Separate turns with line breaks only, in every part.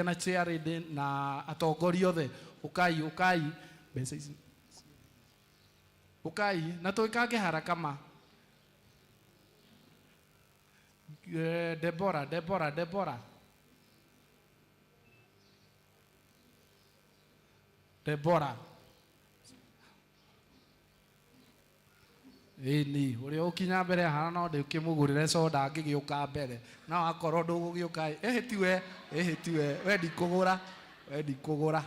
Na chairlady na atongoria othe, ũkai, ũkai, mbeca ici ũkai na twĩkange haraka ma. Debora, Debora, Debora, Debora. Ĩni, ũrĩa ũkinya mbere haha no ndĩkĩmũgũrĩre soda angĩgĩũka mbere. No akorwo ndũgũgĩũka, ĩhĩ tiwe, ĩhĩ tiwe, we ndikũgũra, we ndikũgũra.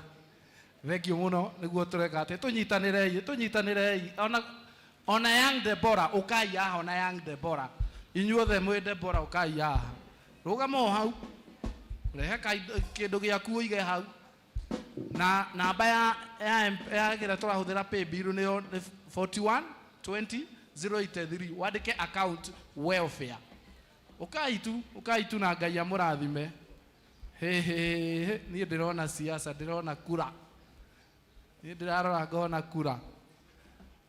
Thengiũ mũno nĩguo tũreka atĩ tũnyitanĩrei, tũnyitanĩrei. Ona, ona Young Deborah, ũkai haha ona Young Deborah. Inyuothe mwĩ Deborah ũkai haha. Rũgama o hau. Rehe kĩndũ gĩaku ũige hau. Na namba ya ya ya ĩrĩa tũrahũthĩra paybill nĩyo nĩ 41 20 083 wandĩke account welfare. Ũkai tu, ũkai tu na Ngai amũrathime. Hĩ hĩ hĩ, niĩ ndĩrona siasa, ndĩrona kura. Niĩ ndĩrarora ngona kura.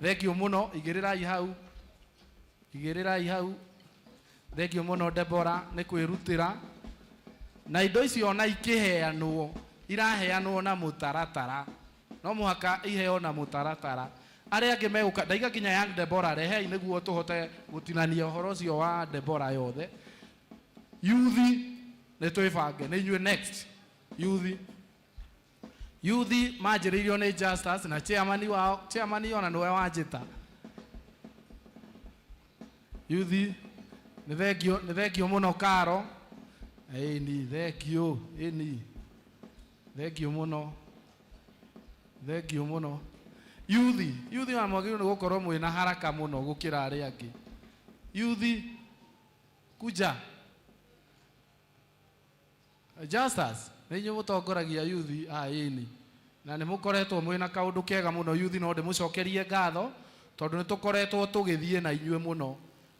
Thengiũ mũno, igĩrĩrai hau. Igĩrĩrai hau. Thengiũ mũno Debora nĩ kwĩrutĩra. Na indo icio ona ikĩheanwo, iraheanwo na mũtaratara. No mũhaka iheo na mũtaratara. Arĩa angĩ megũka, ndaiga nginya Young Debora, rehei nĩguo tũhote gũtinania ũhoro ũcio wa Debora yothe. Yuthi, nĩ twĩbange, nĩ inyuĩ next. Yuthi. Yuthi manjĩrĩirio nĩ Justus na chairman wao, chairman ona nĩwe wanjĩta. Yuthi, nĩ thengio, nĩ thengio mũno Karo. Ĩni, thengio, ĩni. Thengio mũno. Thengio mũno. Yuthi, yuthi ona mwagĩrĩirwo nĩ gũkorwo mwĩna haraka mũno gũkĩra arĩa angĩ. Yuthi, kuja. Justus, nĩ inyuĩ mũtongoragia yuthi a ĩni. Na nĩ mũkoretwo mwĩna kaũndũ kega mũno yuthi, no ndĩmũcokerie ngatho tondũ nĩ tũkoretwo tũgĩthiĩ na inyuĩ mũno.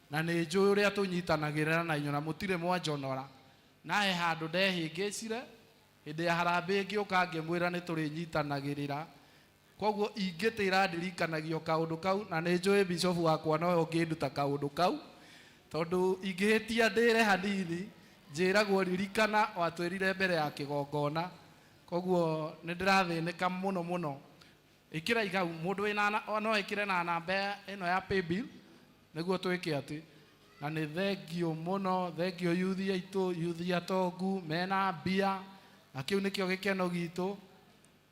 Na nĩ njũĩ ũrĩa tũnyitanagĩrĩra na inyuĩ na mũtirĩ mwanjonora. Na he handũ ndehĩngĩcire, hĩndĩ ya harambee ngĩũka ngĩmwĩra nĩ tũrĩnyitanagĩrĩra. Kwoguo ingĩtĩra ndirikanagio kaũndũ kau, na nĩ njũĩ bishop wakwa nowe ũngĩnduta kaũndũ kau, tondũ ingĩhĩtia ndĩre hanini, njĩragwo ririkana watwĩrire mbere ya kĩgongona. Kwoguo nĩ ndĩrathĩnĩka mũno mũno. Ĩkĩrai hau, mũndũ wĩna, no ekĩre na namba ĩno ya paybill, nĩguo twĩke atĩ. Na nĩ thengio mũno, thengio yuthi aitũ, yuthi atongu, mena mbia, na kĩu nĩkĩo gĩkeno gitũ.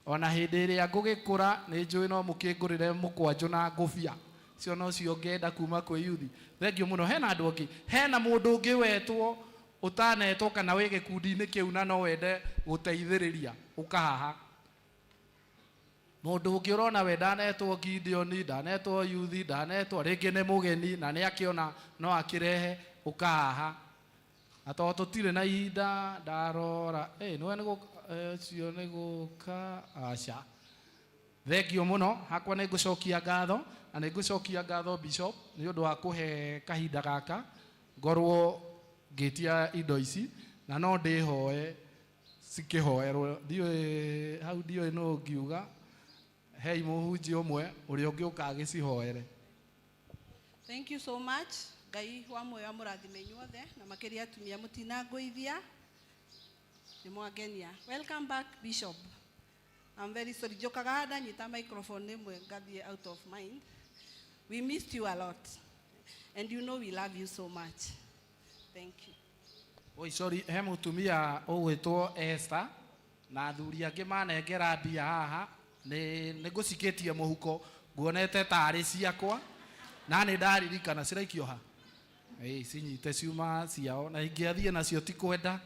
O na hĩndĩ ĩrĩa ngũgĩkũra, nĩnjũĩ no mũkĩngũrĩre mũkwanjũ na ngũbia. Icio nocio ngenda kuma kwĩ yuthi. Thengiũ mũno. Hena andũ angĩ? Hena mũndũ ũngĩ wetwo ũtanetwo kana wĩ gĩkundi-inĩ kĩu na no wende gũteithĩrĩria? Ũka haha. Mũndũ ũngĩ ũrona we ndanetwo Gideon, ndanetwo yuthi, ndanetwo, rĩngĩ nĩ mũgeni na nĩ akĩona no akĩrehe, ũka haha. Na tondũ tũtirĩ na ihinda ndarora, ĩ nĩwe nĩ gũka, ũcio nĩ gũka, aca. Thengio mũno, hakwa nĩ ngũcokia ngatho, na nĩ ngũcokia ngatho Bishop nĩ ũndũ wa kũhe kahinda gaka ngorwo ngĩtia indo ici, na no ndĩhoe cikĩhoerwo. Ndiũĩ hau ndiũĩ nũ ngiuga, hei mũhunjia ũmwe ũrĩa ũngĩũka agĩcihoere.
Thank you so much. Ngai wa muoyo amũrathime inyuothe na makĩria atumia mũtinangũithia nĩ mwangenia. Welcome back Bishop. I'm very sorry. Njũkaga haha ndanyita microphone ĩmwe ngathiĩ out of mind. We missed you a lot. And you know we love you so much. Thank you.
Oi, sorry, he mũtumia ũgwĩtwo Esther na athuri angĩ manengera mbia haha nĩ nĩ ngũcikĩtie mũhuko nguonete tarĩ ciakwa na nĩ ndaririkana ciraikio ha. Ĩĩ cinyite ciuma ciao na ingĩathiĩ nacio ti kwenda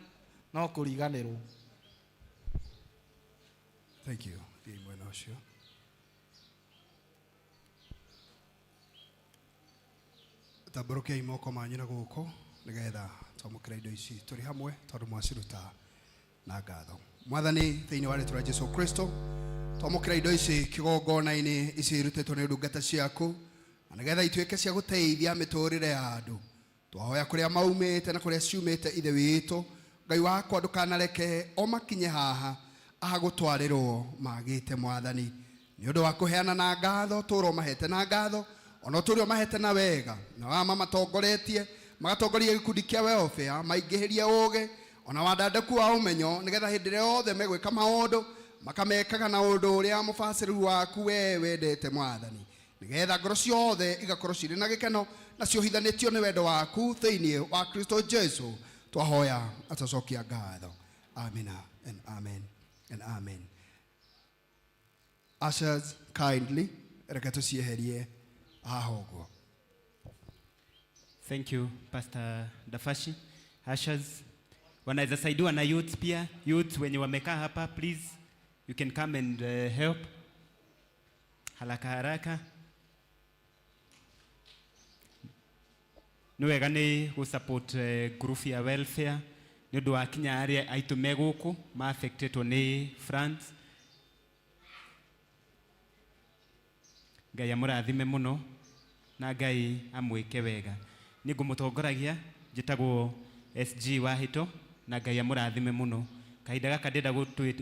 no kũriganĩrwo.
Thank you. Thiĩi mwena ũcio. Tambũrũkiai moko manyu na gũkũ nĩgetha twamũkĩra indo ici tũrĩ hamwe tondũ mwaciruta na ngatho. Mwathani, thĩinĩ wa rĩtwa rĩa Jesu Kristo, twamũkĩra indo ici kĩgongona-inĩ ici irutĩtwo nĩ ndungata ciaku na nĩgetha ituĩke cia gũteithia mĩtũrĩre ya andũ. Twahoya kũrĩa maumĩte na kũrĩa ciumĩte Ithe witũ, Ngai wakwa ndũkanareke o makinye haha aha gũtwarĩrwo magĩte Mwathani. Nĩ ũndũ wa kũheana na ngatho, tũũra ũmahete na ngatho, ona ũtũũre ũmahete na wega, na wa mamatongoretie, magatongoria gĩkundi kĩa welfare, maingĩhĩrie ũũgĩ, Ona wandandũku wa ũmenyo, nĩgetha hĩndĩ ĩrĩa yothe megwĩka maũndũ makamekaga na ũndũ ũrĩa mũbacĩrĩru waku we wendete Mwathani, nĩgetha ngoro ciothe igakorwo cirĩ na gĩkeno na ciohithanĩtio nĩ wendo waku thĩinĩ wa Kristo Jesu. Twahoya atacokia ngatho. Amina and amen and amen. Ushers, kindly reke tũcieherie haha ũguo.
Thank you, Pastor Dafashi. Ushers, wanaweza saidiwa na youth pia. Youth wenye wamekaa hapa, please, you can come and help. Haraka haraka. Nĩ wega nĩ gũ support group ya welfare nĩ ũndũ wa kinya arĩa aitũ me gũkũ ma affectetwo nĩ France. Ngai amũrathime mũno na Ngai amwĩke wega. Nĩ ngũmũtongoragia, njĩtagwo SG Wahito, na Ngai amũrathime mũno. Kahinda gaka ndĩrenda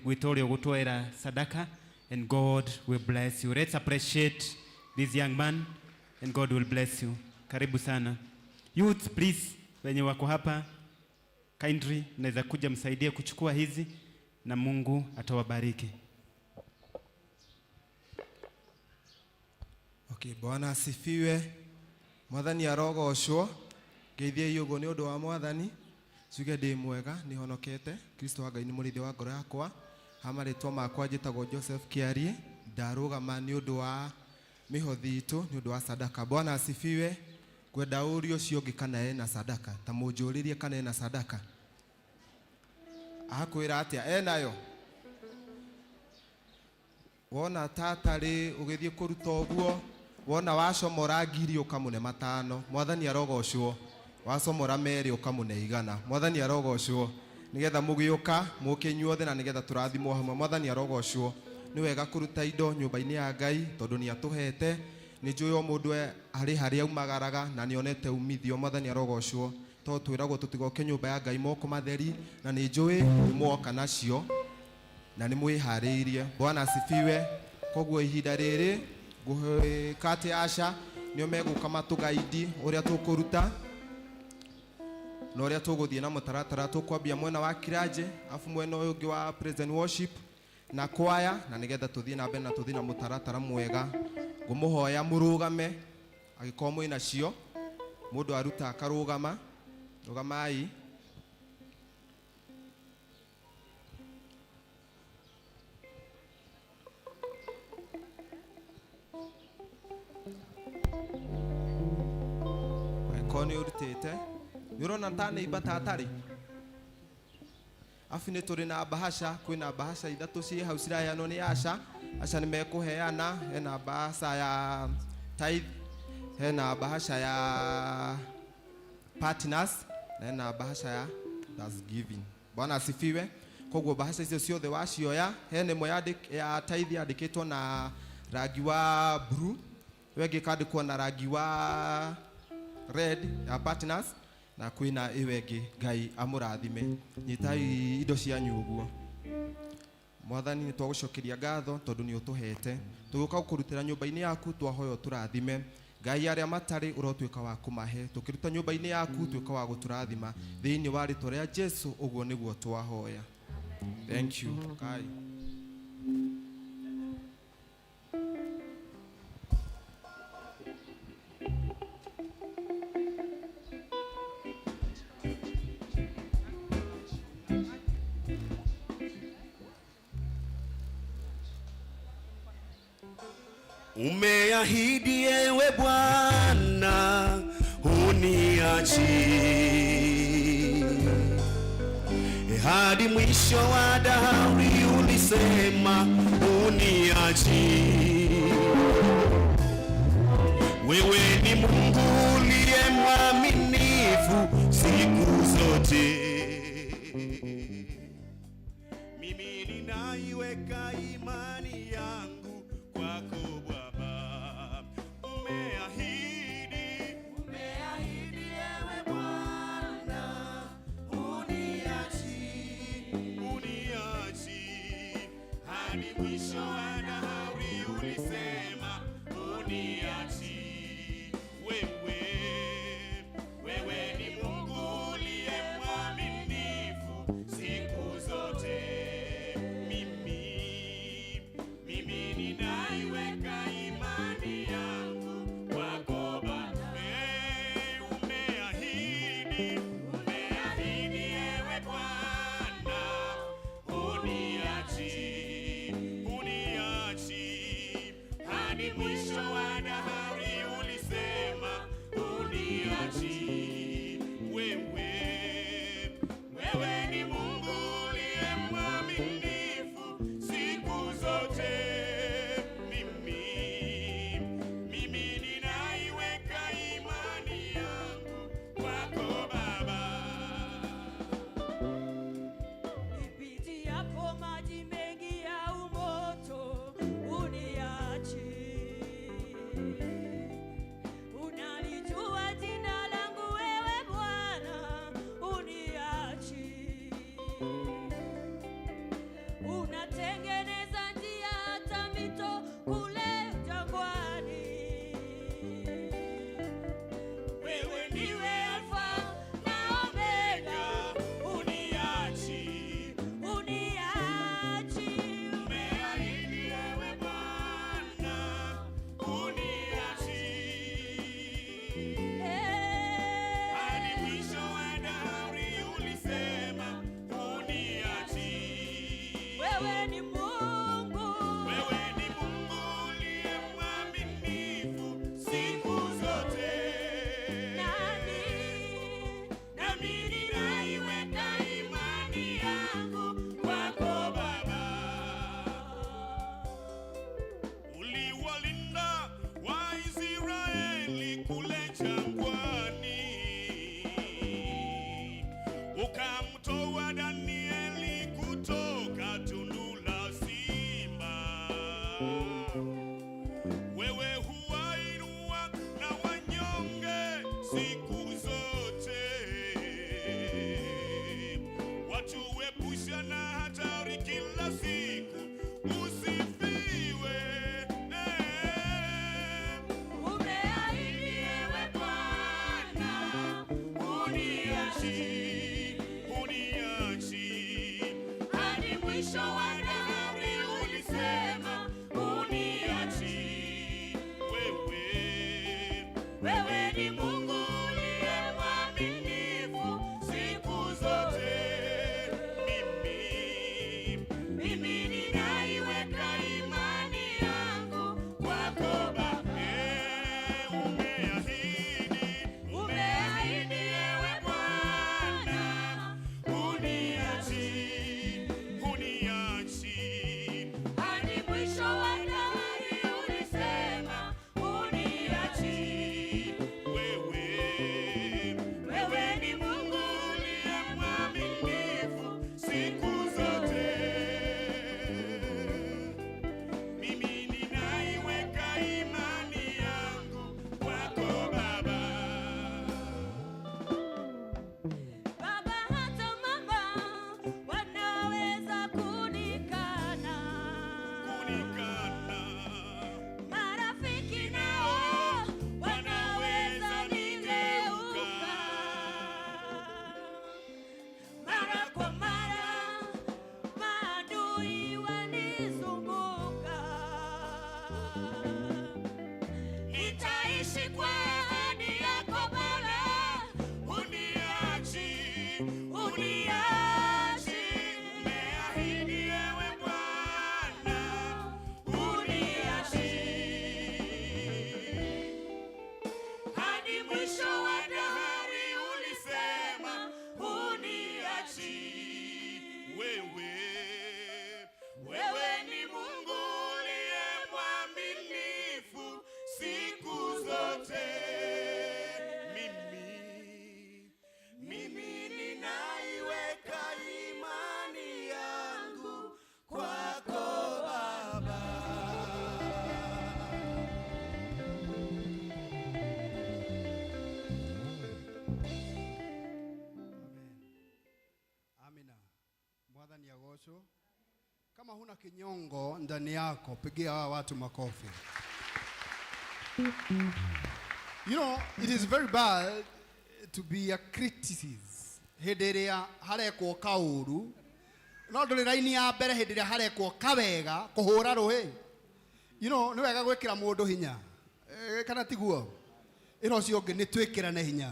gwĩta ũrĩa ũgũtwera sadaka, and God will bless you. Let's appreciate this young man and God will bless you. Karibu sana. Youth, please, wenye wako hapa, kindly naweza kuja msaidie kuchukua hizi na Mungu atawabariki.
Okay, Bwana asifiwe. Mwathani arogocwo. Ngeithie ũguo nĩ ũndũ wa Mwathani. Njuge ndĩ mwega, nĩ honokete. Kristo wa Ngai nĩ mũrĩithi wa ngoro yakwa. Ha marĩtwa makwa njĩtagwo Joseph Kĩarie. Ndarũgama nĩ ũndũ wa mĩhothi itũ, nĩ ũndũ wa sadaka. Bwana asifiwe. Ngwenda ũrie ũcio ũngĩ kana ena sadaka. Ta mũnjũrĩrie kana ena sadaka. Akwĩra atĩa? Enayo? Wona tatarĩ ũgĩthiĩ kũruta ũguo, wona wacomora ngiri ũkamũne 5, Mwathani arogocwo. Wacomora 2 ũkamũne 100, Mwathani arogocwo. Nĩgetha mũgĩũka mũke inyuothe na nĩgetha tũrathimwo hamwe, Mwathani arogocwo. Nĩ wega kũruta indo nyũmba-inĩ ya Ngai tondũ nĩ atũhete. Nĩ njũĩ o mũndũ harĩ harĩa aumagaraga na nĩ onete umithio, Mwathani arogocwo. Tondũ twĩragwo tũtigoke nyũmba ya Ngai moko matheri, na nĩ njũĩ nĩ mwoka nacio na nĩ mwĩharĩirie. Bwana asifiwe. Koguo ihinda rĩrĩ ngũhĩka atĩ aca nĩo megũka matũgaidi ũrĩa tũkũruta na ũrĩa tũgũthiĩ na mũtaratara. Tũkwambia mwena wa kiranje, afu mwena ũyũ ũngĩ wa praise and worship na kwaya, na nĩgetha tũthiĩ na mbere na tũthiĩ na mũtaratara mwega. Ngũmũhoya mũrũgame angĩkorwo mwĩ nacio, mũndũ aruta akarũgama. Rũgamai. Angĩkorwo nĩ ũrutĩte, nĩ ũrona ta nĩ imba ta atarĩ. Afu nĩ tũrĩ na bahasha, kwĩna bahasha 3 ciĩ hau ciraheanwo nĩ Asha. Asha nĩ mekũheana, hena bahasha ya tithe, hena bahasha ya partners, na hena bahasha ya thanksgiving. Bwana asifiwe. Koguo bahasha icio ciothe wacioya, hena ĩmwe ya tithe yandĩkĩtwo na rangi wa blue, ĩyo ĩngĩ ĩkandĩkwo na rangi wa red ya partners, na kwĩna ĩyo ĩngĩ. Ngai amũrathime. Nyitai indo cianyu ũguo. Mwathani nĩ twagũcokeria ngatho tondũ nĩ ũtũhete. Tũgũka gũkũrutĩra nyũmba-inĩ yaku, twahoya ũtũrathime. Ngai arĩa matarĩ ũrotuĩka wa kũmahe. Tũkĩruta nyũmba-inĩ yaku tuĩka wa gũtũrathima. Thĩinĩ wa rĩtwa rĩa Jesu ũguo nĩguo twahoya. Thank you. Kai.
Umeahidi ewe Bwana huniachi, hadi mwisho wa dahari ulisema huniachi. Wewe ni Mungu uliye mwaminifu siku zote. Mimi ninaiweka imani yangu kwako Baba. Umeahidi, umeahidi ewe Bwana huniachi, huniachi hadi mwisho wa dahari ulisema huniachi. Wewe, wewe ni Mungu uliye mwaminifu
Wewe ni Mungu.
Wewe ni Mungu uliye mwaminifu siku zote.
Nami,
Nami ninaiweka imani yangu kwako Baba. Uliwalinda Waisraeli kule jangwani, ukamtoa Danieli kutoka tundu la simba. Wewe huwainua na wanyonge siku zote, watuepusha na hatari kila siku. Usifiwe eh.
Umeahidi ewe Bwana,
Huniachi, huniachi
hadi mwisho wa dahari ulisema
huniachi wewe.
Wewe ni Mungu uliye mwaminifu
siku zote. Mimi
Mimi ninaiweka imani yangu
kwako Baba. Eh, umeahidi,
Umeahidi ewe Bwana,
huniachi, huniachi
hadi mwisho wa dahari ulisema
huniachi wewe.
Wewe ni Mungu
uliye mwaminifu siku zote. Mimi ninaiweka imani yangu kwako Baba.
Baba hata mama wanaweza kunikana,
Kunikana,
marafiki nao wanaweza nigeuka. Mara kwa mara maadui wanizunguka, nitaishi kwa ahadi yako Bwana,
huniachi,
uniachi,
umeahidi ewe Bwana, huniachi
hadi mwisho wa dahari
ulisema huniachi wewe. Wewe ni Mungu uliye mwaminifu siku zote. Mimi ninaiweka imani yangu kwako Baba.
Amina. Mwathani agocwo. Kama huna kinyongo ndani yako, pigia hawa watu makofi. You know, it is very bad to be a criticism. Hĩndĩ ĩrĩa harekwo kaũru, no ndũrĩ raini ya mbere hĩndĩ ĩrĩa harekwo kawega kũhũra rũhĩ. You know, nĩ wega gwĩkĩra mũndũ hinya. Eh, kana tiguo? Ĩra ũcio ũngĩ nĩ twĩkĩrane hinya.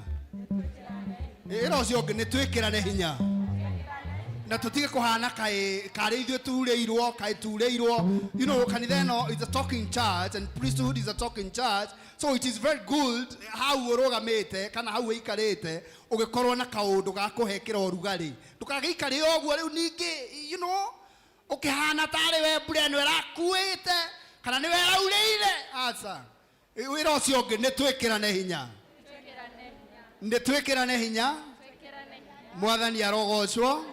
Ĩra ũcio ũngĩ nĩ twĩkĩrane hinya na tutige kuhana kaĩ karĩ ithuĩ turĩirwo kaĩ turĩirwo. You know, kanitha ĩno is a talking church and priesthood is a talking church, so it is very good hau ũrũgamĩte kana hau ũikarĩte ũgĩkorwo na kaũndũ ga kũhekĩra ũrugarĩ, ndũkagĩikare ũguo rĩu ningĩ, you know, ũkĩhana tarĩ we mbura ĩno ĩrakuĩte kana nĩwe ĩraurĩire. Aca, wĩra ũcio ũngĩ nĩ twĩkĩrane hinya, nĩ twĩkĩrane hinya. Mwathani arogocwo,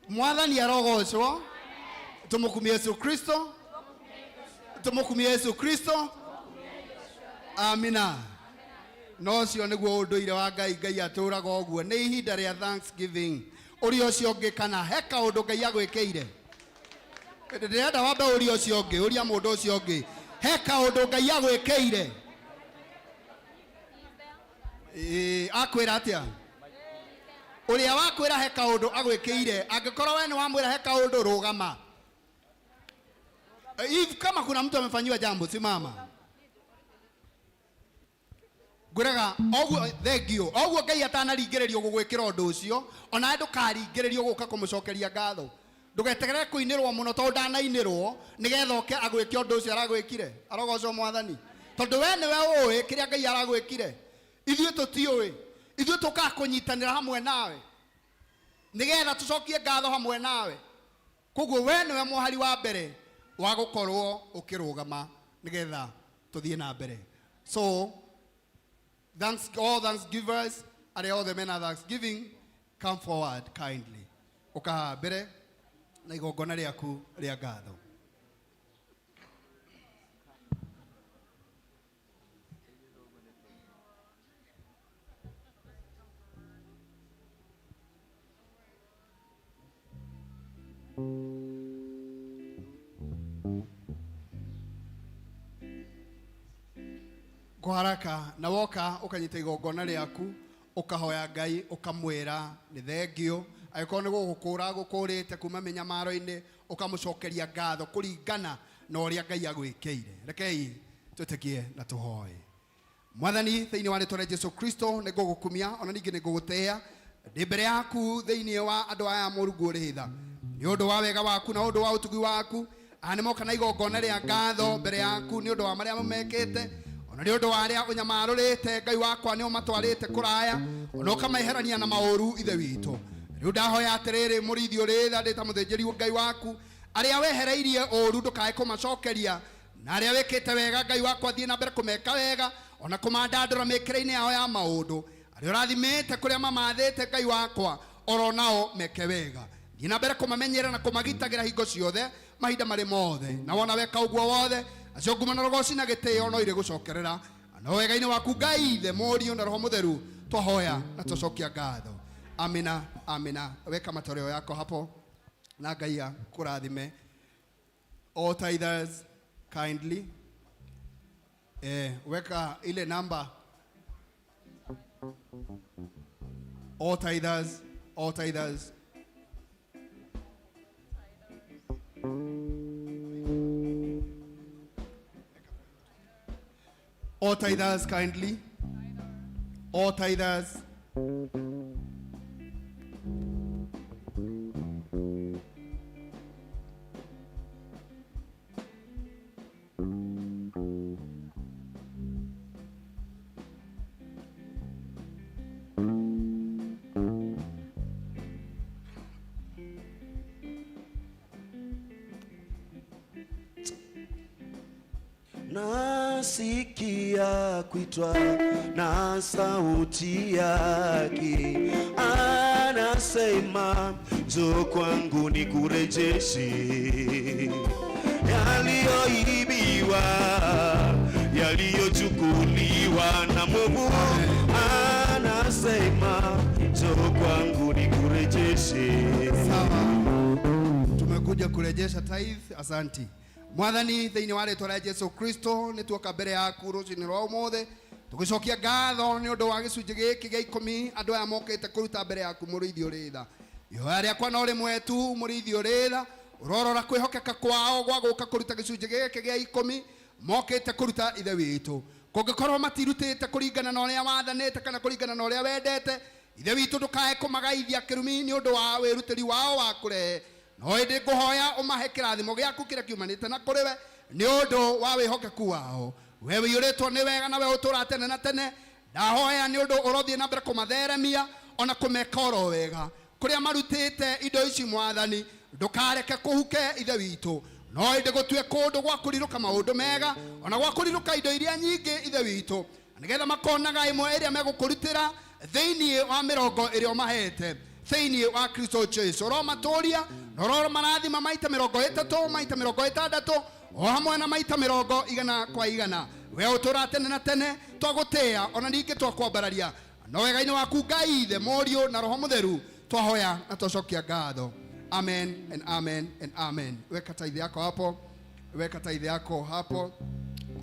Mwathani arogocwo. Tumukumie Yesu Kristo, tumukumie Yesu Kristo. Amina. No ũcio nĩguo ũndũire wa Ngai. Ngai atũraga ũguo. Nĩ ihinda rĩa thanksgiving. Ũrĩa ũcio ũngĩ kana he kaũndũ Ngai agwĩkĩire. Ndĩrenda wambe ũria ũcio ũngĩ, ũria mũndũ ũcio ũngĩ, he kaũndũ Ngai agwĩkĩire? Ĩĩ, akwĩra atĩa ũrĩa wakwĩra he kaũndũ agwĩkĩire? Angĩkorwo we nĩ wamwĩra he kaũndũ, rũgama. If kama kuna mtu amefanyiwa jambo, simama. Ngwĩraga oguo, thengio oguo. Ngai atanaringĩrĩrio gũgwĩkĩra ũndũ ũcio, onawe ndũkaringĩrĩrio gũka kũmũcokeria ngatho. Ndũgeterere kũinĩrwo mũno tondũ ndanainĩrwo nĩgetha oke agwĩke ũndũ ũcio aragwĩkire. Arogocwo Mwathani. Tondũ we nĩwe ũĩ kĩrĩa Ngai aragwĩkire. Ithuĩ tũtiũĩ. Ithuĩ tũkaga kũnyitanĩra hamwe nawe nĩgetha tũcokie ngatho hamwe nawe. Koguo we nĩwe mũhari wa mbere wa gũkorwo ũkĩrũgama nĩgetha tũthiĩ na mbere. So thanks all thanksgivers, arĩa othe mena thanksgiving, come forward kindly. Ũkahaha mbere na igongona rĩaku rĩa ngatho. Kwa haraka na woka ukanyita igongona rĩaku, ũkahoya Ngai ũkamwĩra nĩ thengio. Angĩkorwo nĩ gũgũkũra gũkũrĩte kuma mĩnyamaro-inĩ, ũkamũcokeria ngatho kũringana na ũrĩa Ngai agwĩkĩire. Rekei twĩtĩkie na tũhoe. Mwathani, thĩinĩ wa rĩtwa rĩa Jesu Kristo nĩ ngũgũkumia ona ningĩ nĩ ngũgũtĩĩa ndĩ mbere yaku thĩinĩ wa andũ aya Mũrungu ũrĩ tha, nĩ ũndũ wa wega waku na ũndũ wa ũtugi waku. Aya nĩ moka na igongona rĩa ngatho mbere yaku nĩ ũndũ wa marĩa mekĩte, ona nĩ ũndũ wa arĩa ũnyamarũrĩte. Ngai wakwa, nĩ ũmatwarĩte kũraya ona ũkameherania na maũru, Ithe witũ. Rĩu ndahoya atĩrĩrĩ, mũrĩithi ũrĩ tha, ndĩ ta mũthĩnjĩri Ngai waku, arĩa wehereirie ũru ndũkae kũmacokeria, na arĩa wĩkĩte wega, Ngai wakwa, thiĩ na mbere kũmeka wega ona kũmandandũra mĩkĩre-inĩ yao ya maũndũ. Arĩa ũrathimĩte kũrĩa mamathĩte, Ngai wakwa, oro nao meke wega. Thiĩ na mbere kũmamenyerera na kũmagitagĩra hingo ciothe, mahinda marĩ mothe. Na wona weka ũguo wothe, acio ngumo na rũgoci na gĩtĩo no irĩ gũcokerera no wega-inĩ waku, Ngai Ithe, Mũriũ na Roho Mũtheru, twahoya na twacokia ngatho. Amina, amina. Weka matoleo yako hapo na Ngai akũrathime. All tithers, kindly weka ile namba. All tithers, all tithers. All tithers, kindly. All tithers.
Nasikia kuitwa na sauti yake, anasema njoo kwangu nikurejeshe yaliyoibiwa, yaliyochukuliwa na mwovu. Anasema njoo kwangu nikurejeshe.
Sawa, tumekuja kurejesha tithe. Asanti. Mwathani, thĩinĩ wa rĩtwa rĩa Jesu Kristo, nĩ tuoka mbere yaku rũcinĩ rwa ũmũthĩ tũgĩcokia ngatho nĩ ũndũ wa gĩcunjĩ gĩkĩ gĩa 10 andũ aya mokĩte kũruta mbere yaku. Mũrĩithi ũrĩ tha, ihoya rĩakwa no rĩmwe tu. Mũrĩithi ũrĩ tha, ũrorora kwĩhokeka kwao gwa gũka kũruta gĩcunjĩ gĩkĩ gĩa 10 mokĩte kũruta. Ithe witũ, kũngĩkorwo matirutĩte kũringana na ũrĩa wathanĩte kana kũringana na ũrĩa wendete, Ithe witũ, ndũkae kũmagaithia kĩrumi nĩ ũndũ wa wĩrutĩri wao wa kũrehe, no ĩndĩ ngũhoya ũmahe kĩrathimo gĩaku kĩrĩa kiumanĩte na kũrĩ we nĩ ũndũ wa wĩhokeku wao. We wĩiyũrĩtwo nĩ wega na we ũtũũraga tene na tene, ndahoya nĩ ũndũ ũrothiĩ na mbere kũmatheremia ona kũmeka oro wega kũrĩa marutĩte indo ici. Mwathani, ndũkareke kũhuke, Ithe witũ, no ĩndĩ gũtue kũndũ gwa kũrirũka maũndũ mega ona gwa kũrirũka indo iria nyingĩ, Ithe witũ, nĩgetha makonaga ĩmwe ĩrĩa megũkũrutĩra thĩinĩ wa 20 ĩrĩa ũmahete thĩinĩ wa Kristo Jesu. Ũromatũria na ũromarathima maita 30, maita 60, o hamwe na maita 100 kwa 100. We ũtũũraga tene na tene, twagũtĩĩa ona ningĩ twakwambararia no wega-inĩ waku, Ngai Ithe, Mũriũ na Roho Mũtheru, twahoya na twacokia ngatho. Amen and amen and amen. Weka tithe yako hapo, weka tithe yako hapo.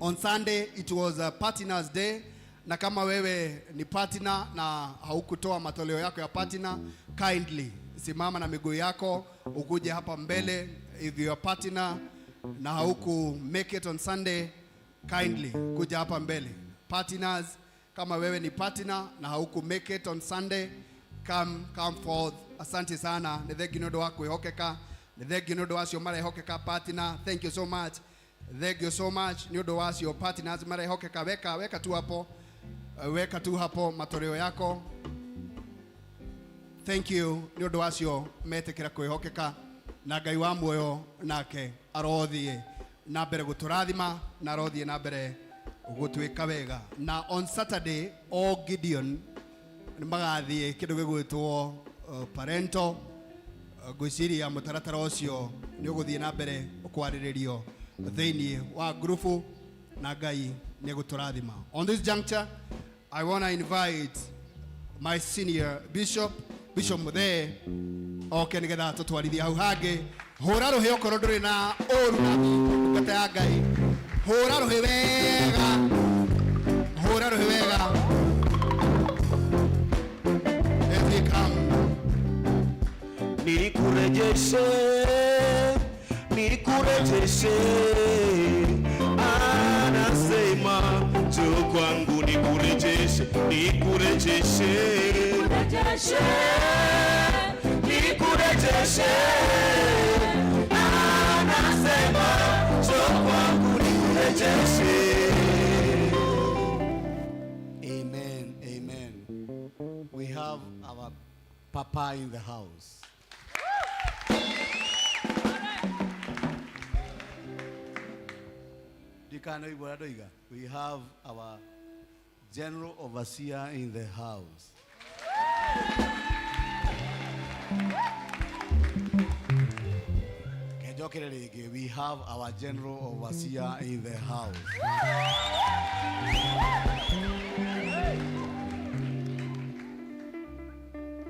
On Sunday it was a partners day, na kama wewe ni partner na haukutoa matoleo yako ya partner, kindly simama na miguu yako ukuje hapa mbele. If you are partner na hauku make it on Sunday, kindly kuja hapa mbele. Partners, kama wewe ni partner na hauku make it on Sunday, come forth. Asante sana, nĩ thengi nĩ ũndũ wa kwĩhokeka. Nĩ thengiũ nĩ ũndũ wacio marehokeka partner. Thank you so much. Thank you so much nĩ ũndũ wacio partners marehokeka. Weka weka tu hapo. Weka tu hapo matoleo yako. Thank you nĩ ũndũ wacio metĩkĩra kwĩhokeka na Ngai wa muoyo nake arothiĩ na mbere gũtũrathima na arothiĩ na mbere gũtwĩka wega. Na on Saturday o Gideon nĩ magathiĩ kĩndũ gĩgwĩtwo parental. Ngwĩciria mũtaratara ũcio nĩ ũgũthiĩ na mbere kwarĩrĩrio thĩinĩ wa ngurubu na Ngai nĩ egũtũrathima. On this juncture I want to invite my senior bishop, Bishop Muthee, oke nĩgetha tũtwarithie hau hangĩ. Hũra rũhĩ okorwo ndũrĩ na ũru na ndungata ya Ngai. Hũra rũhĩ wega. Hũra rũhĩ wega. As he come.
Nikurejeshe, nikurejeshe, anasema njoo kwangu nikurejeshe, nikurejeshe, nikurejeshe, nikurejeshe, anasema njoo kwangu nikurejeshe. Amen, amen. We have our papa in the house. We have our general overseer in the house. We have our general overseer in the house.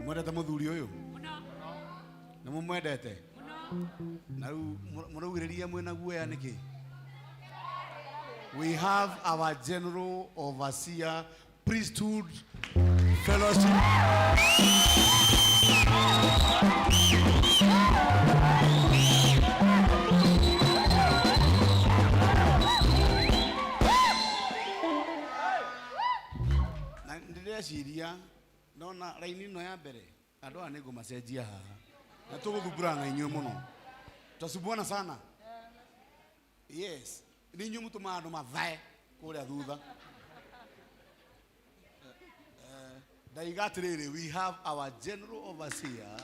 Mwendete muthuri uyu? Nĩ mũmwendete? Na rĩu mũraugĩrĩria mwĩna guoya nĩkĩ? We have our general overseer, priesthood, fellowship. Na ndĩreciria ndona raini ĩno ya mbere andũ aya nĩngũmacenjia haha na tũgũthumbũrana na inyuĩ mũno, twacumbuana sana. Yes, nĩ inyuĩ mũtũmaga andũ mathae kũrĩa thutha. Ndaiga atĩrĩrĩ, we have our general overseer.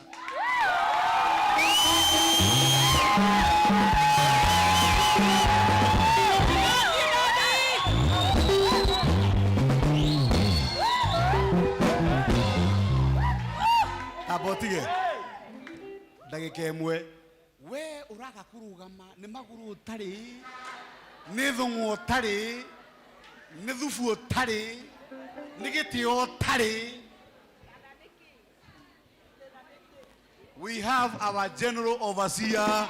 Amba ũtige ndagĩka ĩmwe, we ũraga kũrũgama nĩ magũrũ ũtarĩ, nĩ thũng'wa ũtarĩ, nĩ thubu ũtarĩ, nĩ gĩtĩo ũtarĩ. We have our general overseer.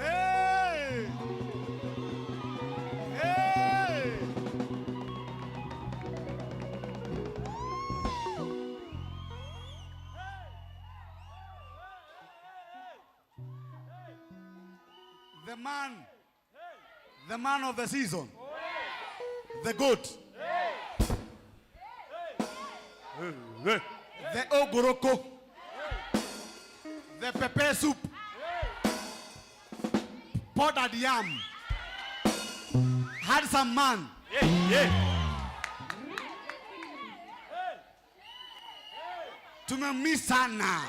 Hey! Hey! The man of the season, the goat, the ogoroko, the pepper soup, powdered yam, handsome man. Tumemiss sana.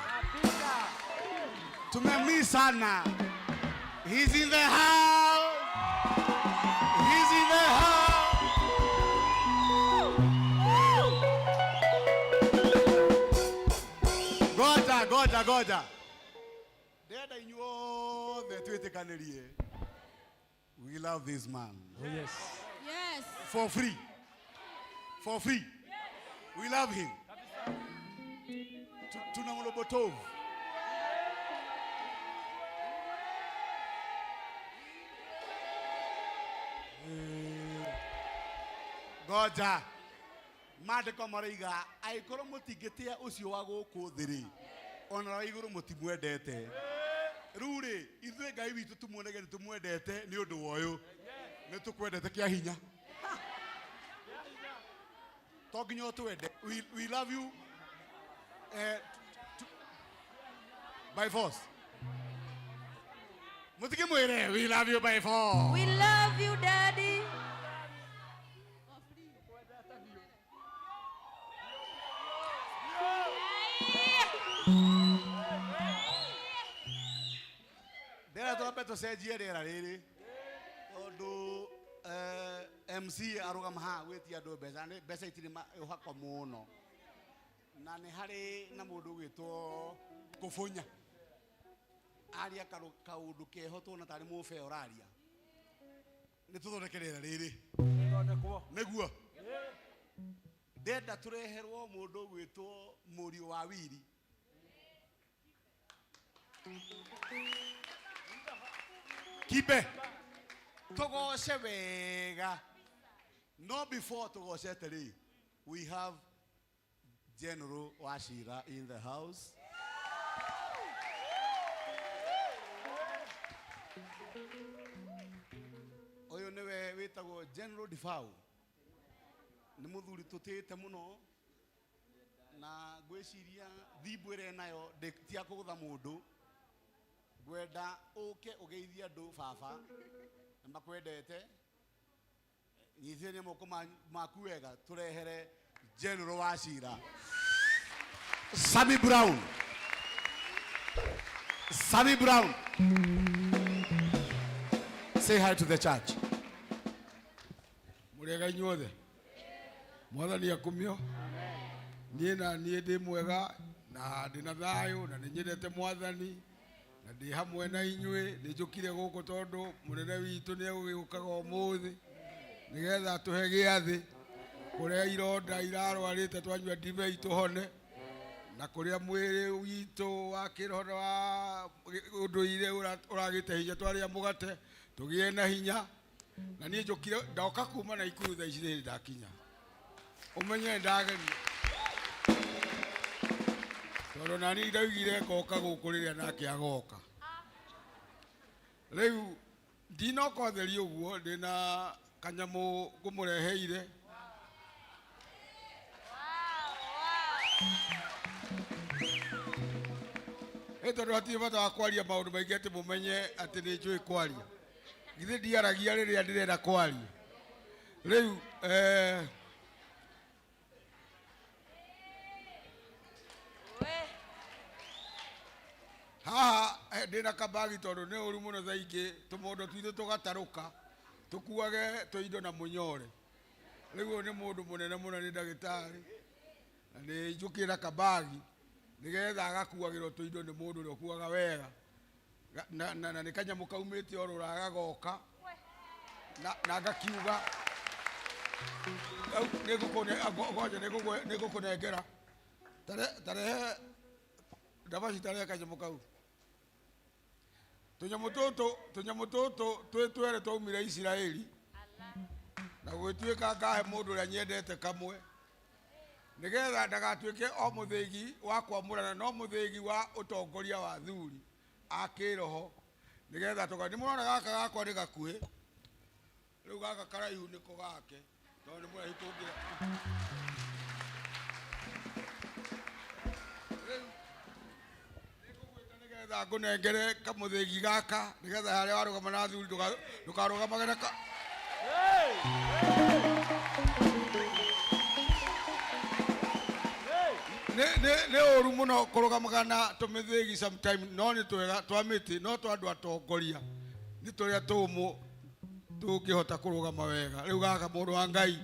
Tumemiss sana. He's in the house. He's in the house. Goja, goja, goja. Ndĩrenda inyuothe twĩtĩkanĩrie. We love this man.
Oh, yes.
Yes.
For free. For free. We love him. Tuna mlobotovu. Goja. Maandĩko maroiga angĩkorwo mũtingĩtĩa ũcio wa gũkũ thĩ rĩ, ona wa igũrũ mũtimwendete. Rĩu rĩ, ithuĩ Ngai witũ tumuonage nĩ tũmwendete nĩ ũndũ wa ũyũ. Nĩ tũkwendete kĩa hinya. To nginya ũtwende. We love you by force. Mũtikĩmwĩre we love you by force.
We love you, Daddy.
Ndĩrenda twambe tũcenjie rĩera rĩrĩ tondũ MC arũgama haha gwĩtia andũ mbeca, nĩ mbeca itirĩ ũhako mũno, na nĩ harĩ na mũndũ ũgwĩtwo Kũbũnya aria kaũndũ keho tuona tarĩ mũbeo ũraria. Nĩ tũthondeke rĩera rĩrĩ nĩguo ndenda tũreherwo mũndũ ũgwĩtwo mũriũ wa Wiri. Kibe tũgoce wega, no before tũgocete rĩ, we have General Wachira in the house. Ũyũ nĩwe wĩtagwo General Difau, nĩ mũthuri tũtĩĩte mũno, na ngwĩciria thimbu ĩrĩa enayo ti ya kũgũtha mũndũ. Ngwenda ũke ũgeithie andũ baba, na makwendete. Nyitithania moko maku wega, tũrehere General Wachira. Sammy Brown. Sammy Brown. Say hi to the church.
Mũrĩega inyuothe. Mwathani akumio. Niĩ na niĩ ndĩ mwega na ndĩ na thayũ na nĩ nyendete Mwathani na ndĩ hamwe na inyuĩ. Nĩ njũkire gũkũ tondũ mũnene witũ nĩ egũgĩũkaga ũmũthĩ nĩgetha atũhe gĩathĩ kũrĩa ironda irarwarĩte twanyua ndibei tũhone, na kũrĩa mwĩrĩ witũ wa kĩroho na wa ũndũire ũragĩte hinya twarĩa mũgate tũgĩe na hinya. Na niĩ njũkire ndoka kuma Naikuru thaa ici nĩ ndakinya, ũmenye ndageria tondũ nani ndaugire ngoka gũkũ rĩrĩa nake agoka. Rĩu ndinoka ũtheri ũguo, ndĩna kanyamũ ngũmũreheire. Ĩ tondũ hatirĩ bata wa kwaria maũndũ maingĩ atĩ mũmenye atĩ nĩ njũĩ kwaria. Githĩ ndiaragia rĩrĩa ndĩrenda kwaria. Rĩu haha ndĩna kabagi tondũ nĩ ũru mũno thaa ingĩ tũmondo twitũ tũgatarũka tũkuage tũindo na mũnyore. Rĩu ũyũ nĩ mũndũ mũnene mũno, nĩ ndagĩtarĩ, na nĩ njũkĩre na kabagi nĩgetha agakuagĩrwo tũindo nĩ mũndũ ũrĩa ũkuaga wega. Na nĩ kanyamũ kaumĩte o rũraya gagoka na ngakiuga ngoja nĩ ngũkũnengera. Tarehe ndabaci, tarehe kanyamũ kau. Tũnyamũ tũtũ twĩ twere twaumire Isiraeli, na gũgĩtuĩka ngahe mũndũ ũrĩa nyendete kamwe, nĩgetha ndagatuĩke o mũthĩgi wa kwamũrana, no mũthĩgi wa ũtongoria wa athuri a kĩroho, nĩgetha tũga. Nĩ mũrona gaka gakwa nĩ gakuhĩ, rĩu gaka karaihu nĩko gake tondũ nĩ mũraihu kũngĩra. Rĩu nĩngũgwĩta nĩgetha ngũnengere kamũthĩgi gaka, nĩgetha harĩa warũgama na athuri ndũkarũgamage na ka. Nĩ ũru mũno kũrũgamaga na tũmĩthĩgi sometime, no nĩ twega twa mĩtĩ, no twa andũ atongoria nĩ tũrĩa tũmũ tũngĩhota kũrũgama wega. Rĩu gaka mũndũ wa Ngai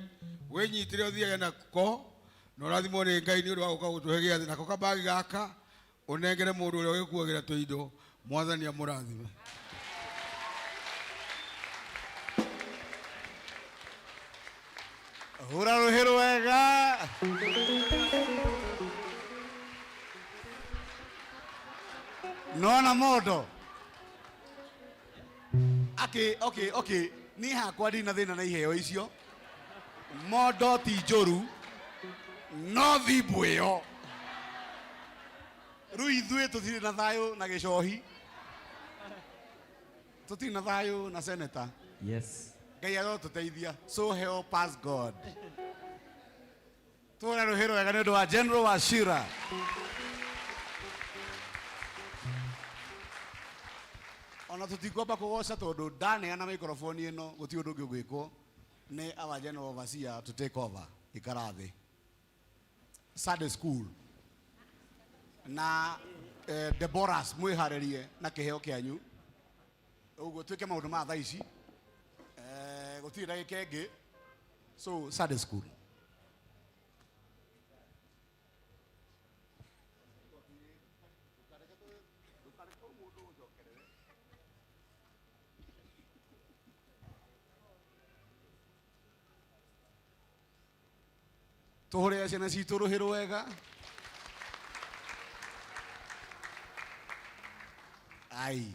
wĩnyitĩre ũthiage nako na ũrathimwo nĩ Ngai nĩ ũndũ wa gũka gũtũhe gĩathĩ. Nako kabagi gaka ũnengere mũndũ ũrĩa ũgĩkuagĩra tũindo. Mwathani amũrathime.
Hũra rũhĩ rwega. Nona mondo. Okay, okay, okay. Niĩ hakwa ndina thĩna na iheo icio. Mondo ti njũru, no thimbu ĩyo. Rĩu ithuĩ tũtirĩ na thayũ na gĩcohi. Tũtirĩ na thayũ na senator.
Yes.
Ngai arotũteithia. So help us God. Tũhũre rũhĩ rwega nĩ ũndũ wa General Wachira. Ona tũtikwamba kũgoca tondũ ndaneana microphone ĩno gũtirĩ ũndũ ũngĩ ũgwĩkwo nĩ our general overseer to take over. Ikara thĩ. Sunday school na Deborahs mwĩharĩrie na kĩheo kĩanyu ũguo twĩke maũndũ ma thaa ici, gũtirĩ ndagĩka ĩngĩ, so Sunday school. Tũhũrĩre ciana citũ rũhĩ rwega. Ai,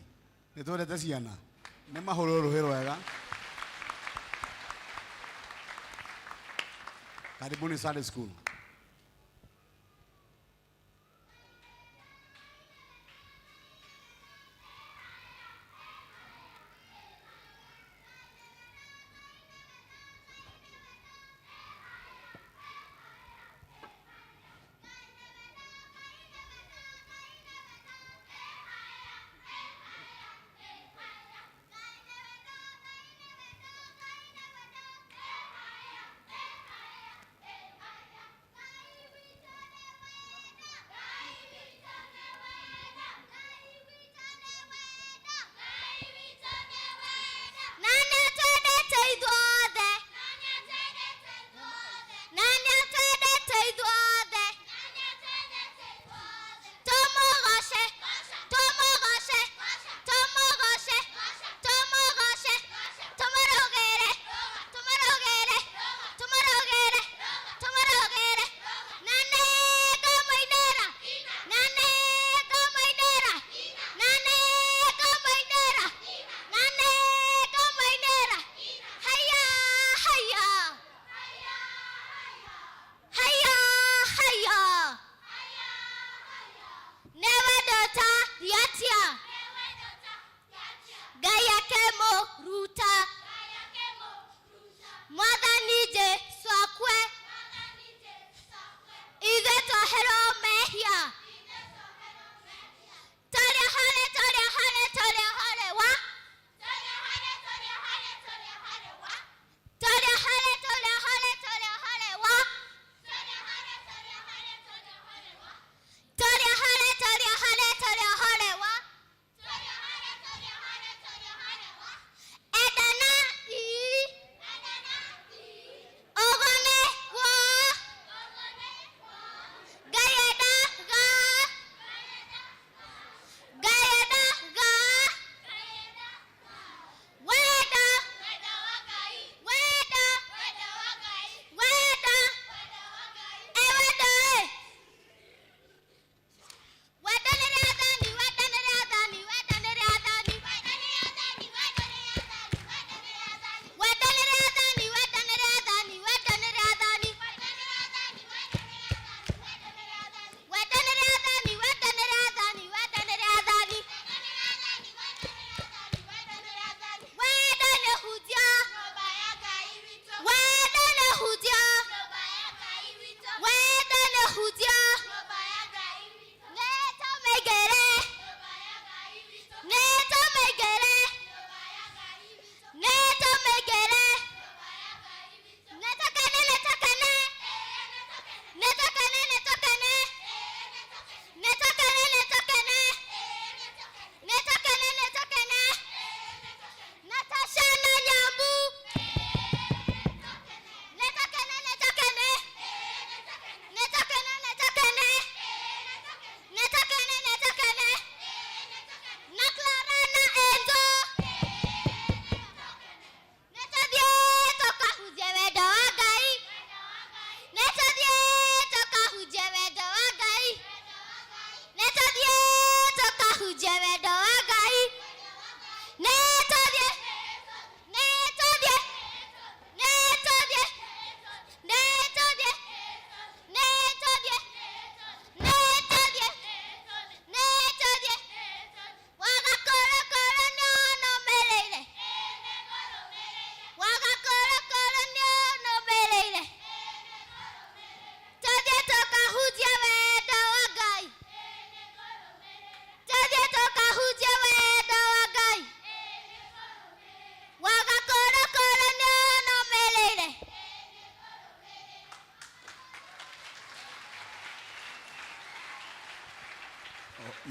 nĩ twendete ciana, nĩ mahũrwo rũhĩ rwega. Karibuni Sunday school.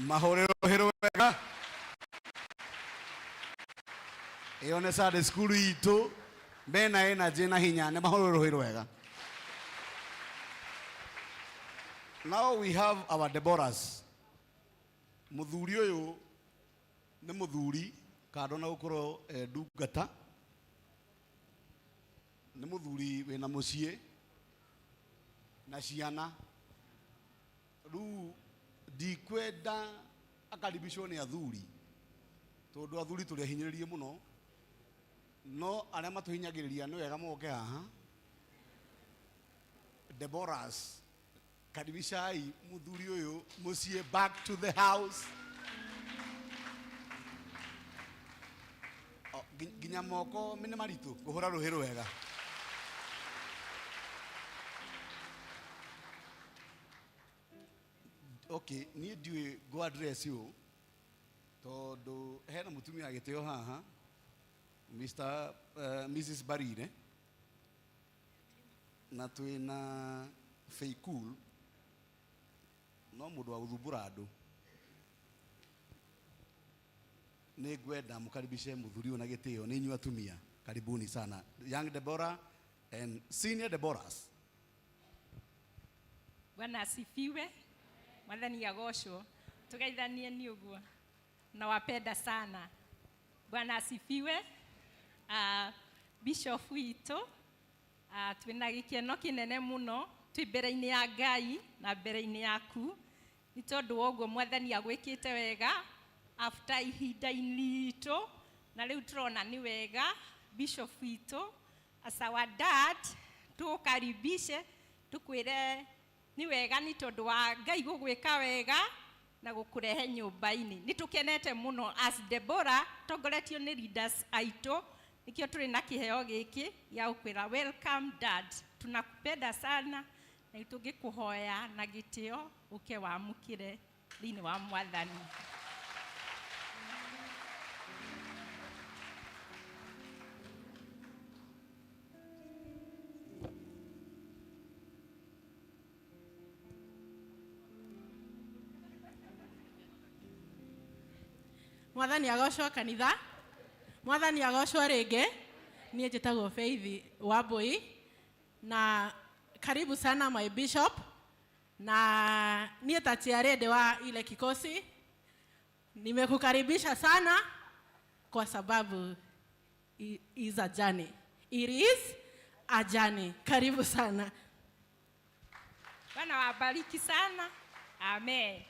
Mahũrĩrwo rũhĩ wega. Ĩyo nĩ Sunday school itũ mena energy na hinya, nĩ mahũrĩrwo rũhĩ wega. Now we have our Deborahs. Mũthuri ũyũ nĩ mũthuri kando na gũkorwo ndungata, nĩ mũthuri wĩna mũciĩ na ciana. Rĩu ndikwenda akaribicwo nĩ athuri, tondũ athuri tũrĩ ahinyĩrĩrie mũno, no arĩa matũhinyagĩrĩria nĩ wega moke haha. Deborahs, karibishai mũthuri ũyũ mũciĩ, back to the house. Nginya moko nĩ maritũ kũhũra rũhĩ rwega. Okay, niĩ ndiũĩ ngũ address ũũ tondũ hena mũtumia agĩtĩo haha, Mr. Mrs. Barire, na twĩna Feikul, no mũndũ wa gũthumbũra andũ. Nĩ ngwenda mũkaribishe mũthuri ũyũ na gĩtĩo. Nĩ inyuĩ atumia, karibuni sana, young Deborah and senior Deborahs.
Bwana asifiwe. Mwathani agocwo. Tugeithanie ni ũguo. Nawapenda sana. Bwana asifiwe. Bishop witũ, twĩna gĩkeno kĩnene mũno twĩ mbere-inĩ ya Ngai na mbere-inĩ yaku, nĩ tondũ wa ũguo Mwathani agwĩkĩte wega after ihinda iritũ, na rĩu tũrona nĩ wega Bishop witũ as our dad tũgũkaribishe, tũkwĩre nĩ wega nĩ tondũ wa Ngai gũgwĩka wega na gũkũrehe nyũmba-inĩ. Nĩ tũkenete mũno as Deborah, tongoretio nĩ leaders aitũ, nĩkĩo tũrĩ na kĩheo gĩkĩ gĩa gũkwĩra welcome dad, tunakupenda sana na tũngĩkũhoya na gĩtĩo ũke wamũkĩre thĩinĩ wa Mwathani.
Mwathani agocwo kanitha, Mwathani agocwo rĩngĩ. Niĩ njĩtagwo Faith Wambui, na karibu sana my bishop. Na niĩ ta chairlady wa ile kikosi nimekukaribisha sana kwa sababu is a journey. It is a journey. Karibu sana.
Bwana wabariki sana. Amen.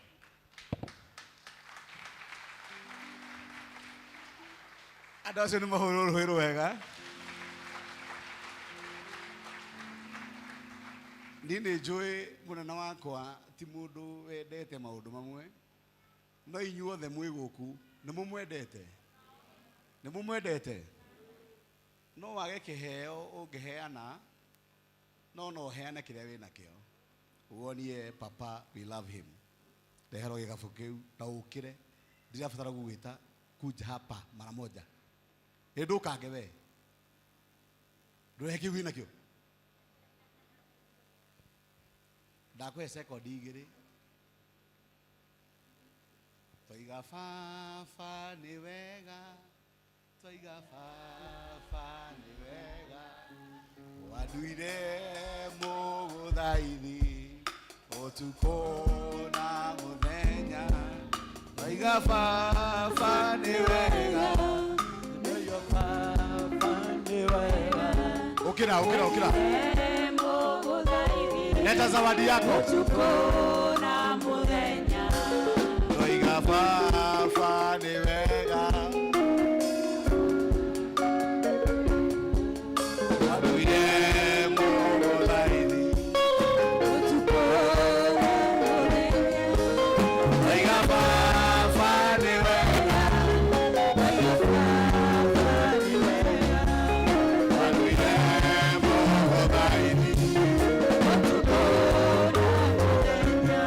Andũ acio nĩ mahũrwo rũhĩ rwega. Niĩ nĩ njũĩ mũnene wakwa ti mũndũ wendete maũndũ mamwe, no inyuothe mwĩ gũkũ nĩ mũmwendete, nĩ mũmwendete. No wage kĩheo ũngĩheana, no no ũheane kĩrĩa wĩnakĩo. Wonie papa we love him. Reherwo gĩkabũ kĩu na ũkĩre, ndirabatara gũgwĩta, kuja hapa mara moja. Ĩ ndũkange we, ndũrehe kĩu wĩnakĩo. Ndakũhe sekondi igĩrĩ. Twaiga baba nĩ wega, twaiga baba nĩ wega, wanduire mũgũthaithi ũtukũ na mũthenya. Twaiga baba nĩ wega, twaiga baba nĩ wega. Ũkĩra, ũkĩra, ũkĩra. Leta zawadi yako.
Ũtukũ na mũthenya.
Twaiga baba nĩ wega, wanduire mũgũthaithi
ũtukũ na mũthenya.
Twaiga baba nĩ wega,
twaiga baba nĩ wega,
wanduire mũgũthaithi
ũtukũ na mũthenya.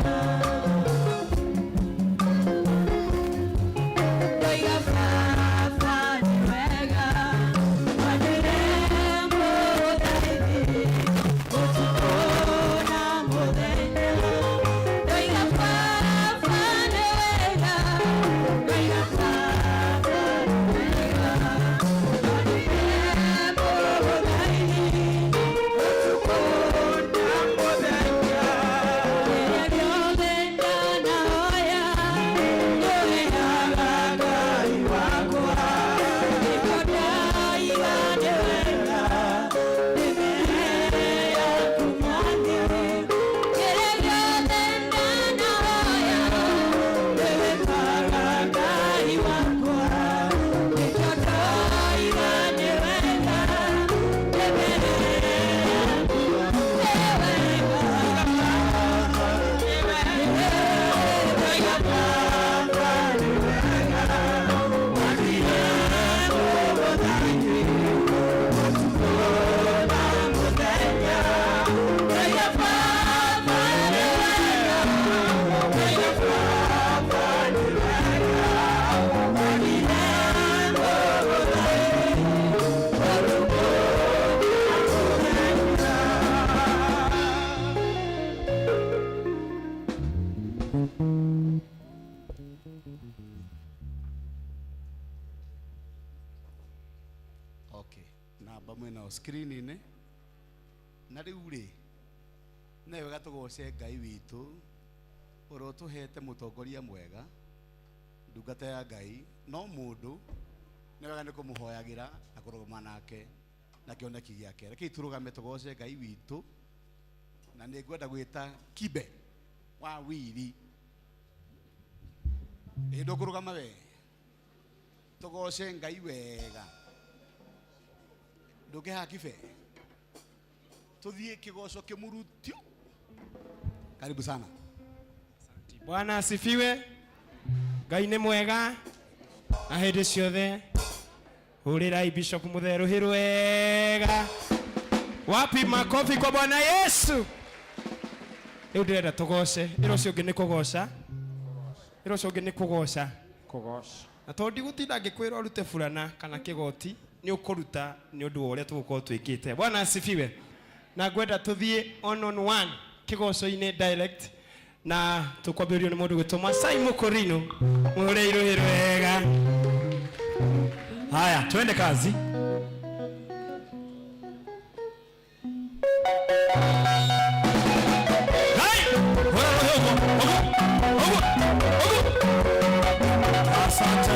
Namba mwĩnao screen-inĩ. Na rĩu rĩ, nĩ wega tũgoce Ngai witũ ũrĩa ũtũhete mũtongoria mwega, ndungata ya Ngai, no mũndũ nĩ wega nĩ kũmũhoyagĩra na kũrũgama nake na kĩoneki gĩake. Rekei tũrũgame tũgoce Ngai witũ, na nĩ ngwenda gwĩta Kibe wa Wiri. Ĩ ndũkũrũgama we, tũgoce Ngai wega. Ndũngĩhaha Kibe, tuthiĩ kĩgoco kĩmurutio. Karibu sana.
Bwana asifiwe. Ngai nĩ mwega na hĩndĩ ciothe. Hũrĩrai Bishop Mutheru wega. Wapi makofi kwa Bwana Yesu. Rĩu ndĩrenda tũgoce. Ĩra ũcio ũngĩ nĩ kũgoca. Ĩra ũcio ũngĩ nĩ kũgoca.
Kũgoca.
Na tondũ ndigũtinda ngĩkwĩra ũrute burana kana kĩgoti, nĩ ũkũruta nĩ ũndũ wa ũrĩa tũgũkorwo twĩkĩte. Bwana asifiwe. Na ngwenda tũthiĩ on one kĩgoco-inĩ direct, na tũkwambĩrĩrio nĩ mũndũ gwĩtwo Masai Mũkũrinũ. Mũhũre irũhĩ wega.
Haya, twende kazi. Asante.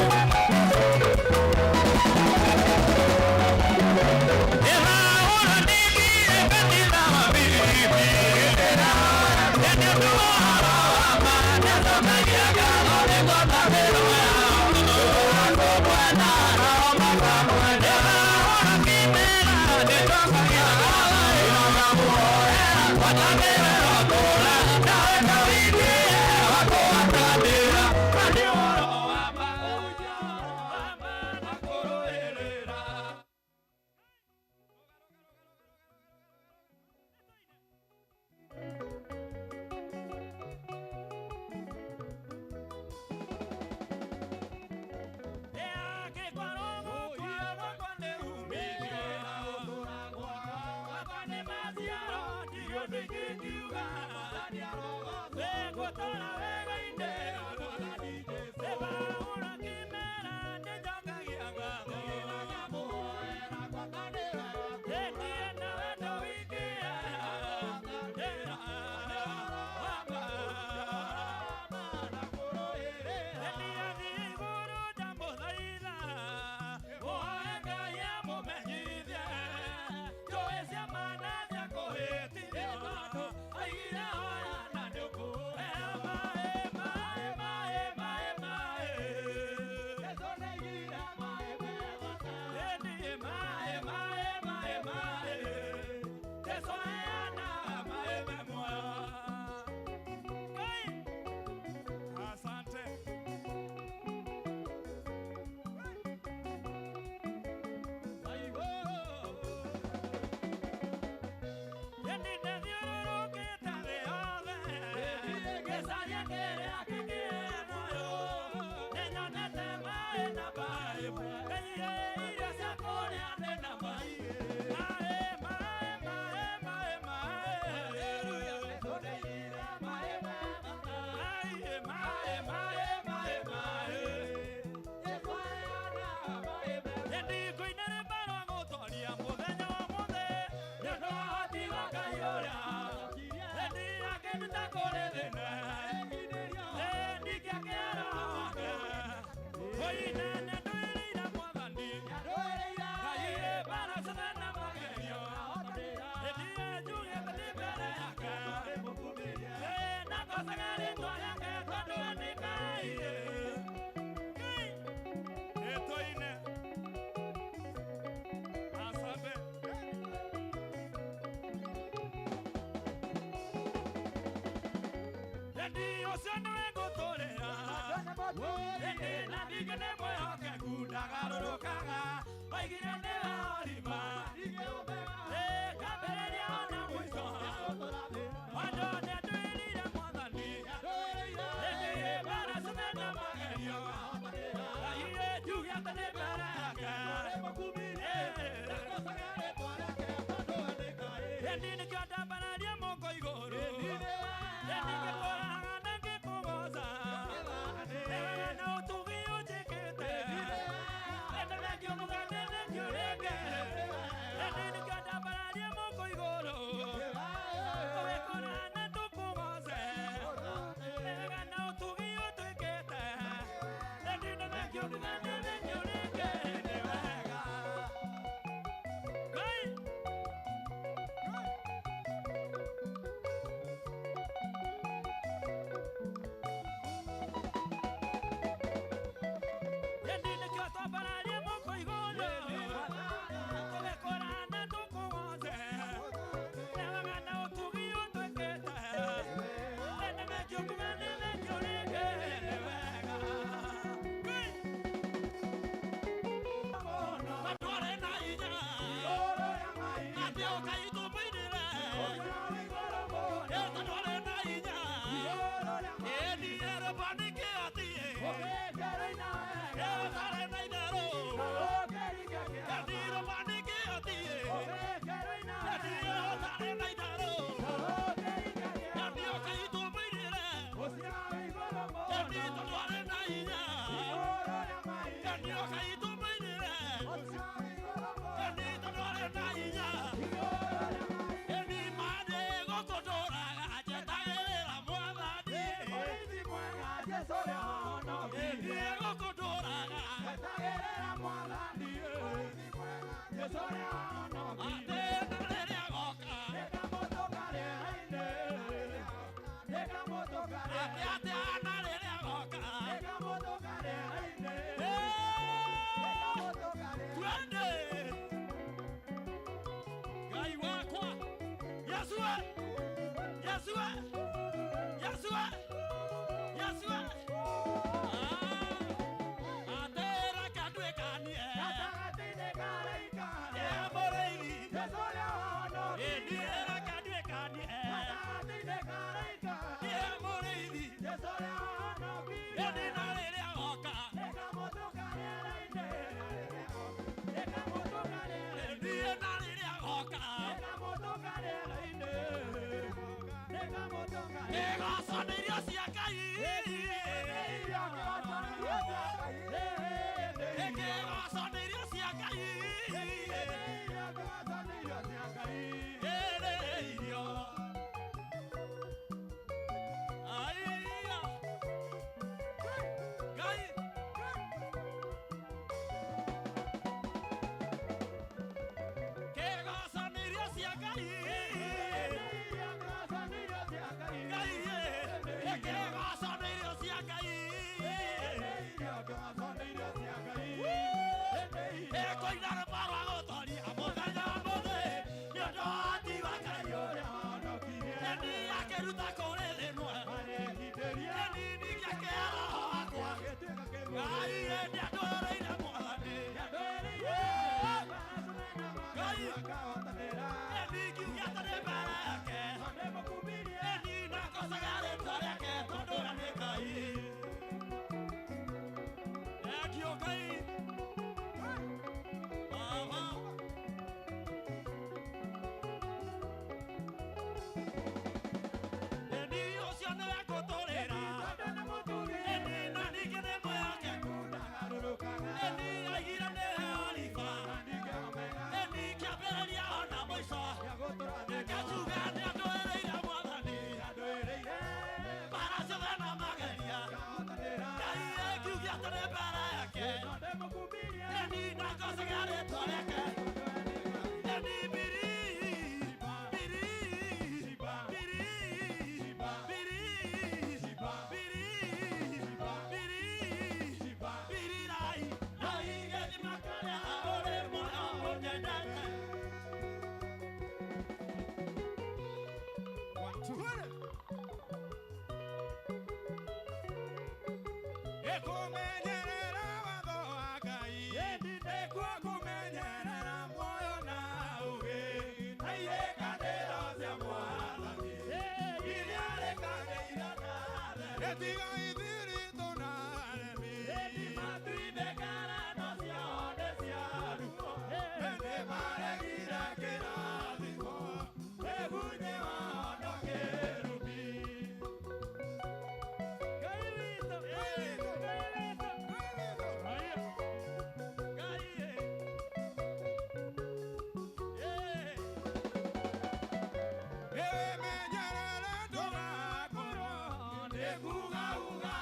Uga, uga.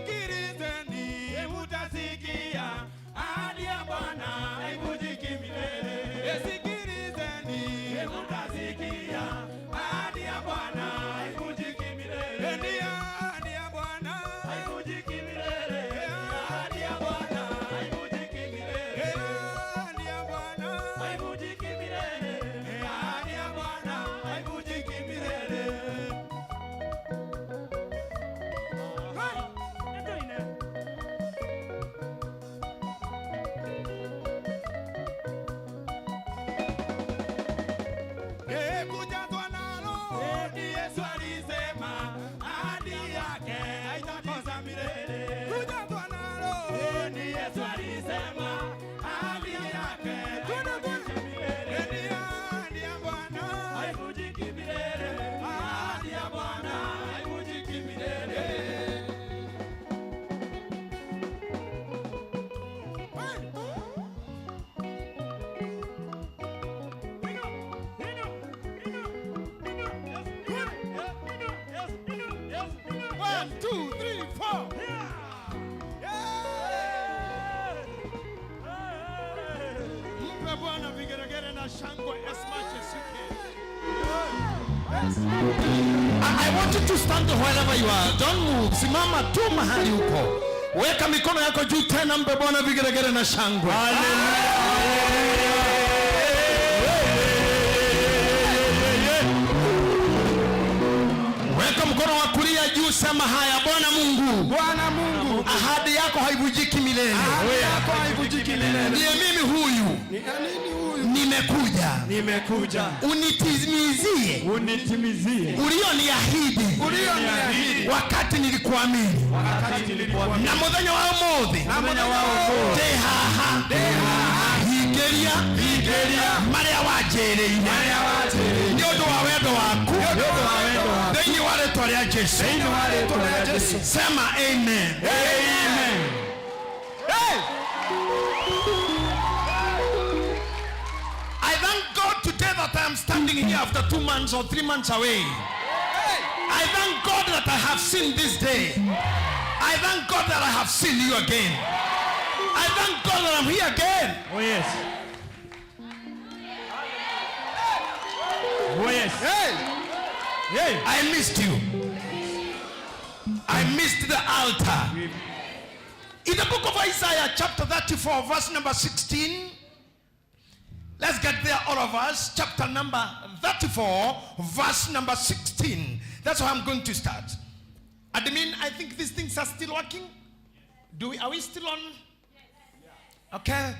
Sikilizeni, mutasikia ahadi ya Bwana haivunjiki milele. Sikilizeni, mutasikia ahadi ya Bwana haivunjiki milele. Ni ahadi ya Bwana haivunjiki milele. Ahadi ya Bwana haivunjiki milele. Ahadi ya Bwana haivunjiki milele. Ahadi ya Bwana haivunjiki milele. Kujazwa nalo ni Yesu alisema, ahadi yake haitakosa milele. Kujazwa nalo ni Yesu alisema, ahadi yake haitakosa milele. Ni ahadi ya Bwana haivunjiki milele. Ahadi ya Bwana haivunjiki milele.
One, two, three, four. Mpe Bwana vigeregere na shangwe as much as you can.
I want you to stand wherever you are. Don't move. Simama tu mahali uko. Weka mikono yako juu tena, mpe Bwana vigeregere na shangwe. Weka mkono wa kulia juu, sema haya, Bwana Mungu,
Bwana Mungu,
ahadi yako haivunjiki milele.
Ahadi yako haivunjiki milele.
Ndiye mimi huyu
Ni nini huyu?
nimekuja,
Nimekuja
unitimizie
unitimizie
ulioniahidi
Ulioniahidi.
wakati nilikuamini
wakati nilikuamini
na muthenya wa umuthi
Na muthenya wa ũmũthĩ.
ndĩ haha hingĩria marĩa wanjĩrĩire nĩ ũndũ wa wendo waku thĩinĩ wa rĩtwa rĩa Jesu
Thĩinĩ wa rĩĩtwa rĩa Jesu.
sema amen.
Amen.
I thank God today that I am standing here after 2 months or 3 months away. I thank God that I have seen this day. I thank God that I have seen you again. I thank God that I'm here again.
Oh yes. Oh yes.
Hey!
Hey.
I missed you. I missed the altar. In the book of Isaiah, chapter 34, verse number 16. Let's get there, all of us. Chapter number 34, verse number 16. That's how I'm going to start. Admin, I think these things are still working. Are we still on? Okay.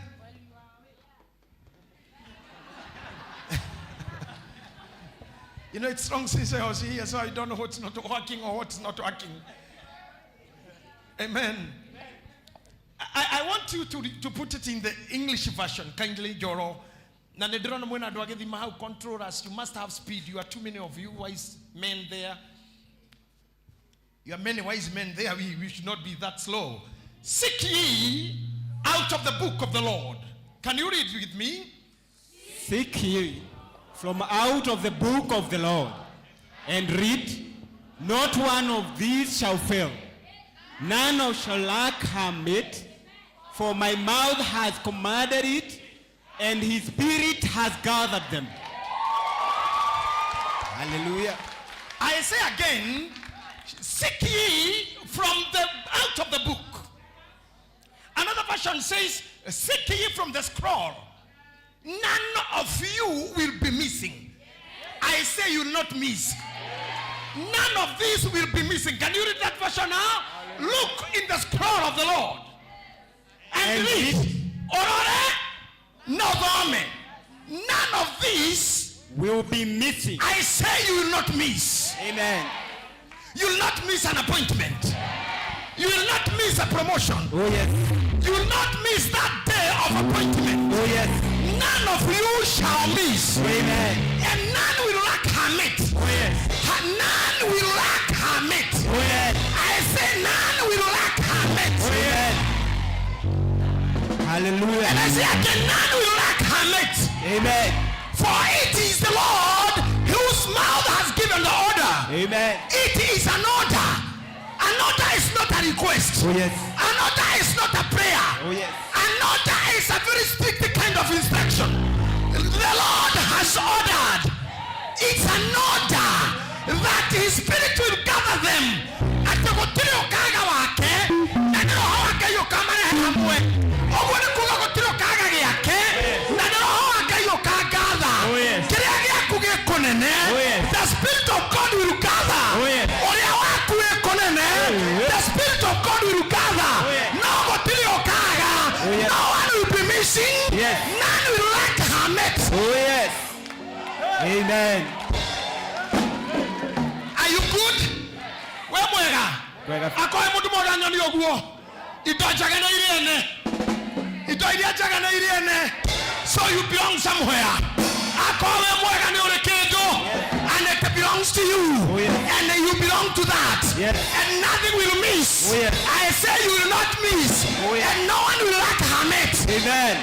You know, it's long since I was here, so I don't know what's not working or what's not working. Amen. I want you to put it in the English version, kindly, Joro. Na nĩndĩrona mwĩna andũ agĩthima hau controllers. You must have speed. You are too many of you wise men there. You are many wise men there. We should not be that slow. Seek ye out of the book of the Lord. Can you read with me?
Seek ye from out of the book of the Lord, and read, not one of these shall fail, none of shall lack her mate, For my mouth has commanded it, and his spirit has gathered them. Hallelujah.
I say again, seek ye from the out of the book. Another version says, seek ye from the scroll. None of you will be missing. I say you will not miss. None of these will be missing. Can you read that version now? Look in the scroll of the Lord and read. Orore no thome. None of these
will be missing.
I say you will not miss.
Amen.
You will not miss an appointment. You will not miss a promotion.
Oh yes.
You will not miss that day of appointment.
Oh yes.
None of you shall miss.
Amen.
And none will lack her mate.
Oh yes.
None will lack her mate.
Oh yes.
I say none will lack her mate.
Oh yes. Hallelujah.
And I say again, none will lack her mate.
Amen.
For it is the Lord whose mouth has given the order.
Amen.
It is an order. An order is not a request.
Oh yes.
An order is not a prayer.
Oh yes.
An order is a very strict kind of instruction. The Lord has ordered. It's an order that his spirit will gather them. Atĩ gũtirĩ ũkaga wake, na nĩ roho wa Ngai ũkamarehe hamwe. Ũguo nĩ kuuga gũtirĩ ũkaga gĩake, na nĩ roho wa Ngai ũkangatha.
Oh, yes.
Kĩrĩa gĩaku gĩ kũnene,
Oh, yes.
the spirit of God will gather.
Oh, yes.
Ũrĩa waku wĩ kũnene, the spirit of God will gather.
Oh, yes.
No gũtirĩ ũkaga.
Oh, yes.
No one will be missing.
Yes.
None will lack her mate.
Oh yes. Amen.
Are you good? We mwega.
Mwega.
Akoe mundu mwega nyoni ũguo. Indo njega nĩ irĩ ene. Indo iria njega nĩ irĩ ene. So you belong somewhere. Akorwo wĩ mwega nĩ ũrĩ kĩndũ. And it belongs to you.
Oh, yes.
And you belong to that.
Yes.
And nothing will miss.
Oh, yes.
I say you will not miss.
Oh, yes.
And no one will lack her mate.
Amen.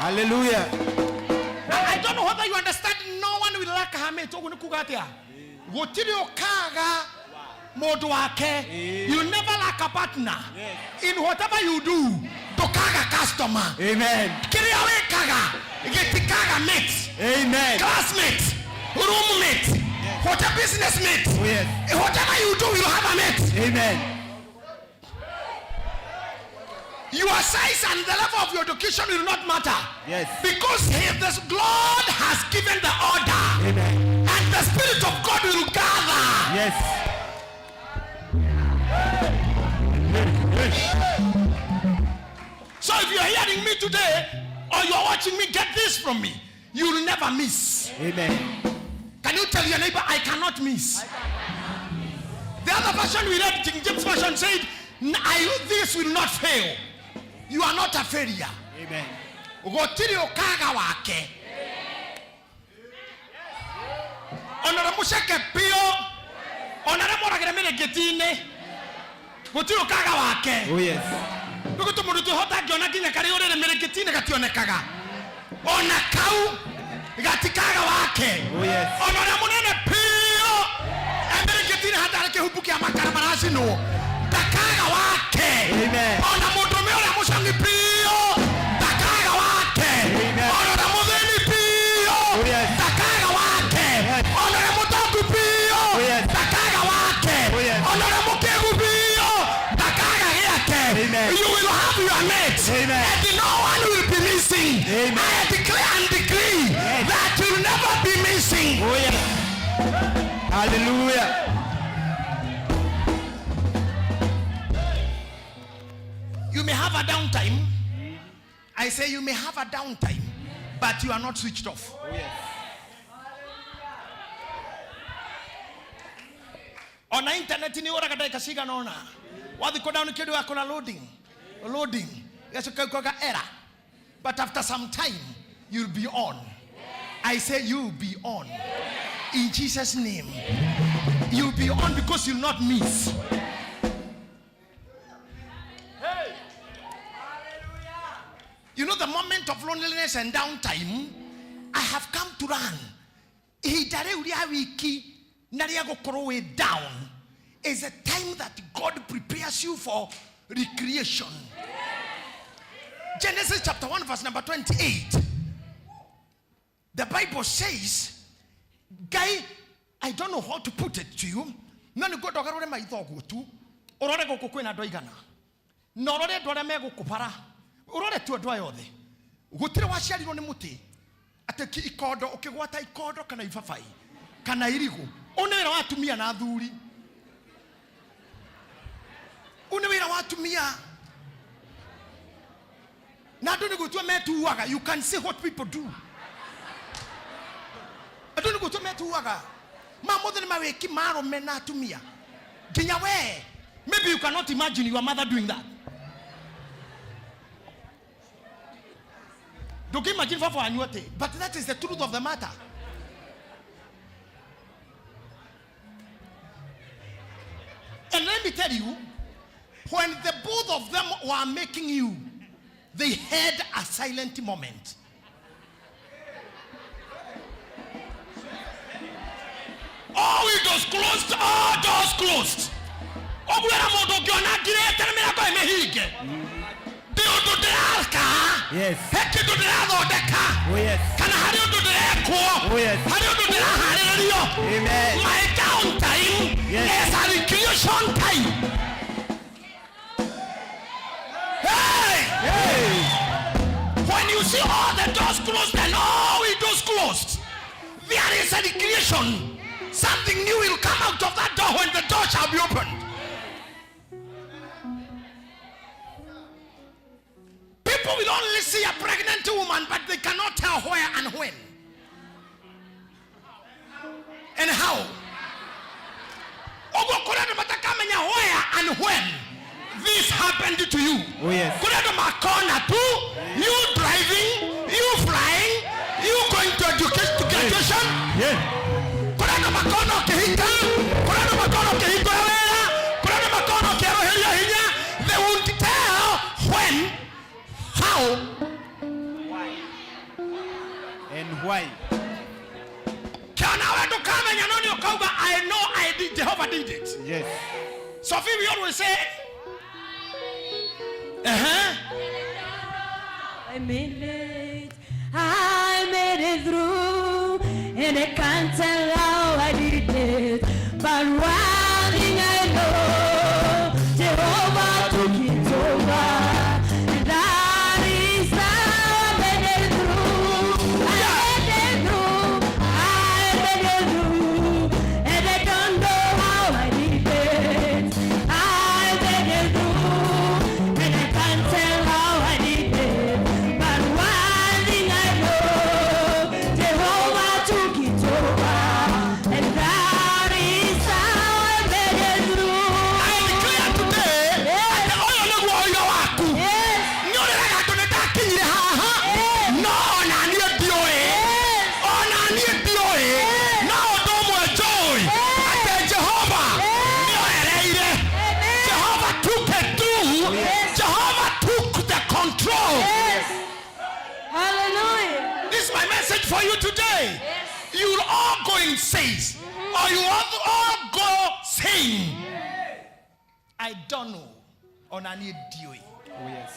Hallelujah.
I don't know whether you understand. No one will lack her mate. Ũguo nĩ kuga atĩa? Gũtirĩ ũkaga mũndũ wake. You never lack a partner. In whatever you do, ndũkaga customer.
Amen.
Kĩrĩa wĩkaga gĩtikaga mate.
Amen.
Classmate, roommate, whatever business mate.
Oh yes.
Whatever you do, you'll have a mate.
Amen.
Your size and the level of your education will not matter.
Yes.
Because this Lord has given the order.
Amen.
And the Spirit of God will gather.
Yes.
So if you are hearing me today or you are watching me, get this from me. You will never miss.
Amen.
Can you tell your neighbor, I cannot miss? The other version we read, King James Version said, this will not fail. You are not a failure.
Amen.
Gũtirĩ ũkaga wake. Ona ũrĩa mũceke biũ, ona arĩa moragĩre mĩrĩngĩti-inĩ, gũtirĩ ũkaga wake.
Oh yes.
Nĩ gũtũ mũndũ twĩhota ngĩona nginya karĩ ũrĩrĩ mĩrĩngĩti-inĩ gationekaga. Ona kau gatikaga wake.
Oh yes.
Ona ũrĩa mũnene biũ emĩrĩngĩti-inĩ hatarĩ kĩhumbu kĩa makara maracinwo, ndakaga wake.
Amen.
Ona mũndũrũme ũrĩa mũcong'i biũ ndakaga wake.
Amen.
Ona ũrĩa mũthĩni biũ
Oh, yes.
ndakaga wake.
Yes.
Ona ũrĩa mũtongu biũ
Oh, yes.
ndakaga wake.
Oh, yes.
Ona ũrĩa mũkĩgu biũ ndakaga gĩake.
Amen.
You will have your mate.
Amen.
And no one will be missing.
Amen.
I declare and decree
Yes.
that you'll never be missing.
Oh yes. Hallelujah.
You may have a downtime. I say you may have a downtime, but you are not switched off.
Oh yes.
Ona internet ni ũraga ndagĩka cigana ũna wathiĩ kũ down kĩndũ gakora loading loading gacoka gaukaga error, but after some time you'll be on. I say you'll be on in Jesus' name. You'll be on because you'll not miss. You know, the moment of loneliness and downtime, I have come to run. Ihinda rĩu rĩa wiki na rĩa gũkorwo wĩ down is a time that God prepares you for Recreation. Genesis chapter 1 verse number 28. The Bible says, Guy, I don't know how to put it to you. No nĩ ngwenda ũgarũre maitho ũguo tu ũrore gũkũ kwĩna andũ aigana na ũrore andũ arĩa megũkũbara ũrore tu andũ aya othe gũtirĩ waciarirwo nĩ mũtĩ atĩ ikondo ũkĩgwata ikondo kana ibabai kana irigũ. Ũyũ nĩ wĩra wa atumia na athuri. Ũyũ nĩ wĩra wa atumia na andũ nĩ gũtua metuaga. You can see what people do. Andũ nĩ gũtua metuaga. Mamothe nĩ mawĩki ma arũme na atumia. Nginya we, maybe you cannot imagine your mother doing that. Ndũngĩ imagine baba wanyu atĩ, but that is the truth of the matter. And let me tell you, when the both of them were making you, they had a silent moment. All windows closed, all doors closed. Ũguo mũndũ ũngĩona ngirĩte na mĩrango ĩ mĩhinge. Ndĩ ũndũ ndĩraka.
Yes.
He kĩndũ ndĩrathondeka.
Oh yes.
Kana harĩ ũndũ ndĩrekwo.
Oh yes.
Harĩ ũndũ ndĩraharĩrĩrio.
Amen.
My down time
Yes.
is a recreation time. Hey!
Hey!
When you see all the doors closed and all windows closed, there is a recreation. Something new will come out of that door when the door shall be opened. People will only see a pregnant woman, but they cannot tell where and when. And how. Ũguo kũrĩ andũ matakamenya where and when this happened to you.
Oh yes.
Kũrĩ andũ makona tu, you driving, you flying, you going to education, to graduation.
Yes.
Kũrĩ andũ makona ũkĩhika, kũrĩ andũ makona ũkĩhingũra wĩra, kũrĩ andũ makona ũkĩerũhĩrio hinya. They won't tell when, how,
And why?
Kana we ndũkamenya no nĩ ũkauga, I know I did, Jehovah did it.
Yes.
Sophie, we always say, uh-huh.
I made it, I made it through, and I can't tell how I did it. But one thing I know, Jehovah took it over, and that is how I made it through. I made it through, I made it through, and I don't know how I did it. I made it through, and I can't tell how I did it. But one thing I know, Jehovah took it over, and that is how I made it through.
I declare today, atĩ ũyũ nĩguo ũira waku. Nĩ ũrĩraga andũ nĩ ndakinyire haha, no ona niĩ ndiũĩ. Ona niĩ ndiũĩ. No ũndũ ũmwe njũĩ, atĩ Jehova nĩoereire. Jehovah took it through. Jehovah took the control.
Hallelujah.
This is my message for you today. You will all go in says, or you all go saying, I don't know. Ona niĩ ndiũĩ.
Oh yes.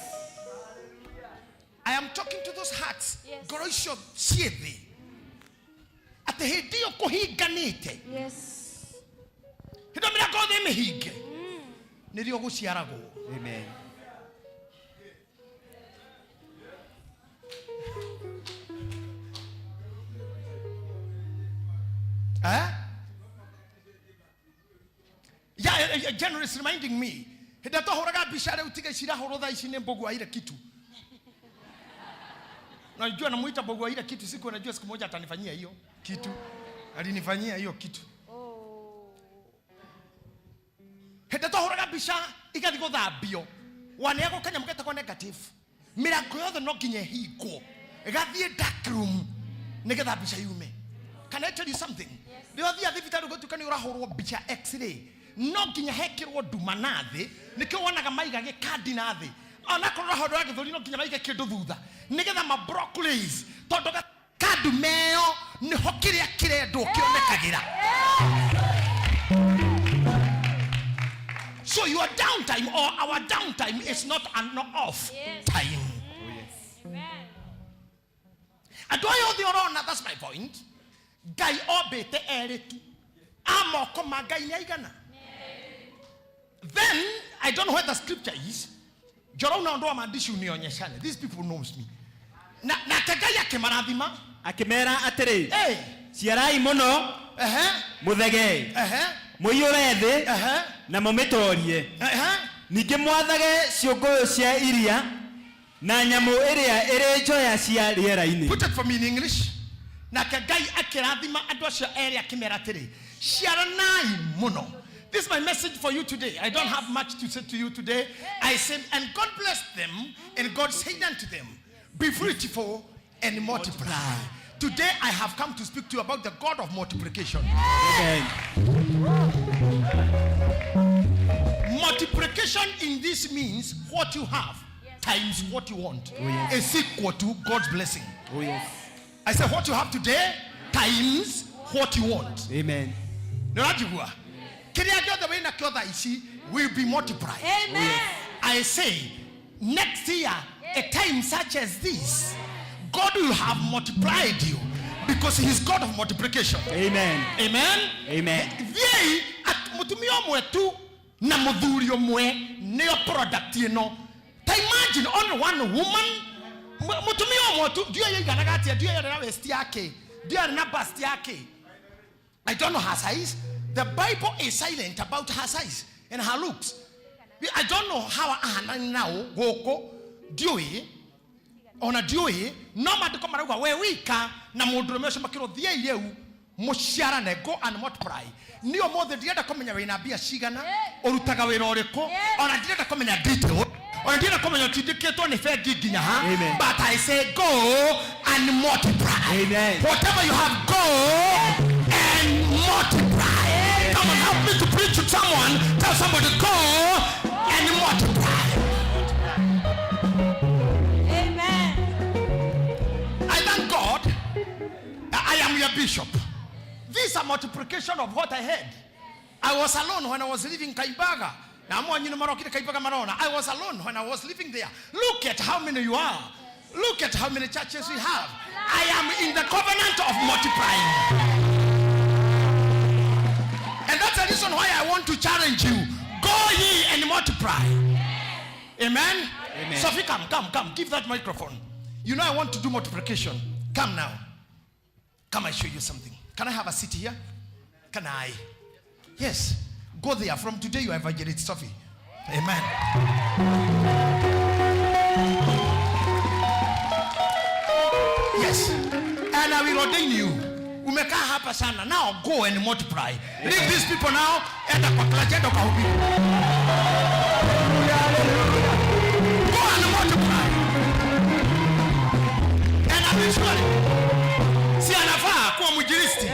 I am talking to those hearts. Ngoro icio ciĩ thĩ. Atĩ hĩndĩ ĩyo kũhinganĩte.
Yes.
Hĩndĩ ĩyo mĩrango yothe ĩ mĩhinge. Nĩrĩo gũciaragwo.
Amen.
Eh? Yeah, General is reminding me. Hĩndĩ ĩrĩa twahũraga mbica rĩu tiga ici irahũrwo thaa ici nĩ mbũgua ile kitu. Najua namuita mbũgua ile kitu, siku najua siku moja atanifanyia hiyo kitu. Alinifanyia hiyo kitu. Hĩndĩ ĩrĩa twahũraga mbica igathiĩ gũthambio, waneagwo kanyamũ getagwo negative. Mĩrango yothe no nginya ĩhingwo, ĩgathiĩ dark room nĩgetha mbica yume. Can I tell you something? Rĩrĩa ũthiaga thibitarĩ ũgĩtuĩka nĩ ũrahũrwo mbica x-ray, no nginya hekĩrwo nduma na thĩ, nĩkĩo wonaga maiga gĩkandi na thĩ. Onakorwo ũrahũrwo gĩthũri no nginya maige kĩndũ thutha nĩgetha ma broccolis, tondũ kandume ĩyo nĩho kĩrĩa kĩrendwo kĩonekagĩra. So your downtime or our downtime is not an off time. Andũ aya othe ũrona, that's my point. Ngai ombĩte erĩ tu. A moko ma Ngai nĩ aigana. Then I don't know where the scripture is. Njoro unaondoa maandishi unionyeshane. These people knows me. Na nake Ngai akĩmarathima.
Akĩmera atĩrĩ,
Hey.
ciarai mũno,
Ehe.
mũthegee,
Ehe.
mũiyũre thĩ,
Ehe.
na mũmĩtoorie.
Ehe.
Ningĩ mwathage ciũngũyũ cia iria na nyamũ ĩrĩa ĩrĩ njoya cia rĩera-inĩ.
Put it for me in English. Nake Ngai akĩrathima andũ acio erĩ akĩmera atĩrĩ, ciaranai mũno. This is my message for you today. I don't have much to say to you today. I said, and God blessed them, and God said unto them, be fruitful and multiply. Today I have come to speak to you about the God of multiplication.
Amen.
Multiplication in this means what you have times what you want.
Oh, yes.
Is equal to God's blessing.
Oh, yes.
I said what you have today times what you want.
Amen.
Nĩũranjigua? Kĩrĩa gĩothe wĩna kĩo thaa ici will be multiplied.
Amen.
I say next year, a time such as this, God will have multiplied you because he is God of multiplication.
Amen.
Amen.
Amen.
Thiĩi mũtumia ũmwe tu na mũthuri ũmwe nĩo product ĩno. Ta imagine only one woman, mũtumia ũmwe tu, ndiũĩ yaiganaga atĩa, ndiũĩ yarĩ na waist yake, ndiũĩ yarĩ na bust yake. I don't know her size. The Bible is silent about her size and her looks. I don't know how ahana nao gũkũ, ndiũĩ ona ndiũĩ, no maandĩko marauga we wika na mũndũrũme ũcio makĩrwo thiĩi rĩu mũciarane, go and multiply. Niĩ ũmũthĩ ndirenda kũmenya wĩna mbia cigana, ũrutaga wĩra ũrĩkũ, ona ndirenda kũmenya detail, ona ndirenda kũmenya ũtindĩkĩtwo nĩ bengi nginya ha.
Amen.
But I say go and multiply.
Amen.
Whatever you have, go and multiply. Come on, help me to preach to someone. Tell somebody, go and multiply.
Amen.
I thank God I am your bishop. This is a multiplication of what I had. I was alone when I was living Kaibaga. Now, I'm one, you know, Marokire Kaibaga Marona. I was alone when I was living there. Look at how many you are. Look at how many churches we have. I am in the covenant of multiplying. And that's the reason why I want to challenge you. Go ye and multiply. Amen?
Amen.
Sophie, come, come, come. Give that microphone. You know I want to do multiplication. Come now. Come, I show you something. Can I have a seat here? Can I? Yes. Go there. From today, you are evangelist Sophie. Amen. Yes. And I will ordain you. Umekaa hapa sana. Now go and multiply. Leave these people now. Enda kwa clergy, enda ukahubiri. Go and multiply. And I will surely. Si anafaa kuwa mwinjilisti.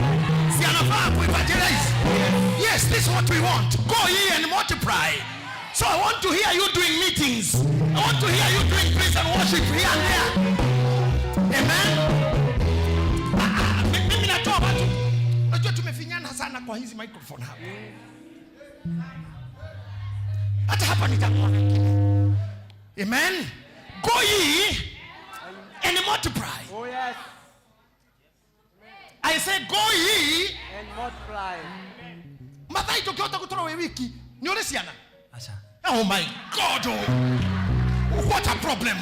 Si anafaa kuevangelize. Yes, this is what we want. Go ye and multiply. So I want to hear you doing meetings. I want to hear you doing praise and worship here and there. Amen. Mimi natoa watu. Unajua tumefinyana sana kwa hizi microphone hapa. Hata hapa nitakuwa. Amen. Go ye and multiply.
Oh yes.
I say go ye
and multiply.
Mathai tũkĩhota gũtũra wĩ wiki nĩ ũrĩ ciana?
Aca.
Oh my God, oh. What a problem.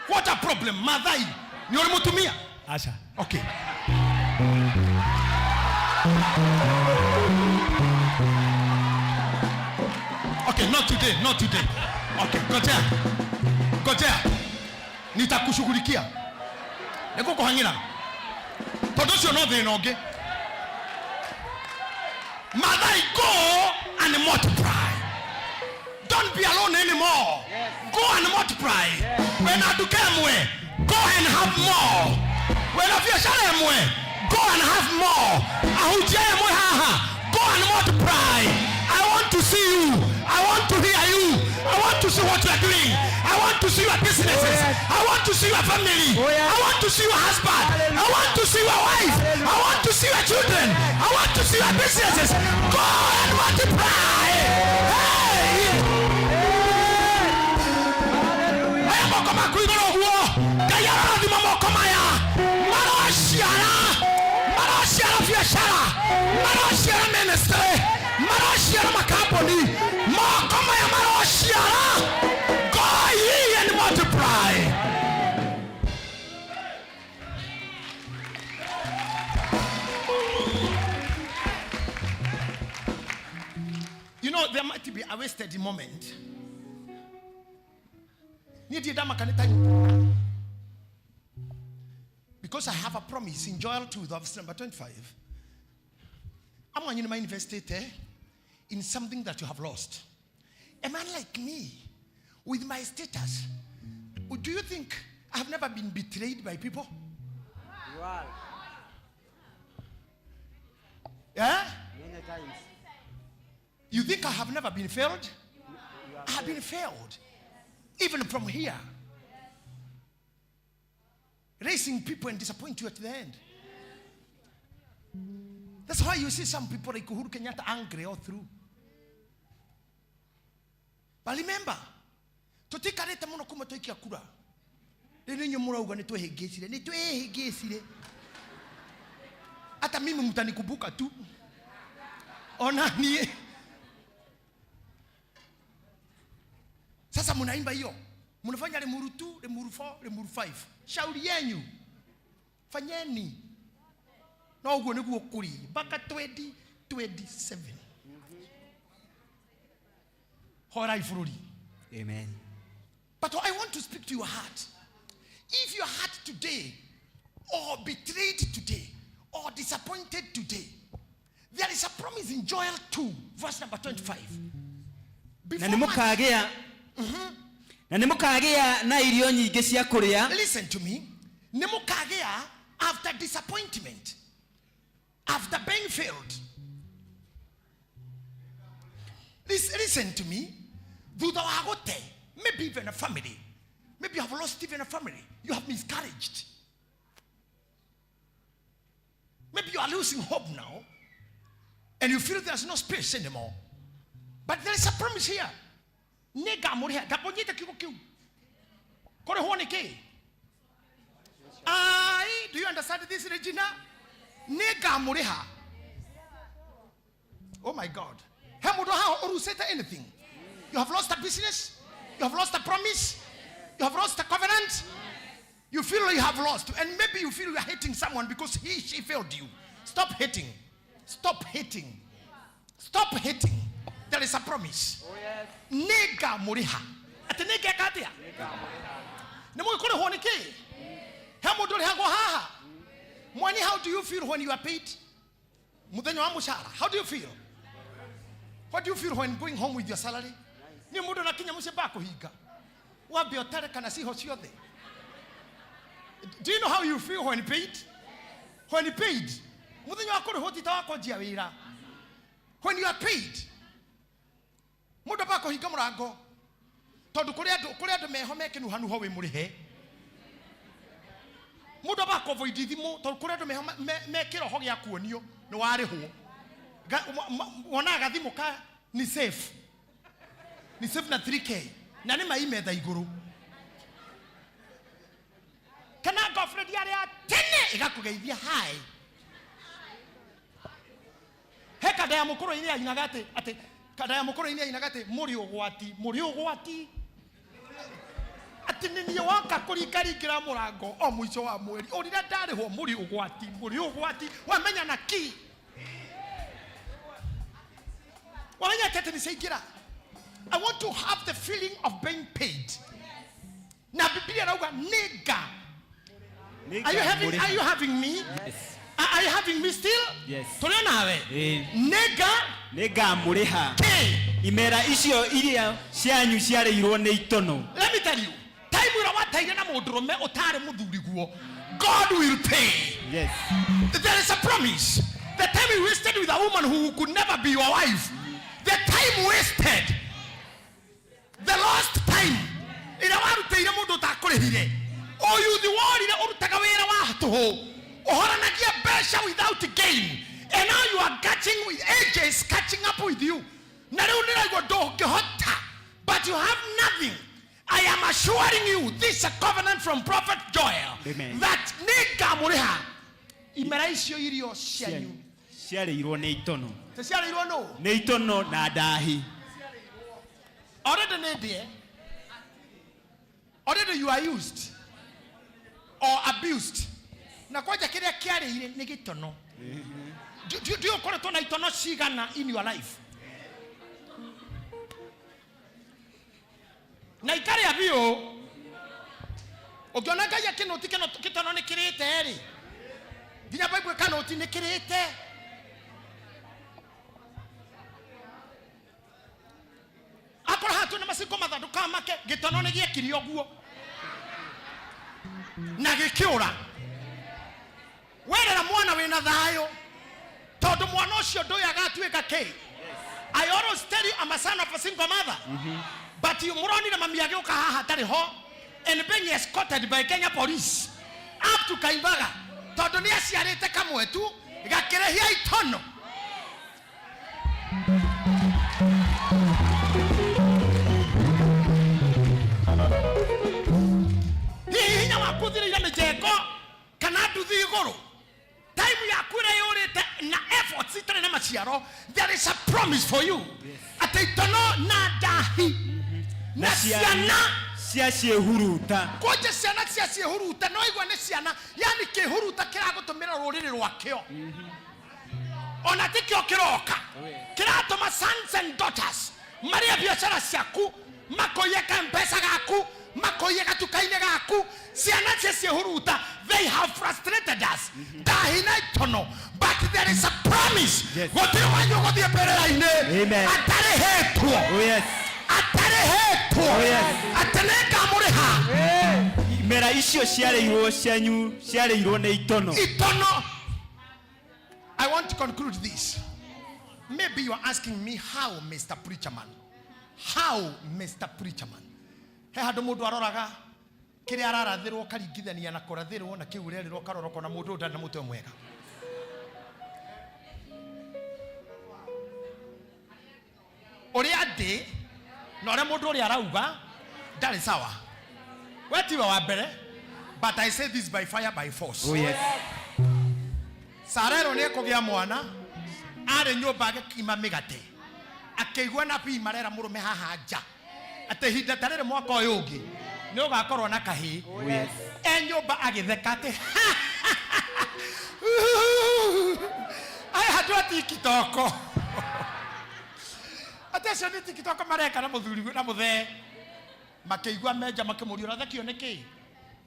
What a problem. Mathai, nĩ ũrĩ mũtumia?
Aca.
Okay. Okay, not today, not today. Okay, ngojea. Ngojea. Nitakushughulikia. Nĩngũkũhang'ĩra. Tondũ ũcio no thĩna ũngĩ. Mathai, go and multiply. Don't be alone anymore. Go and multiply. Wena duka ĩmwe, go and have more. Wena biacara ĩmwe, go and have more. Ahunjia ĩmwe haha, go and multiply. I want to see you. I want to hear you. I want to see what you are doing. I want to see your businesses. I want to see your family. I want to see your husband. I want to see your wife. I want to see your children. I want to see your businesses. Go and multiply. Hey! Aya moko maku igũrũ ũguo. Ngai arorathima moko maya. Marociara. Marociara biacara. Marociara ministry. Marociara makambuni. Moko maya marociara. Go ye and multiply. You know, there might be a wasted moment. Niĩ ndirĩ ndamaka nĩ time. Because I have a promise in Joel 2, verse number 25. I'm going to invest it in something that you have lost. A man like me, with my status, do you think I have never been betrayed by people?
You are.
Yeah?
Many times.
You think I have never been failed?
You are
I have been failed. Even from here. Raising people and disappoint you at the end. That's why you see some people like Uhuru Kenyatta angry all through. But remember, tutikarĩte mũno kuma twaikia kura. Rĩu nĩ inyuĩ mũrauga nĩ twĩhĩngĩcire, nĩ twĩhĩngĩcire. Hata mimi mtanikumbuka tu. Ona niĩ. Sasa mnaimba hiyo. Mnafanya Limuru 2, Limuru 4, Limuru 5. Shauri yenyu. Fanyeni. No ũguo nĩguo kũrĩ mpaka 2027. Horai bũrũri.
Amen.
But I want to speak to your heart. If your heart today, or betrayed today, or disappointed today, there is a promise in Joel 2, verse number 25.
Na nĩ mũkagĩa na nĩ mũkagĩa na irio nyingĩ cia kũrĩa.
Listen to me. Nĩ mũkagĩa after disappointment, after being failed. Listen to me. Thutha wa gũte, maybe even a family. Maybe you have lost even a family. You have miscarriaged. Maybe you are losing hope now. And you feel there's no space anymore. But there is a promise here. Nĩngamũrĩha. Ndambũnyite kiugo kĩu. Kũrĩhwo nĩ kĩ? Ai, do you understand this, Regina? Nĩngamũrĩha. Oh my God. He mũndũ haha ũrucĩte anything. You have lost a business. You have lost a promise. You have lost a covenant. You feel you have lost. And maybe you feel you are hating someone because he, she failed you. Stop hating. Stop hating. Stop hating. There is a promise.
Oh, yes.
Nĩngamũrĩha. Atĩ nĩngeka atĩa? Nĩ mũĩ kũrĩhwo nĩ kĩ? He mũndũ ũrĩhagwo haha? Mwani, how do you feel when you are paid? Mũthenya wa mũcara. How do you feel? What do you feel when going home with your salary? Nĩ mũndũ nakinya mũciĩ bakũhinga. Wambe ũtare kana ciho ciothe. Do you know how you feel when paid? When paid. Mũthenya wa kũrĩhwo ti ta wa kwanjia wĩra. When you are paid. Mũndũ ambaga kũhinga mũrango. Tondũ kũrĩ andũ meho mekĩnuhanuho wĩ mũrĩhe. Mũndũ ambaga kũ-avoid thimũ tondũ kũrĩ andũ meho me kĩroho gĩa kuonio nĩ warĩhwo. Wonaga gathimũ ka ni safe. Ni safe na 3K. Na nĩ mai metha igũrũ. Kana girlfriend yarĩ ya tene ĩgakũgeithia hi. He kanda ya mũkũrũ-inĩ yainaga atĩ kanda ya mũkũrũ-inĩ yainaga atĩ mũrĩ ũgwati, mũrĩ ũgwati. Atĩ nĩ niĩ woka kũringaringĩra mũrango o mũico wa mweri. Ũrire ndarĩhwo mũrĩ ũgwati, mũrĩ ũgwati. Wamenya na ki. Wamenya atĩ nĩ ciaingĩra. I want to have the feeling of being paid. Na Biblia inauga nĩnga. Are you having me?
Yes.
Are you having me still?
Yes.
Tũrĩ nawe?
Ĩĩ.
Nĩnga.
Nĩngamũrĩha.
Kĩ?
Imera icio iria cianyu ciarĩirwo nĩ itono.
Let me tell you. Time ĩrĩa wataire na mũndũrũme ũtarĩ mũthuri guo, God will pay.
Yes.
There is a promise. The time you wasted with a woman who could never be your wife. The time wasted. The lost time. Ĩrĩa warutĩire Ndakũrĩhire ũyuthi worire ũrutaga wĩra wa tũhũ ũhoranagia mbeca without gain, and now you are catching with age is catching up with you, na rĩu ndĩraigua ndũngĩhota, but you have nothing. I am assuring you this is a covenant from Prophet Joel.
Amen.
That nĩngamũrĩha imera icio irio cianyu
Ciarĩirwo nĩ itono.
Ciarĩirwo nũ?
Nĩ itono na ndahi.
Already nĩ ndĩe, already you are used or abused, na kwanja kĩrĩa kĩarĩire nĩ gĩtono. Ndiũ ũkoretwo na itono cigana in your life na ikarĩa biũ. Ũngĩona Ngai akĩnũti kĩtono nĩ kĩrĩte rĩ, nginya Bible ĩkanũti nĩ kĩrĩte. Akorwo haha twĩna macingo mathandũkaga make, gĩtono nĩ gĩekire ũguo na gĩkĩũra. Werera mwana wĩna thayũ, tondũ mwana ũcio ndũĩ agatuĩka kĩ. I always tell you, I'm a son of a single mother, but you mũronire mami agĩũka haha atarĩ ho and being escorted by Kenya Police up to Kaimbaga, tondũ nĩ aciarĩte kamwe tu gakĩrĩhia itono. Hihi hinya waku ũthirĩire mĩjengo kana nduthi igũrũ, time yaku ĩrĩa yũrĩte na efforts itarĩ na maciaro, there is a promise for you atĩ itono na ndahi na ciana
cia ciĩhuruta.
Kwanja ciana cia ciĩhuruta, no igua nĩ ciana, yani kĩhuruta kĩragũtũmĩra rũrĩrĩ rwakĩo, ona tikĩo kĩroka kĩratũma sons and daughters marĩa biacara ciaku, makoiye kampesa gaku, makoiye gatuka-inĩ gaku. Ciana cia ciĩhuruta, they have frustrated us, ndahi na itono, but there is a promise. Gũtirĩ wanyu ũgũthiĩ mbĩrĩra-inĩ
Amen.
atarĩhĩtwo.
Oh yes.
Atarĩhĩtwo.
Oh yes.
Atĩ nĩngamũrĩha.
Imera icio ciarĩirwo cianyu ciarĩirwo nĩ itono.
Itono. I want to conclude this. Maybe you are asking me how, Mr. Preacherman. How, Mr. Preacherman? He handũ mũndũ aroraga kĩrĩa ararathĩrwo karingithania na kũrathĩrwo na kĩu ũrerĩrwo, karora ũkona mũndũ ũyũ ndarĩ na mũtwe mwega. Ũrĩa ndĩ na ũrĩa mũndũ ũrĩa arauga ndarĩ sawa. We tiwe wa mbere, but I say this by fire by force.
Oh yes.
Sara ĩrwo nĩ ekũgĩa mwana, arĩ nyũmba agĩkima mĩgate, akĩigua nabii marera mũrũme haha nja atĩ ihinda ta rĩrĩ mwaka ũyũ ũngĩ nĩ ũgakorwo na kahĩĩ.
Oh yes.
E nyũmba agĩtheka atĩ aya andũ a TikTok, atĩ acio nĩ TikTok mareka na mũthuri na mũthee. Makĩigua menja makĩmũria, ũrathekio nĩ kĩ?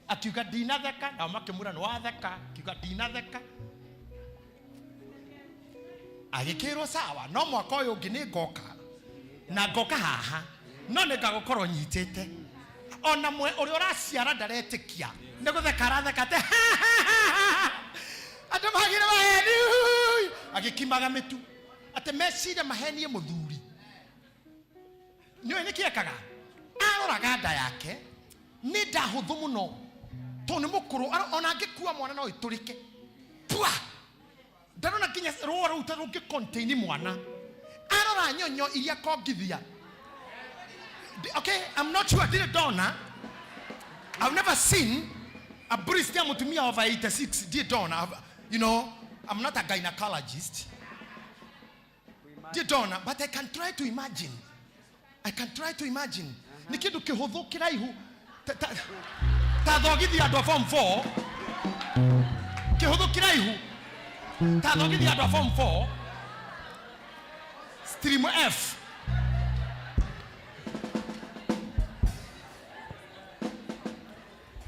Akiuga, ndinatheka. Nao makĩmwĩra, nĩ watheka. Akiuga, ndinatheka. Agĩkĩrwo sawa, no mwaka ũyũ ũngĩ nĩ ngoka na ngoka haha, no nĩ ngagũkorwo nyitĩte ona mwe ũrĩa ũraciara ndaretĩkia nĩ gũtheka aratheka atĩ andũ magire maheni, agĩkimaga mĩtu atĩ meciria mahenie mũthuri. Nĩũĩ nĩkĩ ekaga? Aroraga nda yake nĩ nda hũthũ mũno, tondũ nĩ mũkũrũ, ona angĩkua mwana no ĩtũrĩke pua, ndarona nginya rũa rũu ta rũngĩ contain mwana. Arora nyonyo iria kongithia. Okay, I'm not sure, ndirĩ ndona. I've never seen a breast ya mũtumia over 86, ndirĩ ndona. I'm not a gynecologist, ndirĩ ndona, but I can try to imagine. I can try to imagine nĩ kĩndũ kĩhũthũ kĩraihu ta thogithi andũ a form 4, kĩhũthũ kĩraihu ta thogithi andũ a form 4 stream F.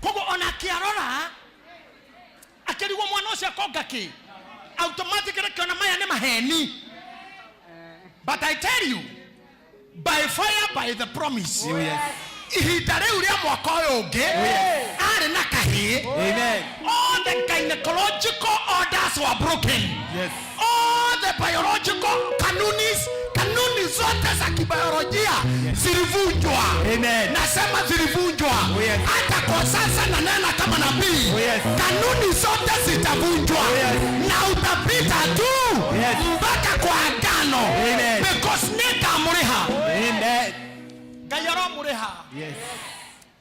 Koguo ona akĩarora akĩrigwo mwana ũcio akonga kĩ, automatically kĩona maya nĩ maheni. But I tell you by fire, by the promise,
Oh yes.
ihinda rĩu rĩa mwaka ũyũ ũngĩ arĩ na kahĩĩ.
Amen.
All the gynecological orders were broken.
Yes.
All the biological kanunis, kanuni zote za kibiolojia zilivunjwa. Nasema zilivunjwa. Hata kwa sasa nanena kama nabii, kanuni zote zitavunjwa na utapita tu mpaka kwa agano, because nikamuriha. Ngai aromuriha.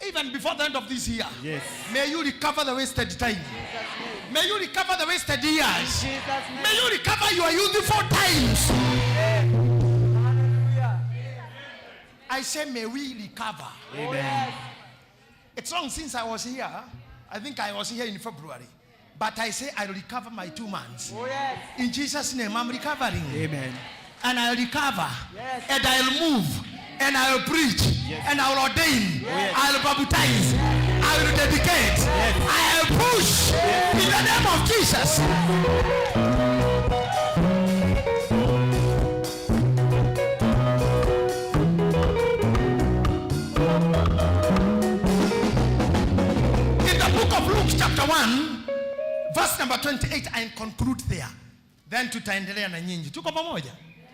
Even before the end of this year, may you recover the wasted time. May you recover the wasted years. May you recover your youthful times. I say, may we recover.
Amen.
It's long since I was here. I think I was here in February. But I say I'll recover my 2 months. In Jesus' name, I'm recovering.
Amen.
And I'll recover. And I'll move. And I'll preach. And I'll ordain. I'll baptize. I will dedicate. I'll push. In the name of Jesus. In the book of Luke chapter 1, verse number 28, I conclude there. Then tutaendelea na nyinyi. Tuko pamoja?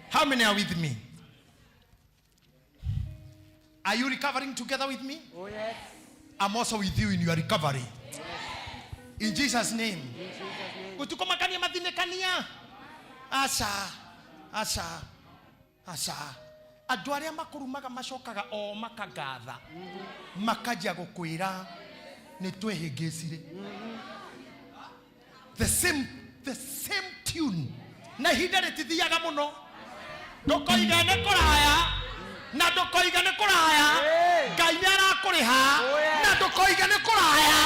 How many are with me? Are you recovering together with me?
Oh, yes.
I'm also with you in your recovery. In Jesus' name. Gutukomakania mathinekania. Aca, aca, aca. Andũ arĩa makũrumaga macokaga o makagatha. Makanjia gũkwĩra nĩ twehĩngĩcire. The same tune. Na ihinda rĩtithiaga mũno. Ndũkoige nĩ kũraya. Na ndũkoige nĩ kũraya. Ngai nĩ arakũrĩha. Na ndũkoige nĩ kũraya.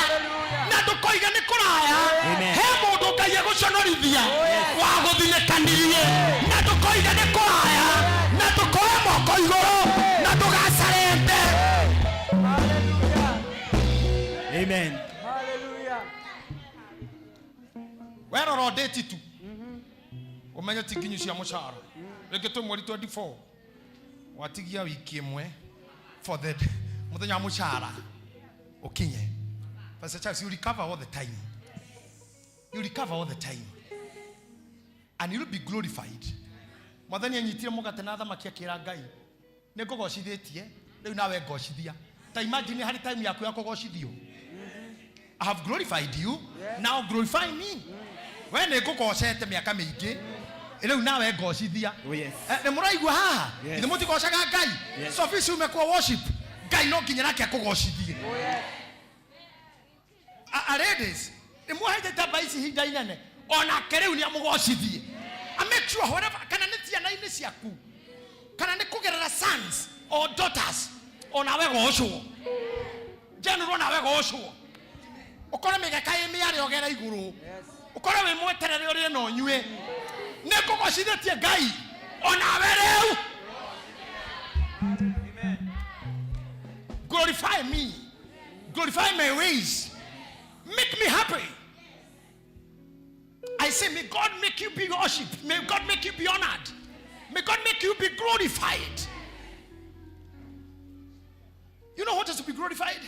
Na ndũkoige nĩ kũraya.
Amen.
He mũndũ Ngai egũconorithia wa gũthinĩkanirie. Na ndũkoige nĩ kũraya. Na ndũkoe moko igũrũ. Na ndũgacarende.
Amen.
Hallelujah.
Werora date tu. Ũmenye ti nginyu cia mũcara. Rĩngĩ twĩ mweri 24. Watigia wiki ĩmwe for the mũthenya wa mũcara ũkinye. Pastor Charles, you recover all the time. You recover all the time. And you'll be glorified. Mwathani anyitire mũgate na thamaki akĩra Ngai, nĩ ngũgocithĩtie, rĩu nawe ngocithia. Ta imagine harĩ time yaku ya kũgocithio. I have glorified you, now glorify me. We nĩ ngũgocete mĩaka mĩingĩ, rĩu nawe ngocithia.
Oh, yes.
Nĩ mũraigua haha?
Yes.
Ithe mũtigocaga Ngai?
Yes.
So office umekuwa worship. Ngai no nginya nake akũgocithie. A ladies, nĩ muohete tamba ici ihinda inene, onake rĩu nĩ amũgocithie. A make sure whatever, kana nĩ ciana-inĩ ciaku, kana nĩ kũgerera sons or daughters, onawe gocwo. General nawe gocwo. Ũkore mĩgeka ĩ mĩarĩ ũgere igũrũ. Ũkore wĩ mweterere ũrĩe na ũnyue. Nĩ ngũgocithĩtie Ngai, onawe rĩu. Glorify me. Glorify my ways. Make me happy. I say, may God make you be worshipped. May God make you be honored. May God make you be glorified. You know what is to be glorified?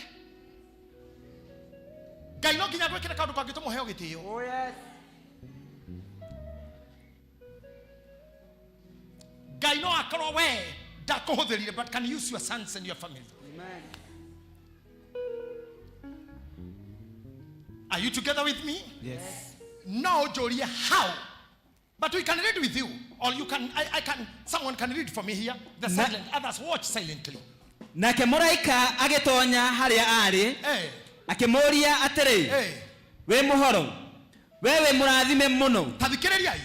Ngai no nginya gwĩkĩra kaũndũ kangĩtũma ũheo gĩtĩo.
Oh, yes.
Ngai no akorwo we ndakũhũthĩrire, but can use your sons and your family.
Amen.
Are you together with me?
Yes.
No, Joria, how? But we can read with you, or you can, I can, someone can read for me here. The silent, others watch silently.
Nake mũraika agĩtonya harĩa arĩ, akĩmũũria atĩrĩ, wĩ mũhoro, we wĩ mũrathime mũno.
Ta thikĩrĩriai.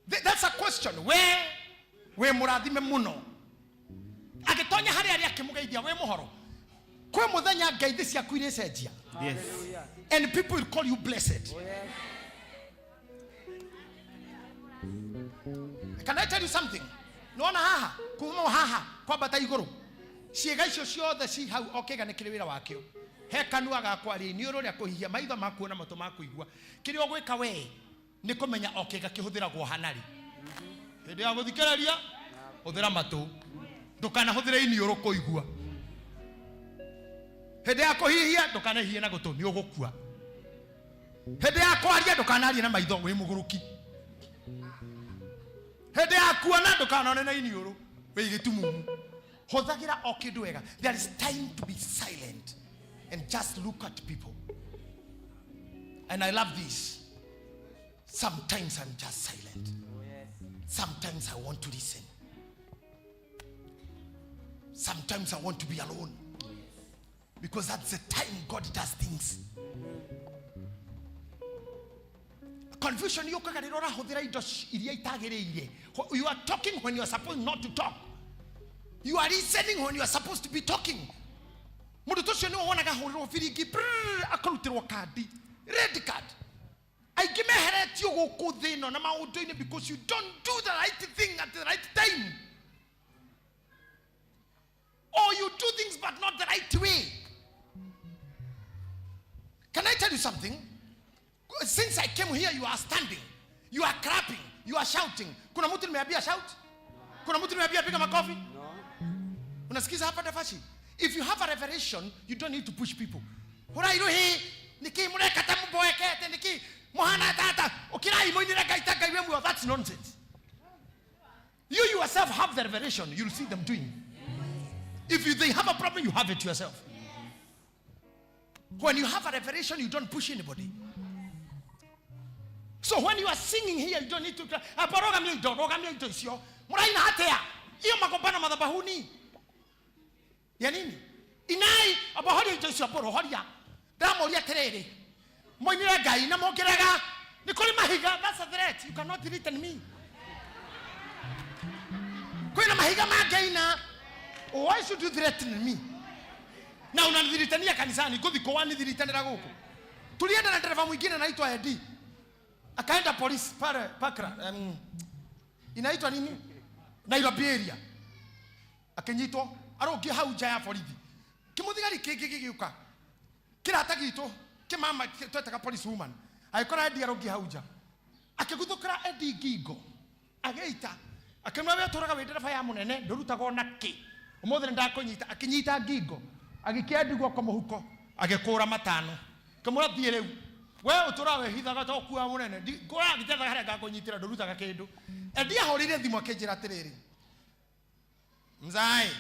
That's a question. We wĩ mũrathime mũno. Agĩtonya harĩa arĩ akĩmũgeithia, wĩ mũhoro. Kwĩ mũthenya ngeithi ciaku irĩcenjia.
Yes.
And people will call you blessed. Can I tell you something? Nona haha, kuma haha, kwambata igũrũ. Ciĩga icio ciothe ci hau, o kĩga nĩ kĩrĩ wĩra wakĩo. He kanua gakwa rĩ, nĩ ũrĩa kũhihia, maitho makuona, matũ makũigua. Kĩrĩa ũgwĩka we nĩ kũmenya o kĩga kĩhũthĩragwo hana rĩ. Hĩndĩ ya gũthikĩrĩria, hũthĩra matũ. Ndũkanahũthĩre iniũrũ kũigua. Hĩndĩ ya kũhihia, ndũkanahihie na gũtũ, nĩ ũgũkua. Hĩndĩ ya kwaria, ndũkanarie na maitho, wĩ mũgũrũki. Hĩndĩ ya kuona ndũkanone na iniũrũ wĩ gĩtumumu. Hũthagĩra o kĩndũ wega. There is time to be silent and just look at people. And I love this. Sometimes I'm just silent. Sometimes I want to listen. Sometimes I want to be alone. Because that's the time God does things. Confusion yũkaga rĩrĩa ũrahũthĩra indo iria itagĩrĩire. You are talking when you are supposed not to talk. You are listening when you are supposed to be talking. Mũndũ ta ũcio nĩwe wonaga ahũrĩrwo biringi brrr, akarutĩrwo kandi, red card. Aingĩ meheretio gũkũ thĩ ĩno na maũndũ-inĩ because you don't do the right thing at the right time. Or you do things but not the right way. Can I tell you something? Since I came here, you are standing, you are clapping, you are shouting. Kuna mtu nimeambia shout? Kuna mtu nimeambia piga makofi?
No.
Unasikiza hapa Dafashi? If you have a revelation, you don't need to push people. Hura iruhi, niki mureka ta muboekete, niki muhana tata, ukirai muinire Ngai ta Ngai we muoyo. That's nonsense. You yourself have the revelation, you'll see them doing. If they have a problem, you have it yourself. When you have a revelation, you don't push anybody. So when you are singing here, you don't need to cry. Apa, rogamia indo, rogamia indo icio. Muraina atia? Iyo magombano madhabahuni. Ya nini? Inai, apa horia indo icio, apa horia. Ndamoria atiriri. Moinire Ngai na mongeraga. Ni kuri mahiga, that's a threat. You cannot threaten me. Kwina mahiga mangeina. Why should you threaten me? Na unanidhiritania kanisani, nguthi wanidhiritanira guku. Tulienda na dereva mwingine anaitwa Eddie. Akaenda polisi pale Pakra. Inaitwa nini? Nairobi area. Akinyitwo, arũngiĩ hau nja ya borithi. Kĩmũthigari kĩngĩ gĩgĩũka. Kĩrata gitũ, kĩmama twetaga police woman. Agĩkora Eddie arũngiĩ hau nja. Akĩguthũkĩra Eddie ngingo. Agĩita. Akĩmwĩra we ũtũraga wĩ ndereba ya mũnene, ndũrutaga ona kĩ. Ũmũthĩ nĩndakũnyita. Akĩnyita ngingo. Agĩkia Eddie guoko mũhuko. Agĩkũra matano. Akĩmwĩra thiĩ rĩu. We ũtũraga wĩhithaga ta ũkuaga mũnene. Ngũraga ngĩtethaga harĩa ngakũnyitĩra, ndũrutaga kĩndũ. Eddie ahũrĩire thimũ akĩnjĩra atĩrĩrĩ, Mzai,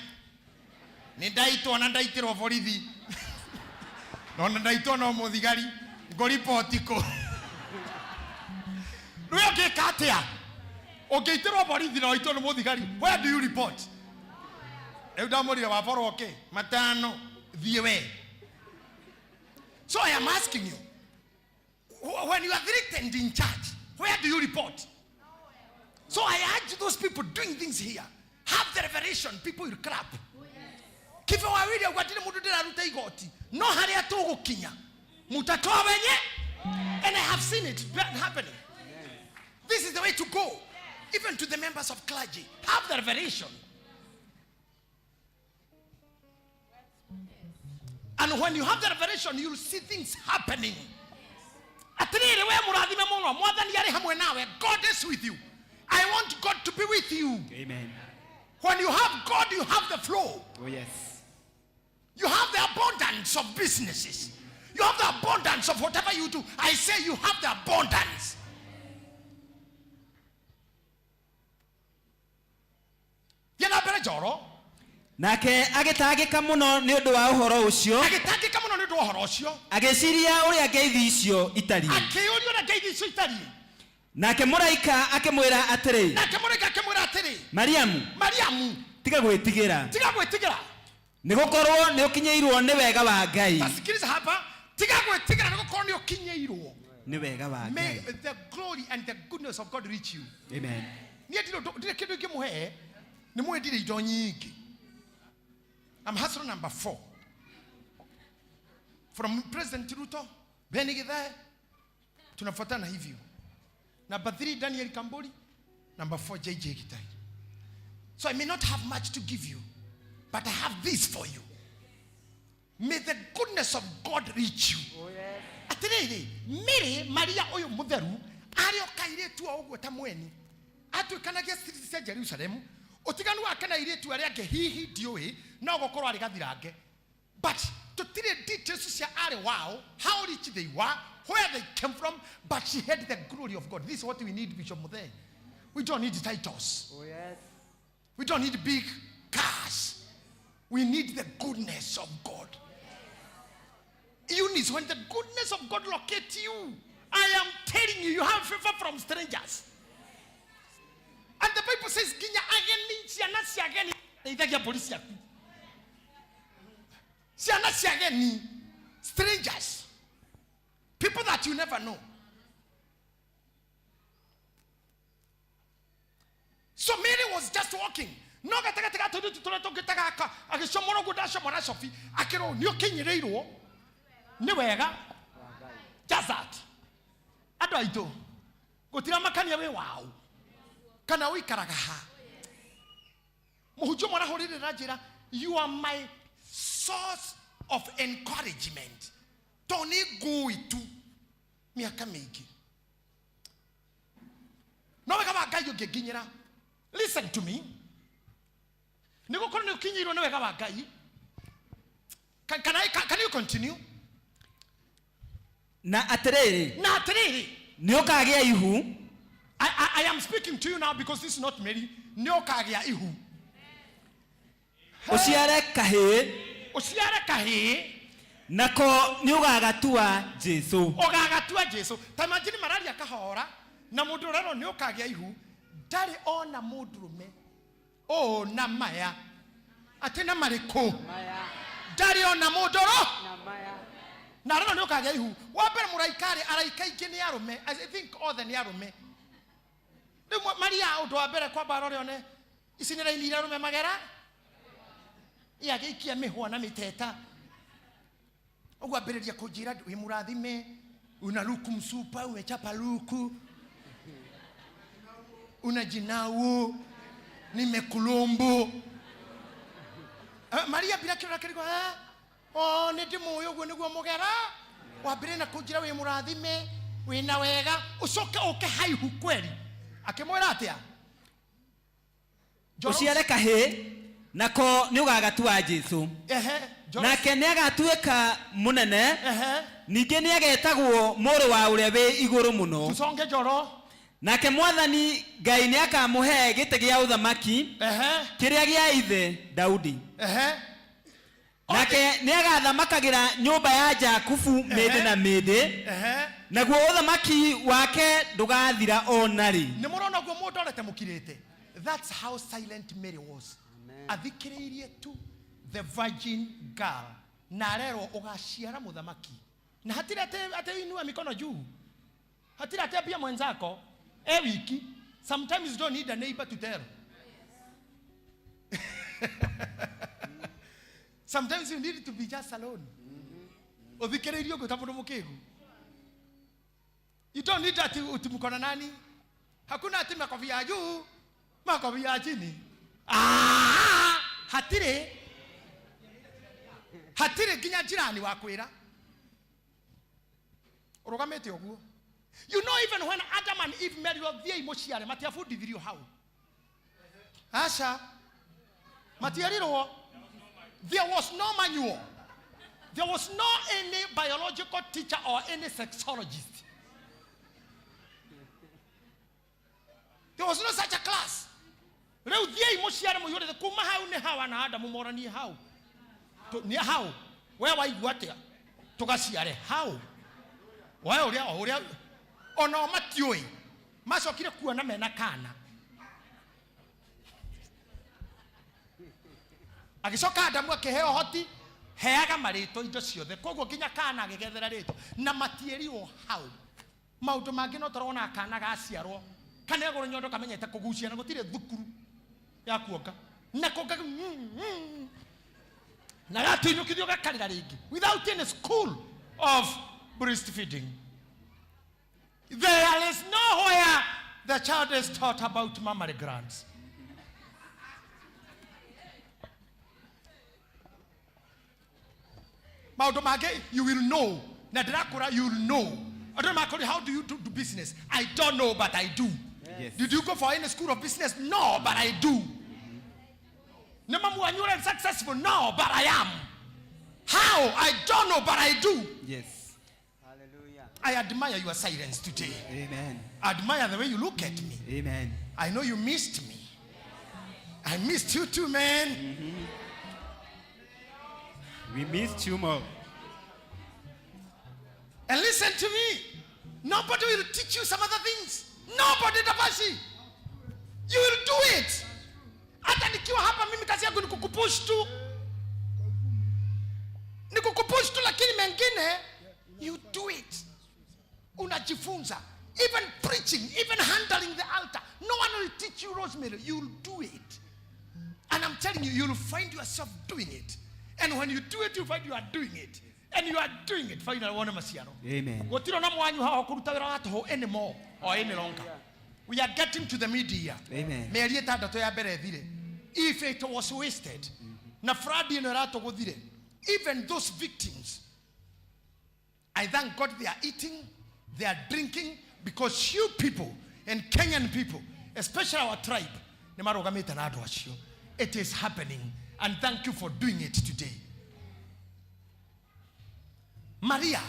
nĩ ndaitwo na ndaitĩrwo borithi. Na ona ndaitwo no mũthigari, ngũriboti kũ? Rĩu ũngĩka atĩa? Ũngĩitĩrwo borithi na ũitwo nĩ mũthigari, where do you report? Rĩu ndamũrire waborwo kĩ? Matano, thiĩ we. So I am asking you, when you are threatened in church, where do you report? So I urge those people doing things here, have the revelation, people will clap. Kibe wa wili auga ndire mundu ndiraruta igoti, no haria tugukinya mutatoa wenye. And I have seen it happening. This is the way to go. Even to the members of clergy, have the revelation. And when you have the revelation, you'll see things happening. Atiriri we murathime muno, Mwathani ari hamwe nawe. God is with you. I want God to be with you.
Amen.
When you have God, you have the flow.
Oh yes.
You have the abundance of businesses. You have the abundance of whatever you do. I say you have the abundance. Thiĩ na mbere Njoro.
Nake agĩtangĩka mũno nĩ ũndũ wa ũhoro ũcio.
Agĩtangĩka mũno nĩ ũndũ wa ũhoro ũcio.
Agĩciria ũrĩa ngeithi icio itariĩ.
Akĩũria ũrĩa ngeithi icio itariĩ.
Nake mũraika akĩmwĩra atĩrĩ.
Nake mũraika akĩmwĩra atĩrĩ.
Mariamu.
Mariamu.
Tiga gwĩtigĩra.
Tiga gwĩtigĩra.
Nĩ gũkorwo nĩ ũkinyĩirwo nĩ wega wa Ngai.
Tasikiliza hapa. Tiga gwĩtigĩra nĩ gũkorwo nĩ ũkinyĩirwo.
Nĩ wega wa
May
Ngai.
the glory and the goodness of God reach you.
Amen.
Niĩ ndirĩ ũndũ, ndirĩ kĩndũ ingĩmũhe, nĩ mũĩ ndirĩ indo nyingĩ. I'm hustler number 4. From President Ruto, Ben Githae, tunafuatana hivyo. Number 3, Daniel Kamburi. Number 4, JJ Gitahi. So I may not have much to give you, but I have this for you. May the goodness of God reach you.
Oh, yes.
Atiriri, Mary, Maria ũyũ mũtheru, arĩ o kairĩtu o ũguo ta mweni, atuĩkanagia streets cia Jerusalem, ũtiganu wake na airĩtu arĩa angĩ hihi ndiũĩ, no gũkorwo arĩ gathirange. But tũtirĩ details cia arĩ wao, how rich they were, where they came from, but she had the glory of God. This is what we need, Bishop Muthee. We don't need titles.
Oh, yes.
We don't need big cars. We need the goodness of God. Eunice, when the goodness of God locates you, I am telling you, you have favor from strangers. And the Bible says, Ginya ageni, ciana cia ageni, ithagia mbũri ciaku. Ciana cia ageni, strangers, people that you never know. So Mary was just walking. No gatagatĩ ga tũirĩtu tũrĩa tũngĩ ta gaka agĩcomora ũguo ndacomora cobi akĩrwo nĩ ũkinyĩrĩirwo nĩ wega. Just that. Andũ aitũ gũtiramakania wĩ waũ kana ũikaraga ha. Mũhunjia ũmwe arahũrĩrĩra njĩra, you are my source of encouragement, tondũ nĩ ngũĩ tu mĩaka mĩingĩ no wega wa Ngai ũngĩnginyĩra. Listen to me, nĩ gũkorwo nĩ ũkinyĩirwo nĩ wega wa Ngai. Can you continue?
Na atĩrĩrĩ,
na atĩrĩrĩ,
nĩ ũkagĩa ihu.
I am speaking to you now because this is not Mary. Nĩ ũkagĩa ihu.
Ũciare kahĩĩ.
Ũciare kahĩĩ.
Nako nĩ ũgagatua Jesu.
Ũgagatua Jesu. Ta imagine mararia kahora na mũndũ ũrerwo nĩ ũkagĩa ihu ndarĩ ona mũndũrũme ũũ na maya atĩ na marĩkũ ndarĩ ona mũndũrũ na arerwo nĩ ũkagĩa ihu. Wa mbere mũraika rĩ, araika aingĩ nĩ arũme. I think othe nĩ arũme. Rĩu Maria ũndũ wa mbere kwamba arore one ici nĩ raini iria arũme magera agĩikia mĩhwa na mĩteta ũguo ambĩrĩria kũnjĩra wĩ mũrathime, una luku msupa, umechapa luku, una jinau nimekulumbu. Maria bila kĩrora kĩrigwo, oh nĩ ndĩmũĩ ũguo nĩguo mũgera wambĩrĩria na kũnjĩra wĩ mũrathime wĩna wega ũcoke ũke haihu kweri. Akĩmwĩra atĩa?
Ũciare kahĩĩ nako nĩ ũgagatua Jesu.
Ehe, Njoro.
Nake nĩ agatuĩka mũnene.
Ehe.
Ningĩ nĩ agetagwo mũrũ wa ũrĩa wĩ igũrũ mũno.
Tusonge Njoro.
Nake Mwathani Ngai nĩ akamũhe gĩtĩ gĩa ũthamaki
Ehe.
kĩrĩa gĩa ithe Daudi.
Ehe.
Nake nĩ agathamakagĩra nyũmba ya Jakubu mĩndĩ na mĩndĩ.
Ehe.
Naguo ũthamaki wake ndũgathira o na rĩ.
Nĩ mũrona ũguo mũndũ orete mũkirĩte. That's how silent Mary was. Athikĩrĩirie tu the virgin girl na arerwo ũgaciara mũthamaki na hatirĩ atĩ inua mikono juu, hatirĩ atĩ ambia mwenzako e wiki. Sometimes you don't need a neighbor to tell. Sometimes you need to be just alone. Ũthikĩrĩirie ũguo ta mũndũ mũkĩgu. You don't need ati uti mkono nani. Hakuna ati makofi ya juu, makofi ya chini. Hatirĩ. Hatirĩ nginya jirani wa kwĩra. Ũrũgamĩte ũguo. You know, even when Adam and Eve merirwo thiĩi mũciare, matiabundithirio hau. Aca. Matierirwo. There was no manual. There was no any biological teacher or any sexologist. There was no such a class. Rĩu thiĩi mũciare mũiyũrĩte kuma hau nĩ Hawa na Adamu moranie hau. Nĩ hau. We waigua atĩa? Tũgaciare hau. We ũrĩa, o ũrĩa, ona o matiũĩ. Macokire kuona mena kana. Agĩcoka Adamu akĩheo ũhoti, heaga marĩtwa indo ciothe. Koguo nginya kana agĩgethera rĩtwa. Na matiĩrirwo hau. Maũndũ mangĩ no tũrona kana gaciarwo. Kana egũrũ nyondo kamenyete kũgucia na gũtirĩ thukuru ya kuonga. Na kuonga, Na gatunyũkithio gakarĩra rĩngĩ. Without any school of breastfeeding. There is nowhere the child is taught about mammary glands. Maũndũ mangĩ, you will know. Na ndĩrakũra, you will know. Andũ nĩmakũria, how do you do business? I don't know, but I do.
Yes.
Did you go for any school of business? No, but I do. Nĩ mamu wanyu ũrĩa successful? No, but I am. How? I don't know, but I do.
Yes.
Hallelujah.
I admire your silence today.
Amen.
I admire the way you look at me.
Amen.
I know you missed me. I missed you too, man.
We missed you more.
And listen to me. Nobody will teach you some other things. Nobody, Tapashi. You will do it. Hata nikiwa hapa mimi kazi yangu ni kukupush tu. Ni kukupush tu, lakini mengine you do it. Unajifunza. Even preaching, even handling the altar. No one will teach you, Rosemary. You'll do it. And I'm telling you, you'll find yourself doing it. And when you do it, you find you are doing it. And you are doing it. Finally, wone maciaro.
Amen.
Gũtirĩ na mwanyu haha kũruta wĩra wa tũhũ anymore or any longer. We are getting to the mid-year.
Amen.
Mĩeri ĩtandatũ ya mbere ĩthire. If it was wasted, na flood ĩno ĩratũgũthire, even those victims, I thank God they are eating, they are drinking, because you people and Kenyan people, especially our tribe, nĩ marũgamĩte na andũ acio. It is happening, and thank you for doing it today. Maria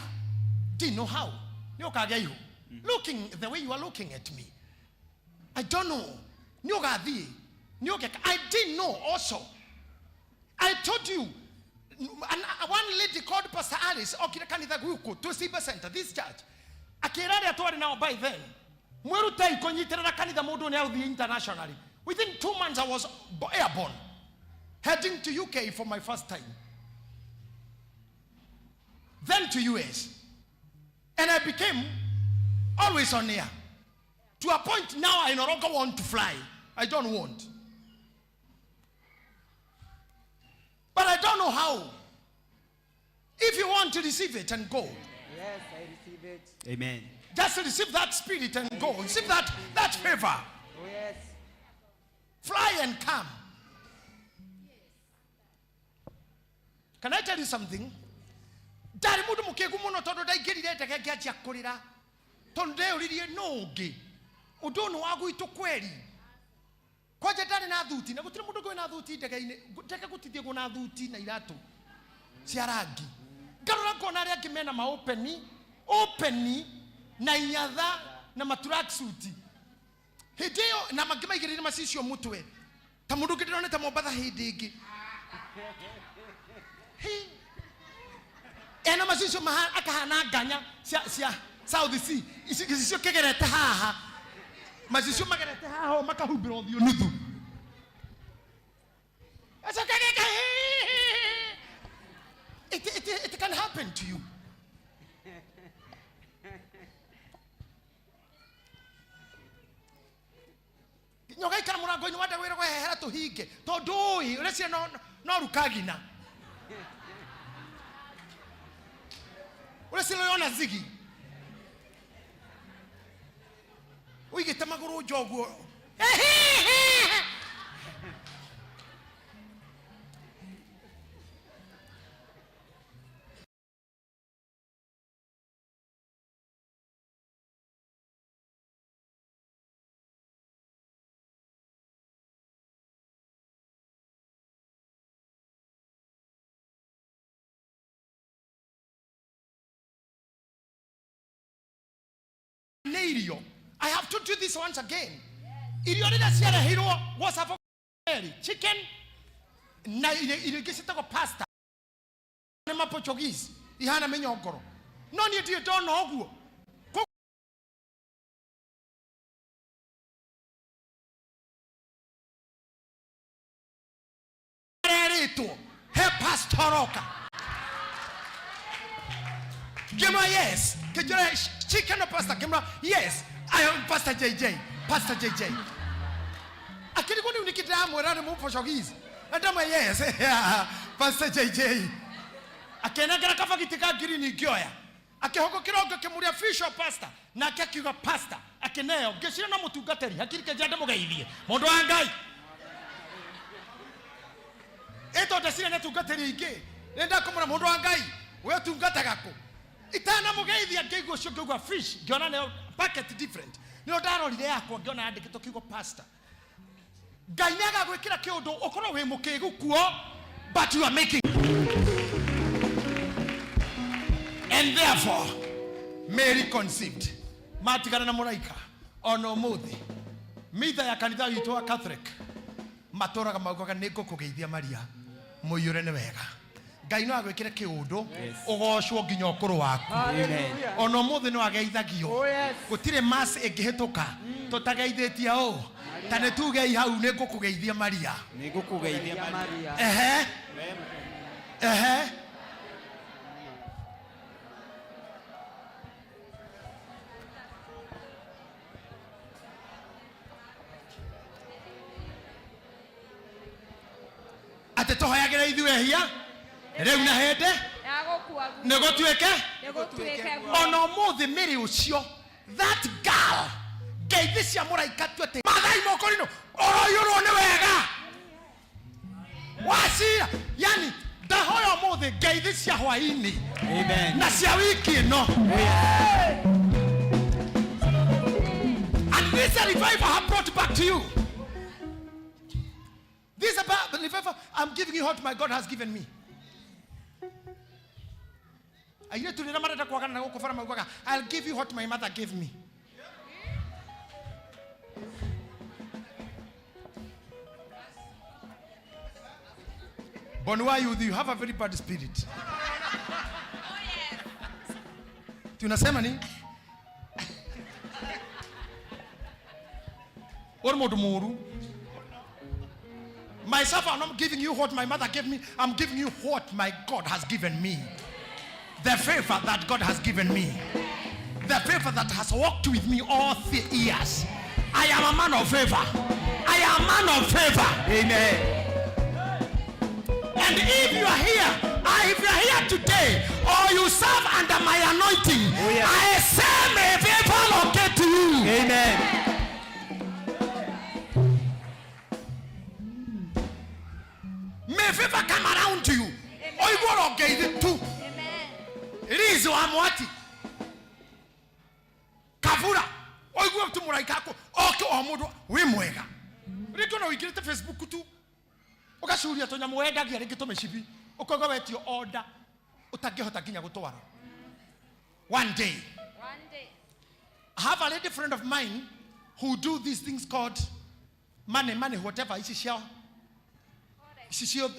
didn't know how. Nĩ ũkagĩa ihu. Looking the way you are looking at me, I don't know. Nĩ ũgathiĩ, nĩ ũgeka. I didn't know also. I told you, and one lady called Pastor Alice okire kanitha gũkũ to Simba Center, this church. Akĩra arĩa twarĩ nao by then, mwĩrutei kũnyitĩrĩra kanitha mũndũ nĩ agũthiĩ internationally. Within 2 months I was airborne, heading to UK for my first time. Then to US. And I became always on air. To a point now I no longer want to fly. I don't want. But I don't know how. If you want to receive it and go.
Yes, I receive it.
Amen.
Just receive that spirit and go. Receive that favor.
Oh, yes.
Fly and come. Can I tell you something? Ndarĩ mũndũ mũkĩgu mũno tondũ ndaingĩrire ndege ngĩanjia kũrĩra. Tondũ ndeyũririe nũ ũngĩ. Ũndũ ũyũ nĩ wa gwitũ kweri. Kwanja ndarĩ na thuti, na gũtirĩ mũndũ ũngĩ wĩna thuti ndege-inĩ. Ndege gũtithiagwo na thuti na iratũ cia rangi. Ngarora ngona arĩa angĩ mena maopeni, openi na inyatha na matracksuit. Hĩndĩ ĩyo na mangĩ maigĩrĩire macicio mũtwe. Ta mũndũ ũngĩ ndĩronete Mombatha hĩndĩ ĩngĩ. Hi. Ena macicio akahana nganya cia South Sea. Ici gĩcicio kĩgerete haha. Macicio magerete haha o makahumbĩra ũthiũ nuthu. Acoka ageka, It can happen to you. Nyogaikara mũrango-inĩ wa ndagwĩra kwehera tũhinge tondũ ũĩ ũreciria no rukagina. Ũreciria ũyona zigi. Ũigĩte magũrũ nja ũguo. Irio. I have to do this once again. Irio rĩrĩa ciareheirwo WhatsApp chicken na irio ingĩ ciĩtagwo pasta. Nĩ ma Portuguese ihana mĩnyongoro. No niĩ ndirĩ ndona ũguo. Rerĩtwo he pastor oka. Ngĩmwĩra yes. Kĩnjĩra chicken or pasta? Ngĩmwĩra yes. I am Pastor JJ. Pastor JJ. Akĩrigwo nĩu nĩkĩ ndĩramwĩra nĩ mũportuguese. Na ndamwĩra yes. Pastor JJ. Akĩnengera kabagiti ka ngirini ngĩoya. Akĩhũgũkĩra ũngĩ akĩmũria fish or pasta? Nake akiuga pasta. Akĩneo. Ngĩciria no mũtungatĩri. Hakiri kĩnjĩra ndĩmũgeithie. Mũndũ wa Ngai. Ĩ tondũ ndeciria nĩ atungatĩri aingĩ. Nĩ ndakũmwĩra mũndũ wa Ngai, we ũtungataga kũ? Itanamũgeithia ngĩigua ũcio ngĩigua fish, ngĩona nĩyo bucket different. Nĩyo ndarorire yakwa ngĩona yandĩkĩtwo kiugo pastor. Ngai nĩ agagwĩkĩra kĩũndũ ũkorwo wĩ mũkĩgu kuo, but you are making. And therefore, Mary conceived. Matigana na mũraika ona ũmũthĩ mitha ya kanitha witũ wa Catholic matũraga maugaga nĩ ngũkũgeithia Maria mũiyũre nĩ wega. Ngai no agwĩkĩre kĩũndũ ũgocwo nginya ũkũrũ waku.
Amen.
Ona ũmũthĩ no ageithagio. Gũtirĩ mass ĩngĩhĩtũka tũtageithĩtie ũ. Ta nĩ tugei hau nĩ ngũkũgeithia Maria.
Nĩ ngũkũgeithia Maria.
Ehe. Ehe. Atĩ tũhoyagĩre ithuĩ ehia rĩu na hĩndĩ nĩ gũtuĩke ona ũmũthĩ mĩrĩ ũcio that girl ngeithi cia mũraika tu atĩ mathai mokorino ũroiyũrwo nĩ wega wacira yani ndahoya ũmũthĩ ngeithi cia hwainĩ na cia wiki ĩno. And this revival I have brought back to you. This about the revival I'm giving you what my God has given me. Airĩtu rĩrĩa marenda kwagana na gũkũ bara maugaga I'll give you what my mother gave me. Bonua youth, you have a very bad spirit. Tunasema ni Uri mũndũ mũũru. Myself, I'm not giving you what my mother gave me. I'm giving you what my God has given me. The favor that God has given me. The favor that has walked with me all the years. I am a man of favor. I am a man of favor.
Amen.
And if you are here, if you are here today, or you serve under my anointing, I say may favor locate to you.
Amen.
May favor come around to you. Oigoro ngeithi tu. Liz wa Mwati. Kavura. Oigua tu mũraika ako. Oke o mũndũ wĩ mwega. Rĩngĩ ona ũingĩrĩte Facebook tu. Ũgacuria tũnyamũ wendagia rĩngĩ tũmĩcibi. Ũkauga wetio order ũtangĩhota nginya gũtwara. One day. I have a lady friend of mine who do these things called money, money, whatever. Ici cia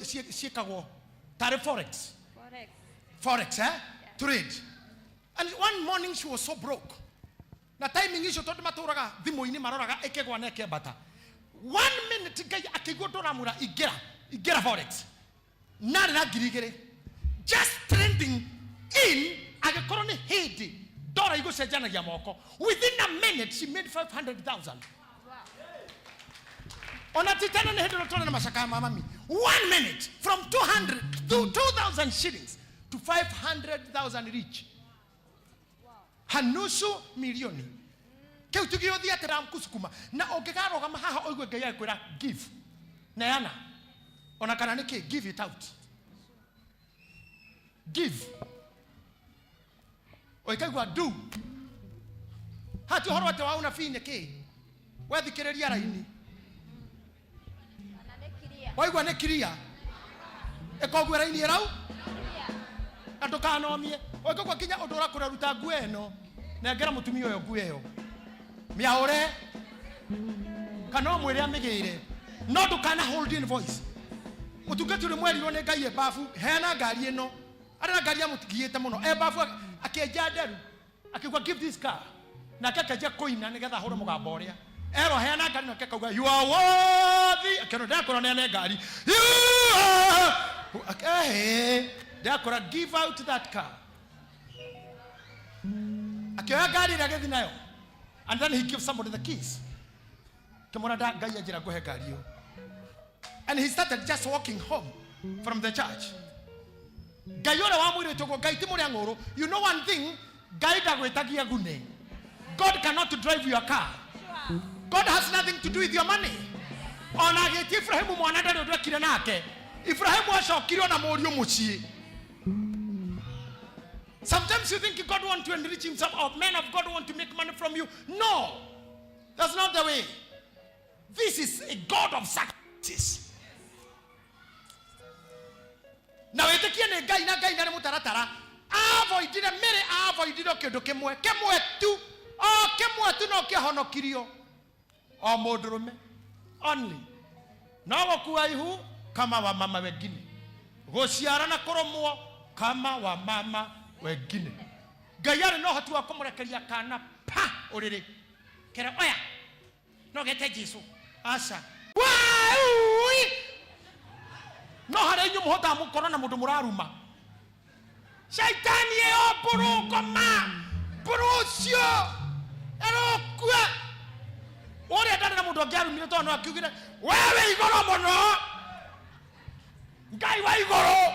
ici ciĩkagwo tarĩ forex. Forex, eh? Trade. And one morning she was so broke. Na timing icio tondu matũraga thimũ-inĩ maroraga ĩkĩgwa na ĩkĩambata. 1 minute Ngai akĩigua ndũramwĩra ingĩra, ingĩra forex. Narĩ na ngiri igĩrĩ. Just trending in agĩkorwo nĩ hĩndĩ ndora igũcenjanagia moko. Within a minute she made 500,000. Ona ti tena nĩ hĩndĩ ĩno tũrĩ na macakaya ma mami. 1 minute from 200 to 2,000 shillings to 500,000 reach. Hanusu milioni. Kĩu ti gĩũthiĩ atĩ ramkusukuma. Na ũngĩkarũgama haha ũigue Ngai agĩkwĩra give. Neana. Ona kana nĩ kĩ? Give it out. Give. Ũikaigua do. Hati ũhoro atĩ wa unabii nĩ kĩ? Wethikĩrĩria raini. Waigua nĩ clear. Ĩkoguo raini ĩrau? Na ndũkanomie. Ũngĩkwa nginya ũndũ ũrakũra ruta nguo ĩno. Nengera mũtumia ũyũ nguo ĩyo. Mĩaũre. Kana ũmwĩre amĩgĩre. No ndũkana hold in voice. Mũtungati ũrĩa mwerirwo nĩ Ngai e babu, heana ngari ĩno. Arĩ na ngari amũtigĩte mũno. E babu akĩenja nderu. Akiuga give this car. Nake akĩanjia kũina nĩgetha ahũre mũgambo ũrĩa. Erwo heana ngari nake akauga you are worthy. Akĩona ndakũra neane ngari. You are. Ehe. Ndakũra give out that car. Akĩoya ngari ĩrĩa agĩthiĩ nayo. And then he gives somebody the keys. Kĩmwĩra Ngai anjĩra ngũhe ngari ĩyo. And he started just walking home from the church. Ngai ũrĩa wamwĩrĩte ũguo, Ngai ti mũrĩa ng'ũrũ. You know one thing, Ngai ndagwĩtagia gune. God cannot drive your car. God has nothing to do with your money. Ona agĩtia Ibrahimu mwana ndarĩ ũndũ ekire nake. Ibrahimu acokire ona mũriũ mũciĩ. Sometimes you think God wants to enrich himself or men of God want to make money from you. No, that's not the way. This is a God of sacrifices. Na wĩtĩkie nĩ Ngai na Ngai ndarĩ mũtaratara. Avoidire Mary, avoidire kĩndũ kĩmwe kĩmwe tu o kĩmwe tu no kĩahonokirio o mũndũrũme only no gũkua ihu kama wamama wengine gũciara na kũrũmwo kama wamama wengine Ngai arĩ na ũhoti wa kũmũrekeria kana pa ũrĩrĩ kere oya no gete Jesu aca Wai! No harĩa inyuĩ mũhotaga mũkorwo na mũndũ mũraruma shaitani ĩyo mbũrũ ngoma mbũrũ ũcio ĩrokua ũrĩa ndarĩ na mũndũ ũngĩ arumire tondũ no akiugire we wĩ igũrũ mũno Ngai wa igũrũ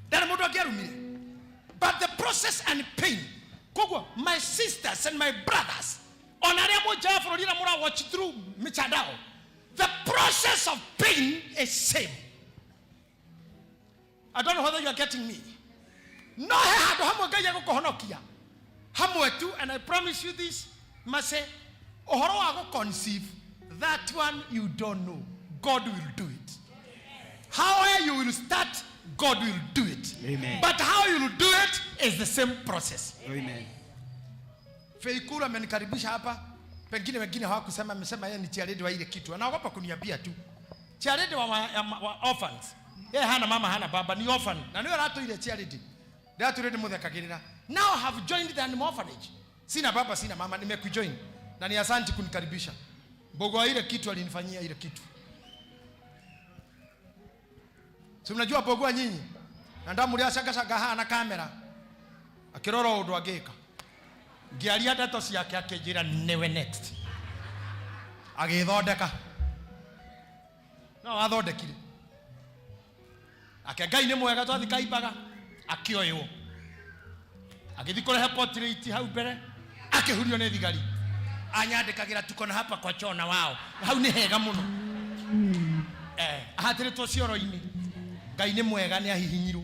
ndarĩ mũndũ angĩarumire but the process and pain koguo my sisters and my brothers ona arĩa mwĩ nja ya bũrũri na mũra watch through mitandao the process of pain is same I don't know whether you are getting me no he handũ hamwe Ngai egũkũhonokia hamwe tu and I promise you this mase ũhoro wa gũconceive that one you don't know God will do it how you will start God will do it
Amen.
but how you will do it is the same process
Amen.
Feikuru amenikaribisha hapa, pengine wengine hawakusema, amesema yeye ni chairlady wa ile kitu, anaogopa kuniambia tu chairlady wa orphans. Yeye hana mama hana baba, ni orphan na niwe aratũire charity, ndatũire ndĩmũthekagĩrĩra. Now I have joined the animal orphanage. Sina baba sina mama, nimekujoin na ni asanti kunikaribisha. Mbogo wa ile kitu alinifanyia ile kitu. Si mnajua Mbogwa nyinyi? Na ndamuria shanga haha na kamera akĩrora ũndũ angĩka ngĩaria ndeto ciake akĩnjĩra nĩwe next agĩthondeka no athondekire ake Ngai nĩ mwega twathi kaimbaga akĩoywo agĩthiĩ kũrehe portrait hau mbere akĩhurio nĩ thigari anyandĩkagĩra tuko na hapa kwa chona wao hau nĩ hega mũno ahatĩrĩtwo cioro-inĩ Ngai nĩ mwega nĩ ahihinyirwo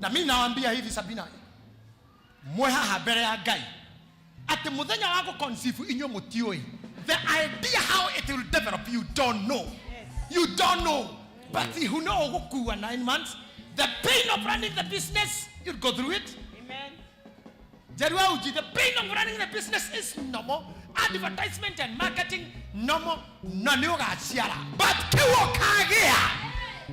na mimi nawaambia hivi Sabina mwe haha mbere ya Ngai atĩ mũthenya wa gũconceive inyuĩ mũtiũĩ the idea how it will develop you don't know you don't know but who know ũgũkua 9 months the pain of running the business you'll go through it
Amen.
Jeruauji, the pain of running the business is normal. Advertisement and marketing, normal. Na nĩ ũgaciara. But kĩu ũkagĩa,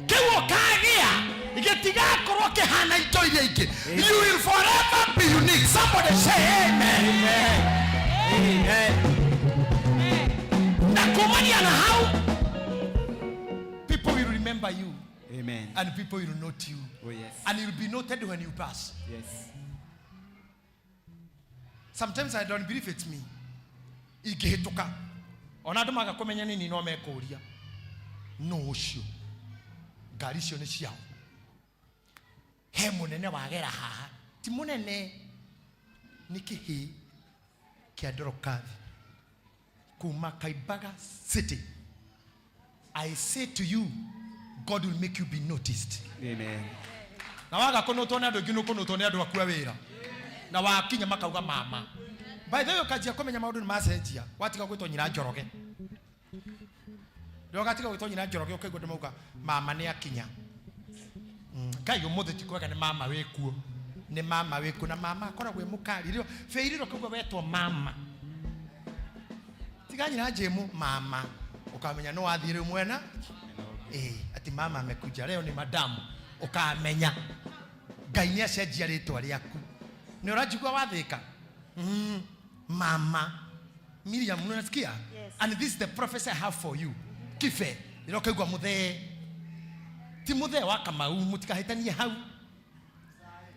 kĩu ũkagĩa, gĩtigakorwo kĩhana indo iria ingĩ. You will forever be unique. Somebody say amen.
Amen.
Na kumania na hau, people will remember you.
Amen.
And people will note you.
Oh yes.
And you'll be noted when you pass.
Yes.
Sometimes I don't believe it's me. Ingĩhĩtũka ona andũ maga kũmenya nini no mekũria no ũcio ngari icio nĩ ciao he mũnene wagera haha ti mũnene nĩ kĩhĩ kĩa Dorokathi kuma Kaimbaga City. I say to you, God will make you be noticed.
Amen.
Na waga kũnũtwo nĩ andũ aingĩ nĩũkũnũtwo nĩ andũ aku a wĩra na wakinya makauga mama by the way ũkanjia kũmenya maũndũ nĩ macenjia watiga gwĩtwo nyina Njoroge rĩrĩa ũgatiga gwĩtwo nyina Njoroge ũkaigua andũ mauga mama nĩ akinya Ngai ũmũthĩ ti kwega nĩ mama wĩkuo nĩ mama wĩkuo na mama akoragwo e mũkari rĩo bĩirĩro ũkaigua wetwo mama tiga nyina njĩmu mama ũkamenya nĩ wathiĩ rĩu mwena ati mama amekuja leo ni madamu ũkamenya Ngai nĩ acenjia rĩtwa rĩaku nĩ ũranjigua wathĩka mama Miriam unasikia?
Yes.
And this is the prophecy I have for you kibe rĩrĩa ũkaigua mũthee ti mũthee wa Kamau mũtikahĩtanie hau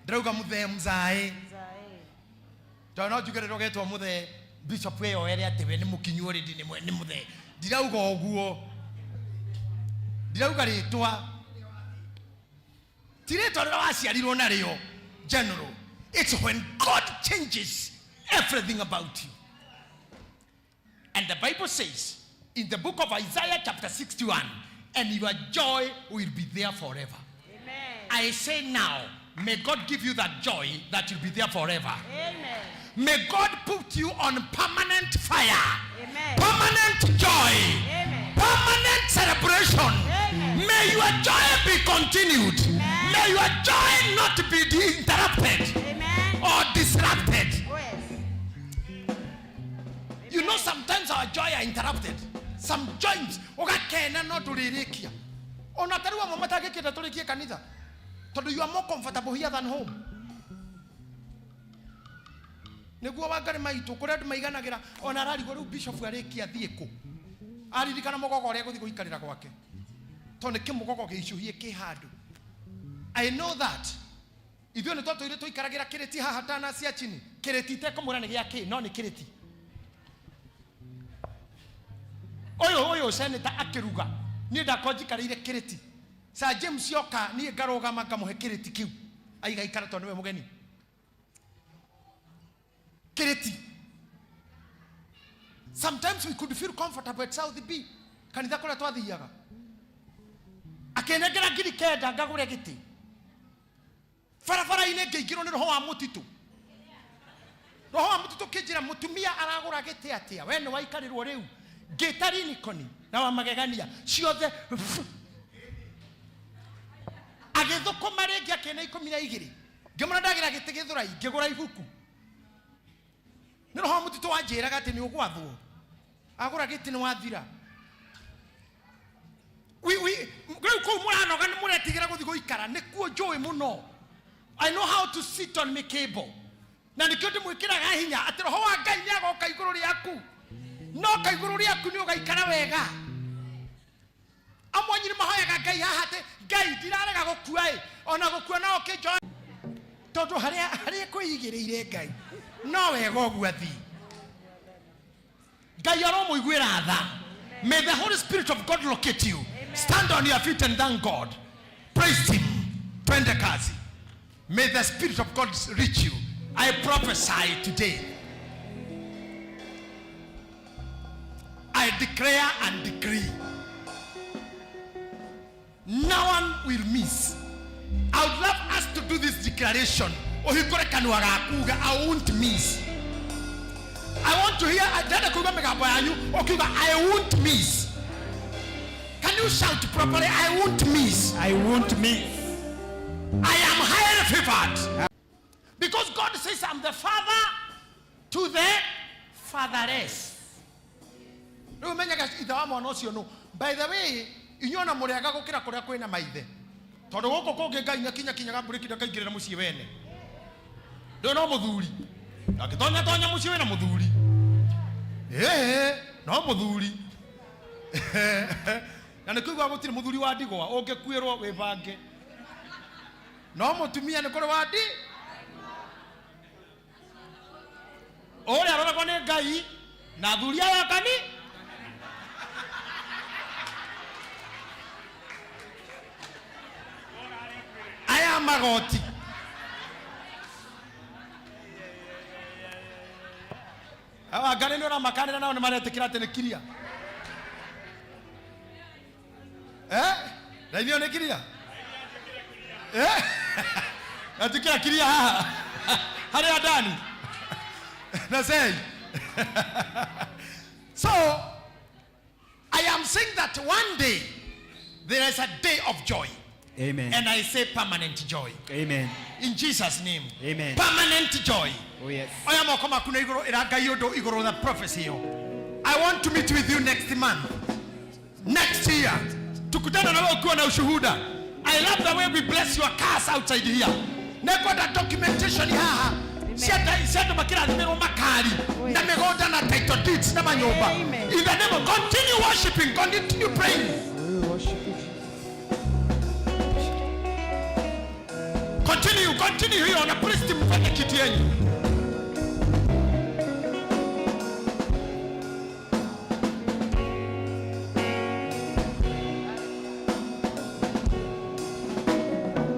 ndĩrauga mũthee mzae tondũ no njuge rĩrĩa ũgetwo mũthee bishop ĩyo ere atĩ we nĩ mũkinyu already nĩ mũthee ndirauga ũguo ndirauga rĩtwa ti rĩtwa rĩrĩa waciarirwo narĩo general. It's when God changes everything about you. And the Bible says in the book of Isaiah chapter 61, and your joy will be there forever.
Amen.
I say now, may God give you that joy that will be there forever.
Amen.
May God put you on permanent fire.
Amen.
Permanent joy.
Amen.
Permanent celebration.
Amen.
May your joy be continued.
Amen.
May your joy not be interrupted
Amen.
or disrupted.
Oh, yes.
You know, sometimes our joy are interrupted. Some joys ũgakena no ndũrĩrĩkia ona tarĩu amwe matangĩkĩenda tũrĩkie kanitha tondũ you are more comfortable here than home. Nĩguo Wangari maitũ kũrĩa andũ maiganagĩra ona ararigwo rĩu bishop arĩkia athiĩ kũ aririkana mũgogo ũrĩa gũthiĩ gũikarĩra gwake tondũ nĩ kĩmũgogo gĩicũhie kĩ handũ. I know that ithuĩ nĩ twatũire tũikaragĩra kĩrĩti haha tana cia chini kĩrĩti itekũmwĩra nĩ gĩa kĩ no nĩ kĩrĩti ũyũ senator akĩruga niĩ ndakorwo njikarĩire kĩrĩti Sir James oka niĩ ngarũgama ngamũhe kĩrĩti kĩu aigaikara tondũ nĩwe mũgeni kĩrĩti. Sometimes we could feel comfortable at South B kanitha kũrĩa twathiaga akĩnengera 9,000 ngagũre gĩtĩ barabara-inĩ ngĩingĩrwo nĩ roho wa mũtitũ. Roho wa mũtitũ kĩnjĩra mũtumia aragũra gĩtĩ atĩa we nĩ waikarĩrwo rĩu ngĩta Lincoln na wa magegania ciothe agĩthũkũma rĩngĩ akĩna 12 ngĩmũra ndagĩra gĩtĩ gĩthũrai ngĩgũra ibuku nĩ roho wa mũtitũ wanjĩraga atĩ nĩ ũgwathwo agũra gĩtĩ nĩ wathira. Rĩu kũu mũranoga nĩ mũretigĩra gũthiĩ gũikara nĩkuo njũĩ mũno. I know how to sit on my cable na nĩkĩo ndĩmwĩkĩraga hinya atĩ roho wa Ngai nĩ agoka igũrũ rĩaku no ka igũrũ rĩaku nĩ ũgaikara wega. Amwe anyu nĩ mahoyaga Ngai haha atĩ Ngai ndirarega gũkua ĩ ona gũkua no ũkĩnjoe tondũ harĩa kwĩigĩrĩire Ngai no wega ũguo athiĩ. Ngai aromũiguĩra tha. May the Holy Spirit of God locate you.
Amen.
Stand on your feet and thank God. Praise him. Twende kazi. May the Spirit of God reach you. I prophesy today. I declare and decree. No one will miss. I would love us to do this declaration. Ũhingũre kanua gaku uge, I won't miss. I want to hear ndĩrenda kũigua mĩgambo yanyu ũkiuga I won't miss. Can you shout properly? I won't miss.
I won't miss.
I am highly favored. Because God says I'm the father to the fatherless. Rĩu menyaga ithe wa mwana ũcio nũ. By the way, inyuĩ ona mũrĩaga gũkĩra kũrĩa kwĩna maithe. Tondũ gũkũ kũngĩ Ngai nĩakinyakinyaga mburĩki ndakaingĩrĩra mũciĩ wene. Ndũyũ no mũthuri. Ndangĩtonya tonya mũciĩ wĩna mũthuri. Ĩĩ, no mũthuri. Na nĩkũigua gũtirĩ mũthuri wa ndigwa ũngĩkuĩrwo wĩbange. No mũtumia nĩ kũrĩ wa ndi. Ũrĩa aroragwo nĩ Ngai na athuri aya kani. Aya magoti. Awa Ngai nĩ ũramakanĩra nao nĩ maretĩkĩra atĩ nĩ kiria. Na ithuĩ nĩ kiria? Natukira kiria haha. Harĩa ndani. Na sei. So I am saying that one day there is a day of joy.
Amen.
And I say permanent joy.
Amen.
In Jesus' name.
Amen.
Permanent joy.
Oh yes.
Oya moko maku na igũrũ ĩra Ngai ũndũ igũrũ the prophecy ĩyo. I want to meet with you next month. Next year. Tukutane na wewe ukiwa na ushuhuda. I love the way we bless your cars outside here. Nekwenda documentation haha. Cianda makĩrathimĩrwo makari na mĩgũnda na title deeds na manyũmba. In the name of continue worshiping, continue praying. Continue, continue here on a priest mfanye kitu yenyu.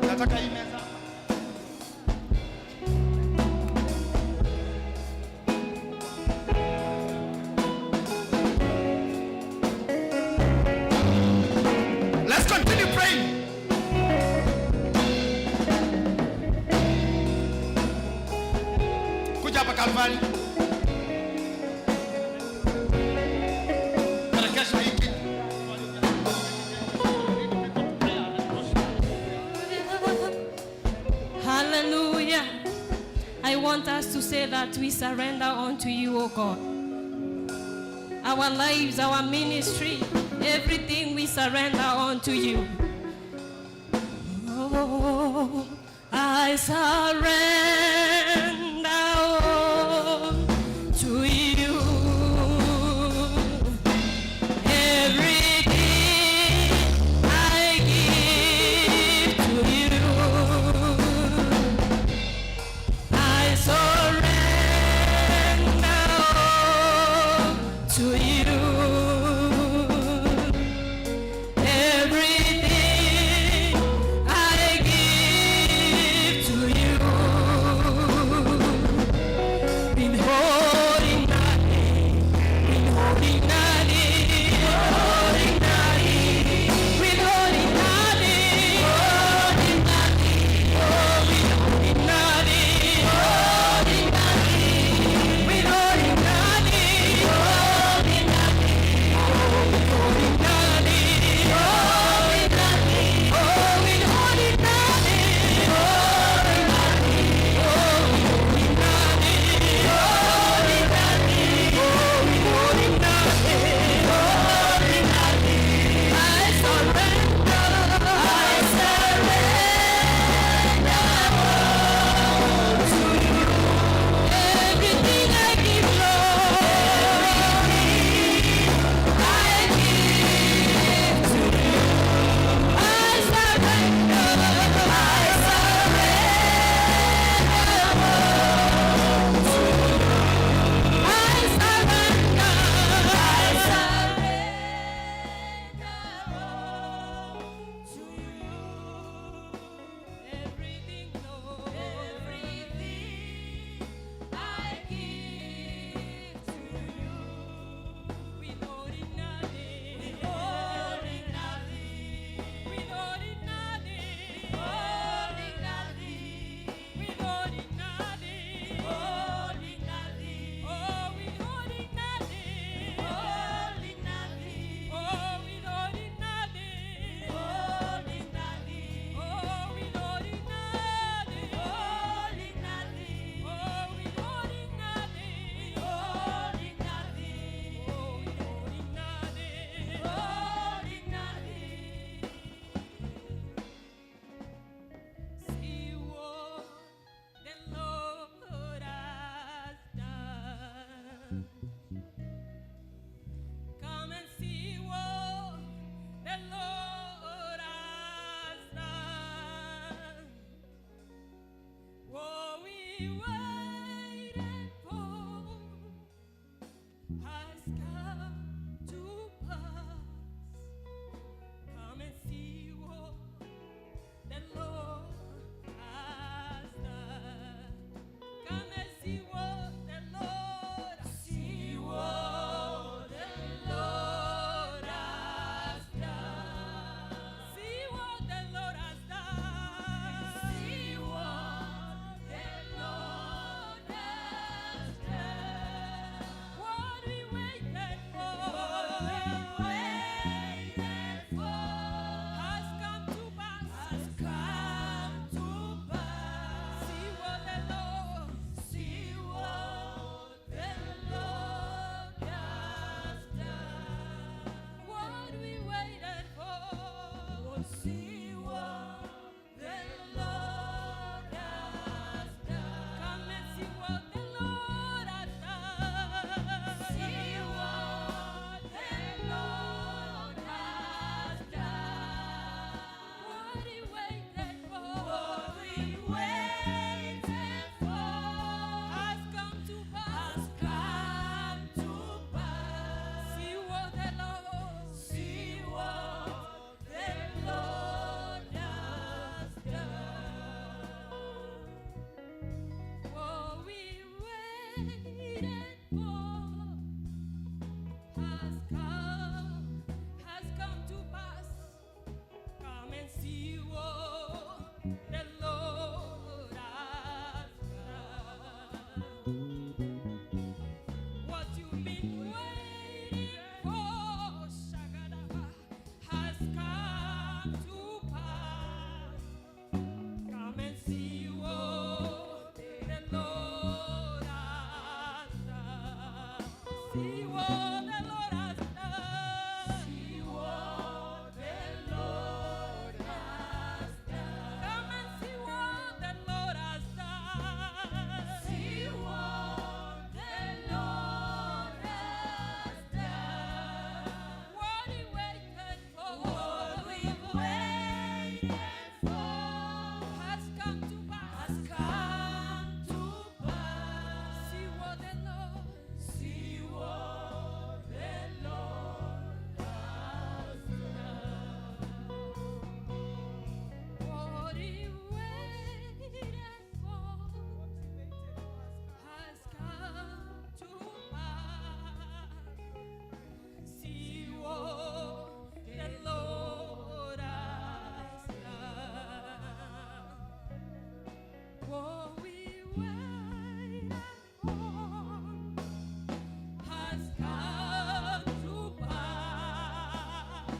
Nataka hii meza. Let's continue praying. Kuja hapa Calvary.
say that we surrender unto you, O God. Our lives, our ministry, everything we surrender unto you. Oh, I surrender all to you. Everything I give to you. I surrender all to you. Everything I give to you. Withholding nothing. See what the Lord has done. See what the Lord has done. Come and see what the Lord has done. See what the Lord has done. What we waited for, what we waited for, has come to pass. Has come to pass. See what the Lord, see what the Lord has done. What he waited for has come to pass. See what the Lord has done. What we waited for has come to pass.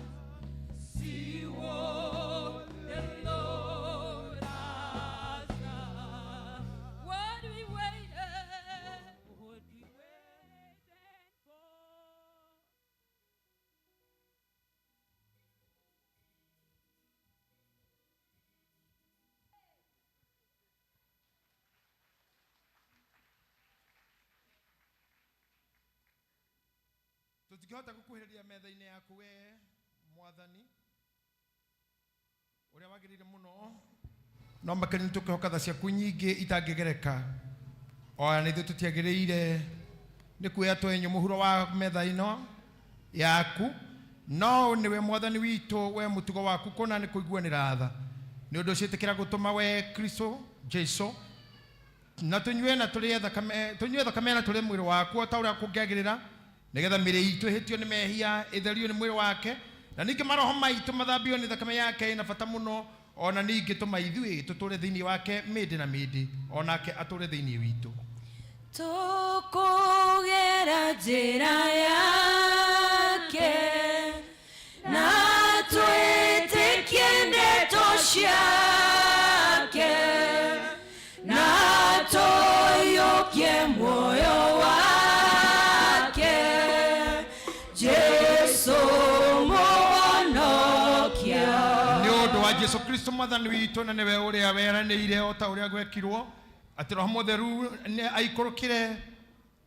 See what the Lord has done. What we waited, what we waited for.
Tũtingĩhota gũkuhĩrĩria metha-inĩ yaku we mwathani ũrĩa wagĩrĩire mũno no makĩria nĩ tũkĩhoka tha ciaku nyingĩ itangĩgereka ona nĩ ithuĩ tũtiagĩrĩire nĩ kuoya twenyũ mũhuro wa metha ĩno yaku no nĩwe mwathani witũ we mũtugo waku kũna nĩ kũiguanĩra tha nĩ ũndũ ũcio ĩtĩkĩra gũtũma we kristo jesu na tũnyue na tũrĩe thakame tũnyue thakame na tũrĩe mwĩrĩ waku o ta ũrĩa kũngĩagĩrĩra nĩgetha mĩrĩ itũ ĩhĩtio nĩ mehia ĩtherio nĩ mwĩrĩ wake na ningĩ maroho maitũ mathambio nĩ thakame yake ĩna bata mũno ona ningĩ tũma ithuĩ tũtũre thĩinĩ wake mĩndĩ na mĩndĩ onake atũre thĩinĩ witũ.
Tũkũgera njĩra yake na twĩtĩkie ndeto ciake na tũiyũkie muoyo wake Jesu mũhonokia.
Nĩ ũndũ wa Jesu Kristo mwathani witũ na nĩwe ũrĩa weranĩire o ta ũrĩa gwekirwo atĩ roho mũtheru nĩ aikũrũkire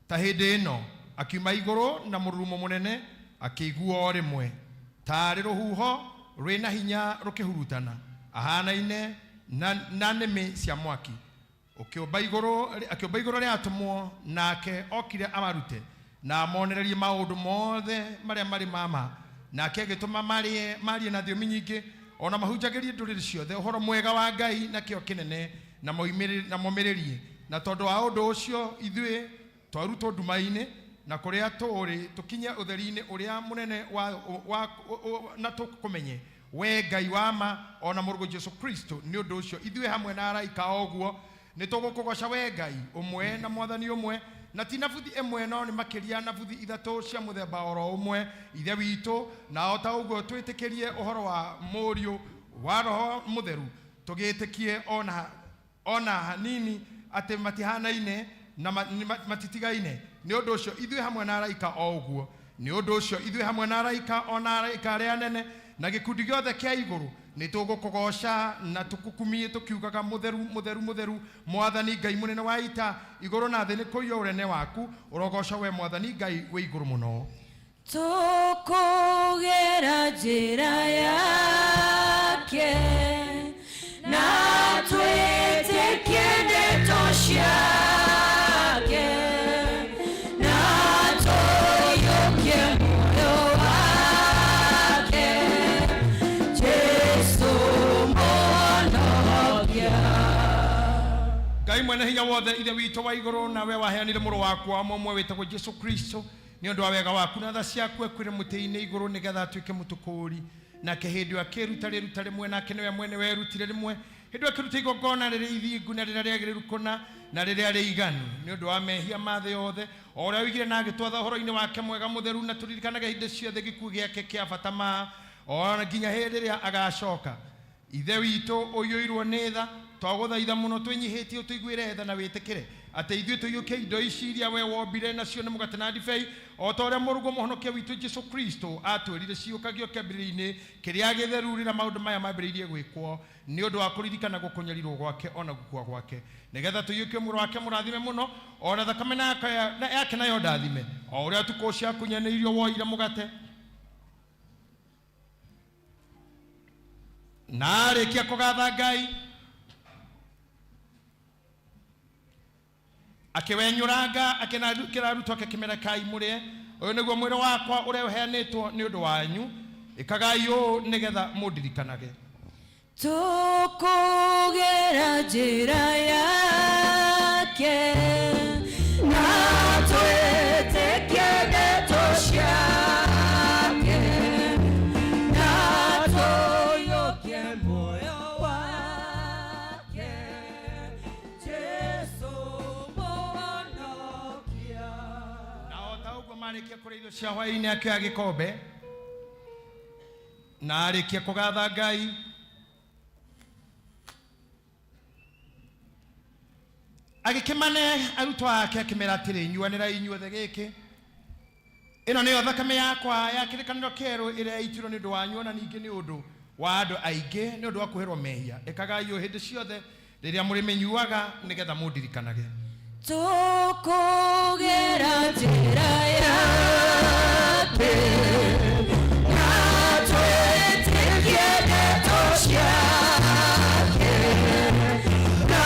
ta hĩndĩ ĩno akiuma igũrũ na mũrurumo mũnene akĩiguo o rĩmwe tarĩ rũhuho rwĩna hinya rũkĩhurutana ahanaine na, na nĩmĩ cia mwaki ũkĩũmba igũrũ akĩũmba igũrũ rĩa atũmwo nake okire amarute na amonererie maũndũ mothe marĩa marĩ mama nake agĩtũma marie marie na thiomi nyingĩ ona mahunjagĩrie ndũrĩrĩ ciothe ũhoro mwega wa Ngai na kĩo kĩnene na moimĩrĩ- na momĩrĩrie na tondũ wa ũndũ ũcio ithuĩ twarutwo nduma-inĩ na kũrĩa tũrĩ tũkinye ũtheri-inĩ ũrĩa mũnene wa, wa, wa, na tũkũmenye we Ngai wa ma ona mũrũguo Jesu Kristo nĩ ũndũ ũcio ithuĩ hamwe na araika o ũguo nĩ tũgũkũgoca we Ngai ũmwe na mwathani ũmwe na ti na buthi ĩmwe no nĩ makĩria na buthi ithatũ cia mũthemba oro ũmwe ithe witũ na o ta ũguo twĩtĩkĩrie ũhoro wa mũriũ wa roho mũtheru tũgĩtĩkie ona ona hanini atĩ matihanaine na matitigaine nĩ ũndũ ũcio ithuĩ hamwe na araika o ũguo nĩ ũndũ ũcio ithuĩ hamwe na araika ona araika arĩa anene na gĩkundi gĩothe kĩa igũrũ nĩ tũgũkũgoca na tũkũkumie tũkiugaga mũtheru mũtheru mũtheru mwathani Ngai mũnene wa ita igũrũ na thĩ nĩ kũiywo ũnene waku ũrogoca we mwathani Ngai wĩ igũrũ mũno.
Tũkũgera njĩra yake na twĩtĩkie ndeto ciake na tũiyũkie muoyo wake Jesu mũhonokia.
Ngai mwene hinya wothe ithe witũ wa igũrũ nawe waheanire mũrũ waku wa mũmwe wĩtagwo Jesu Kristo nĩ ũndũ wa wega waku na tha ciaku ekuĩre mũtĩ-inĩ igũrũ nĩgetha atuĩke mũtũkũũri nake hĩndĩ ĩyo akĩruta rĩruta rĩmwe nake nĩwe mwene werutire rĩmwe hĩndĩ ĩyo akĩruta igongona rĩrĩ ithingu na rĩrĩa rĩagĩrĩru kũna na rĩrĩa rĩiganu nĩ ũndũ wa mehia ma thĩ yothe o ũrĩa oigire na agĩtwatha ũhoro-inĩ wake mwega mũtheru na tũririkanage hĩndĩ ciothe gĩkuũ gĩake kĩa bata ma ona nginya hĩndĩ ĩrĩa agacoka ithe witũ ũiyũirwo nĩ tha twagũthaitha mũno twĩnyihĩtie ũtũiguĩre tha na wĩtĩkĩre Atĩ ithuĩ tũiyũkie indo ici iria we wombire nacio nĩ mũgate na ndibei, o ta ũrĩa mũrũguo mũhonokia witũ Jesu Kristo atwĩrire ciũkagio kĩambĩrĩria-inĩ kĩrĩa gĩtheru rĩrĩa maũndũ maya mambĩrĩirie gwĩkwo nĩ ũndũ wa kũririkana gũkũnyarirwo gwake ona gũkua gwake, nĩgetha tũiyũkie mwĩrĩ wake mũrathime mũno ona thakame yake nayo ndathime, o ũrĩa ũtukũ ũcio akunyanĩirio woire mũgate na arĩkia kũgatha Ngai akĩwenyũranga akĩra arutwo ake akĩmera kai mũrĩe, ũyũ nĩguo mwĩrĩ wakwa ũrĩa ũheanĩtwo nĩ ũndũ wanyu, ĩkagai ũũ nĩgetha mũndirikanage.
Tũkũgera njĩra yake na twĩtĩkie ndeto ciake na tũiyũkie muoyo wake Jesu mũhonokia.
Na o ta ũguo marĩkia kũrĩa irio cia hwaĩ-inĩ akĩoya gĩkombe na arĩkia kũgatha Ngai agĩkĩmane arutwo ake akĩmera atĩrĩ, nyuanĩrai inyuothe gĩkĩ, ĩno nĩyo thakame yakwa ya kĩrĩkanĩro kĩerũ ĩrĩa yaitirwo nĩ ũndũ wanyu ona ningĩ nĩ ũndũ wa andũ aingĩ nĩ ũndũ wa kwĩherwo mehia. Ĩkagai ũũ hĩndĩ ciothe rĩrĩa mũrĩmĩnyuaga nĩgetha mũndirikanage.
Tũkũgera njĩra yake na twĩtĩkie ndeto ciake na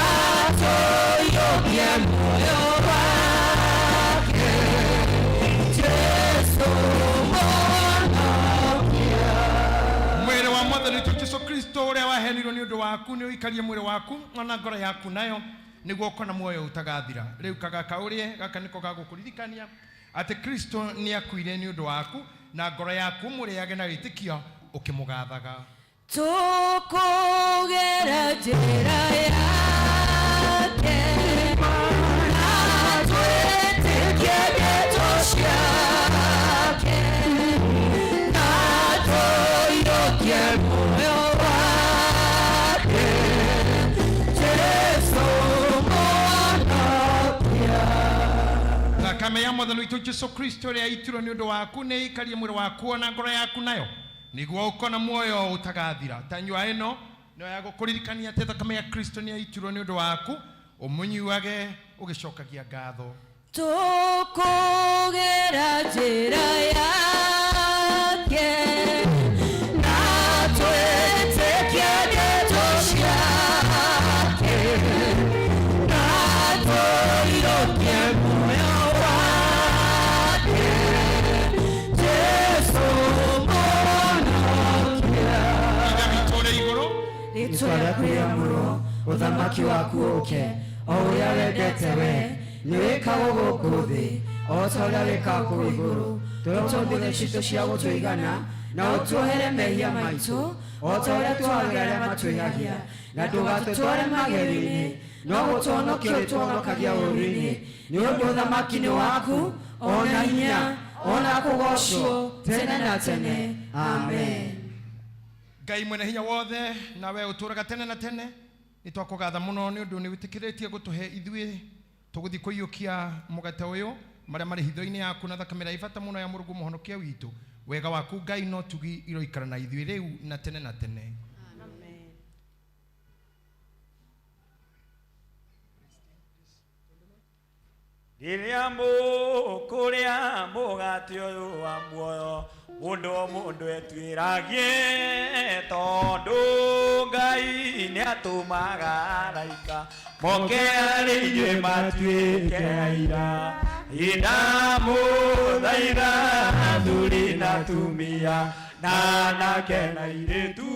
tũiyũkie muoyo wake Jesu mũhonokia.
Mwĩrĩ wa mwathani witũ Jesu Kristo ũrĩa waheanirwo nĩ ũndũ waku nĩ ũikarie mwĩrĩ waku ona ngoro yaku nayo nĩguo ũkona muoyo ũtagathira. Rĩu kagaka ũrĩe gaka nĩko gagũkũririkania atĩ Kristo nĩ akuire nĩ ũndũ waku na ngoro yaku mũrĩage na wĩtĩkio ũkĩmũgathaga.
Tũkũgera njĩra yake na twĩtĩkie ndeto ciake na tũiyũkie muoyo wake Jesu mũhonokia.
Thakame ya mwathani witũ Jesu Kristo ĩrĩa yaitirwo nĩ ũndũ waku nĩ ĩikarie mwĩrĩ waku ona ngoro yaku nayo nĩguo ũkona muoyo ũtagathira. Ta nyua ĩno nĩyo ya gũkũririkania atĩ thakame ya Kristo nĩ yaitirwo nĩ ũndũ waku, ũmũnyuage ũgĩcokagia ngatho.
Tũkũgera njĩra yake na twĩtĩkie ndeto ciake na tũiyũkie muoyo wake Jesu mũhonokia.
Ithe witũ ũrĩ igũrũ,
Rĩĩtwa rĩaku rĩamũrwo, ũthamaki waku ũũke, o ũrĩa wendete we nĩ wĩkagwo gũkũ thĩ o ta ũrĩa wĩkagwo kũu igũrũ. Tũhe ũmũthĩ citũ cia gũtũigana, na ũtuohere mehia maitũ o ta ũrĩa tuohagĩra arĩa matwĩhagia, na ndũgatũtware magerio-inĩ, no gũtũhonokia ũrĩtũhonokagia ũũru-inĩ, nĩ ũndũ ũthamaki nĩ waku, ona hinya, ona kũgoocwo tene na tene. Amen.
Ngai mwene hinya wothe na we ũtũũraga tene na tene, nĩ twakũgatha mũno nĩ ũndũ nĩ wĩtĩkĩrĩtie gũtũhe ithuĩ tũgũthiĩ kũiyũkia mũgate ũyũ marĩa marĩ hitho-inĩ yaku na thakame ĩrĩa ĩ bata mũno ya mũrũguo mũhonokia witũ. Wega waku Ngai no tugi iroikara na ithuĩ rĩu na tene na tene.
Rĩrĩa mũkũrĩa mũgate ũyũ wa muoyo, mũndũ o mũndũ etuĩragie, tondũ Ngai nĩatũmaga araika moke harĩ inyuĩ matuĩke aira. Ndamũthaitha athuri na atumia, na anake na airĩtu,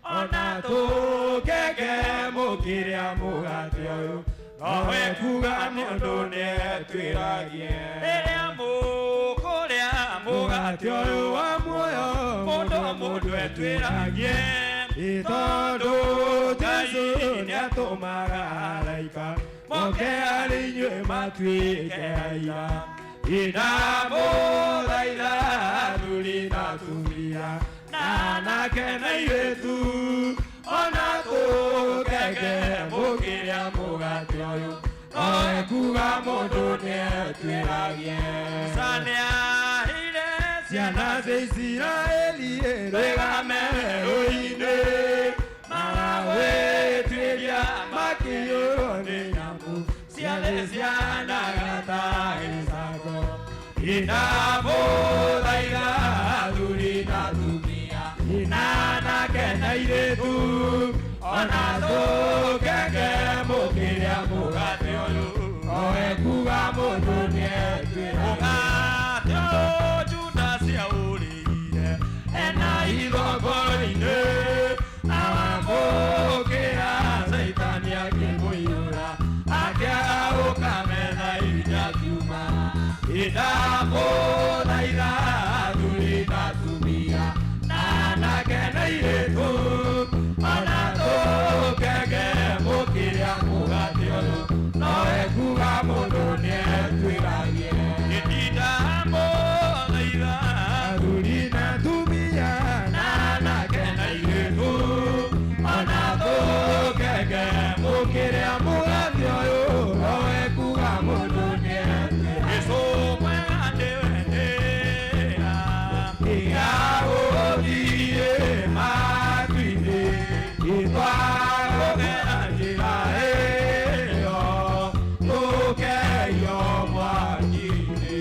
ona tũkenge mũkĩrĩa mũgate ũyũ, nowe kuga mũndũ nĩetuĩragie. Rĩrĩa mũkũrĩa mũgate ũyũ wa muoyo, mũndũ o mũndũ etuĩragie, tondũ Ngai nĩatũmaga araika moke harĩ inyuĩ matuĩke aira. Ndamũthaitha athuri na atumia, na anake na airĩtu, ona tũkenge mũkĩrĩa mũgate ũyũ, Noe kuga mũndũ nĩetuĩragie. Musa nĩaheire ciana cia Isiraeli rwĩgame werũ-inĩ. Magagwĩtuĩria makĩiyũrwo nĩ nyamũ ciarĩ cianagata gĩcango. Ndamũthaitha athuri na atumia na anake na airĩtu ona tũkenge mũkĩrĩa mũgate ũyũ nowe kuga mũndũ nĩetuĩragie. Mũgate ũyũ Judasi aũrĩire ena hitho ngoro-inĩ awamũkĩra Caitani akĩmũiyũra akĩarahũka metha-inĩ akiuma. Ndamũthaitha athuri na atumia na anake na airĩtu ona tũkenge mũkĩrĩa mũgate ũyũ nowe kuga mũndũ nĩetuĩragie. Ndamũthaitha athuri na atumia na anake na airĩtu ona tũkenge mũkĩrĩa mũgate ũyũ nowe kuga mũndũ nĩetuĩragie. Jesũ mwega nĩwe njĩra ya gũthiĩ matu-inĩ twakũgera njĩra ĩyo tũkeio mwaki-inĩ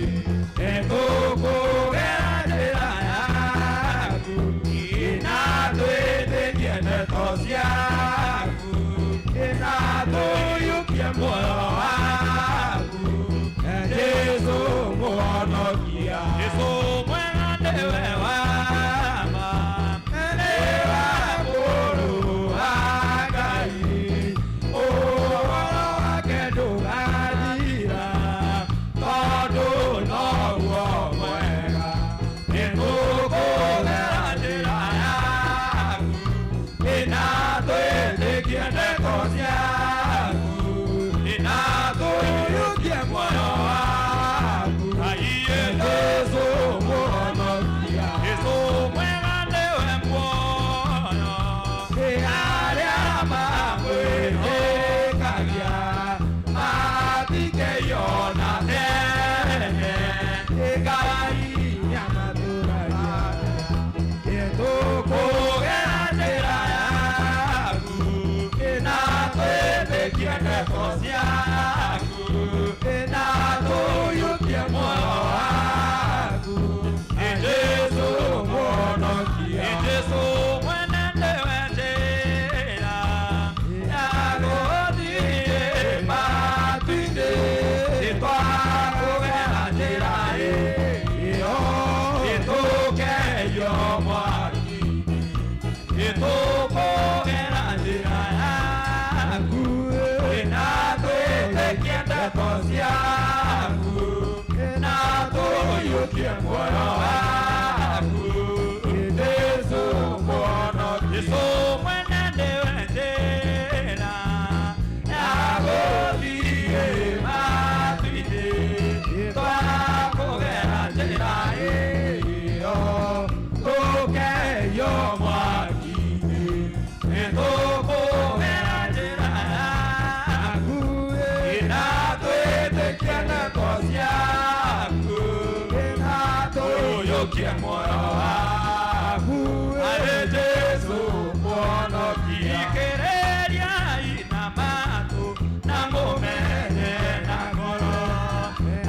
nĩtũkũgera njĩra yaku na twĩtĩkie ndeto ciaku na tũiyũkie muoyo waku Jesũ mũhonokia. Jesũ mwega nĩwe wa ma nĩwe mũrũ wa Ngai ũhoro wake ndũgathira tondũ noguo mwega nĩtũkũgera njĩra yaku na twĩtĩkie ndeto ciaku na tũiyũkie muoyo waku Jesũ mũhonokia. Jesũ mwega nĩwe muoyo arĩa mamwĩtĩkagia matikeyona tene Ngai nĩamatũragia nĩtũkũgera njĩra yaku na twĩtĩkie ndeto ciaku na tũiyũkie muoyo waku Jesũ mũhonokia. Jesũ mwene nĩwe njĩra ya gũthiĩ matu-inĩ twakũgera njĩra ĩyo nĩtũkeio mwaki-inĩ nĩtũkũgera njĩra yaku na twĩtĩkie ndeto ciaku na tũiyũkie muoyo waku Jesũ mũhonokia. Jesũ mwene nĩwe njĩra ya gũthiĩ matu-inĩ twakũgera njĩra ĩyo tũkeio mwaki-inĩ nĩtũkũgera njĩra yaku na twĩtĩkie ndeto ciaku na tũiyũkie muoyo waku arĩ Jesũ mũhonokia. Ikĩrĩriai na matũ na mũmenye na ngoro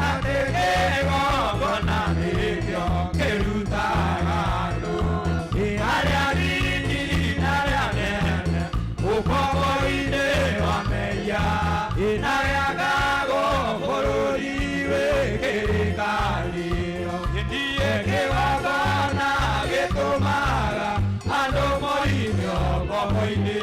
atĩ kĩgongona nĩkĩo kĩrutaga andũ arĩa anini na arĩa anene ũkombo-inĩ wa mehia na gĩakagwo bũrũri wĩ kĩrĩkanĩro. Kĩgongona gĩtũmaga andũ moime ũkombo-inĩ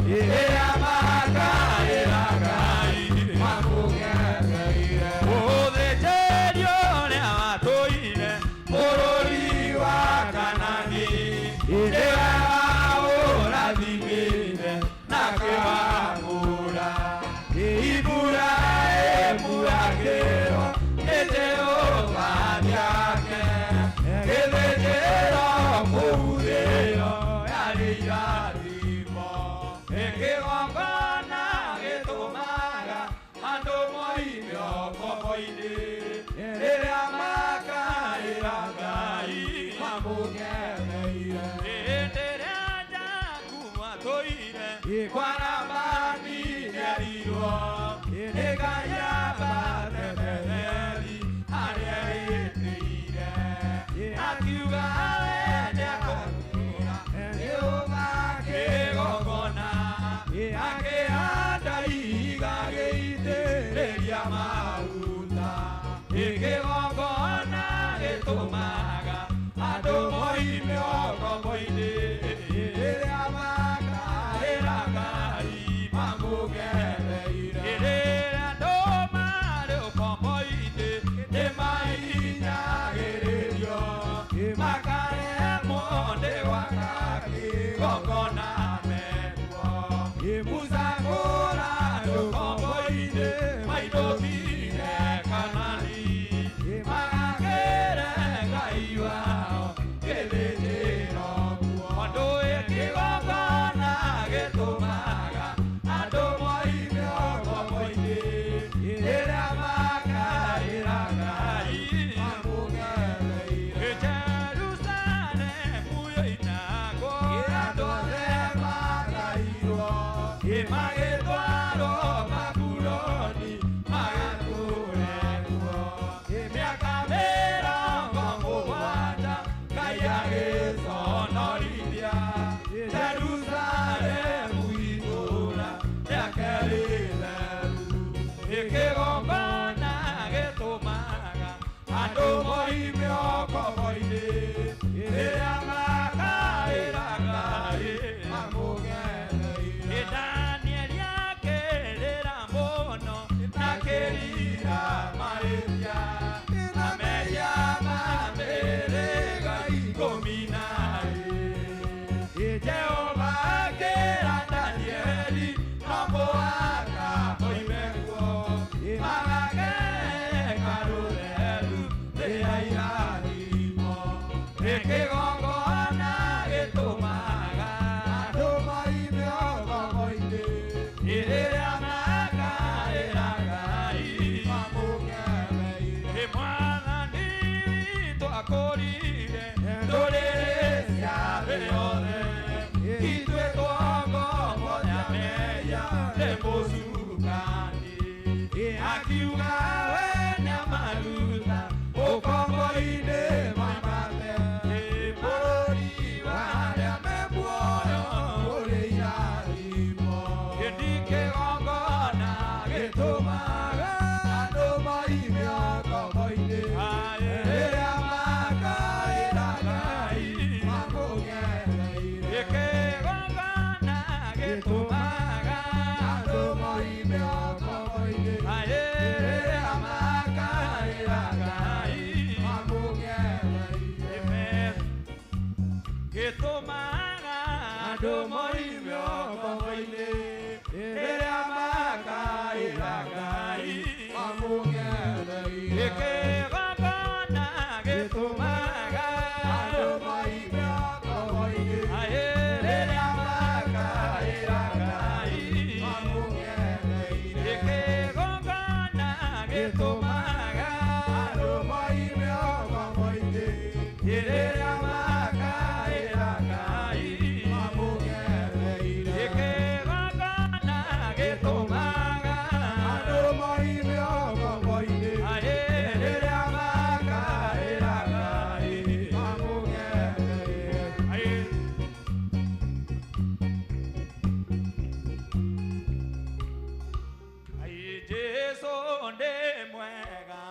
rĩrĩa makaĩra Ngai mamũng'etheire. Mũthĩnjĩri ũrĩa watũire bũrũri wa Kanani nĩwe waũrathimire na akĩwamũra. Iburahĩmu akĩrwo nĩ Jehova nĩake gĩthĩnjĩro kũu thĩo yarĩ irathimo. Kĩgongona gĩtũmaga andũ Magĩtwarwo Babuloni magatũre kuo. Mĩaka 70 Ngai agĩconorithia Jerusalemu itũũra rĩake rĩtheru. Kĩgongona gĩtũmaga andũ moime ũkombo-inĩ, rĩrĩa makaĩra Ngai mamũgereire. Danieli akĩrĩra mũno na akĩrira mahĩtia, na mehia ma mĩhĩrĩga 12. Jehova akĩra Danieli no mũhaka moime kuo, magake hekarũ theru rĩa irathimo. Kĩgongona gĩtũmaga andũ moime ũkombo-inĩ, rĩrĩa makaĩra Ngai mamũgereire. Mwathani witũ akũrire ndũrĩrĩ cia thĩ yothe, ithuĩ twongombo cia mehia nĩ mũcukani. Akiuga we nĩamaruta ũkombo-inĩ moimate, bũrũri wa arĩa me muoyo ũrĩ irathimo. Gĩtĩ kĩgongona gĩtũmaga andũ moime ũkombo-inĩ, rĩrĩa makaĩra Ngai mamũgereire. Kĩgongona gĩtũmaga andũ moime ũkombo-inĩ, rĩrĩa makaĩra Ngai mamũgereire. Gĩtũmaga andũ moime ũkombo-inĩ, rĩrĩa makaĩra Ngai mamũgereire. Kĩgongona gĩtũmaga andũ moime ũkombo-inĩ, rĩrĩa makaĩra Ngai mamũgereire. Kĩgongona gĩtũmaga andũ moime ũkombo-inĩ, rĩrĩa makaĩra Ngai mamũgereire. Kĩgongona gĩtũmaga andũ moime ũkombo-inĩ, rĩrĩa makaĩra Ngai mamũgereire. Ai Jesu nĩ mwega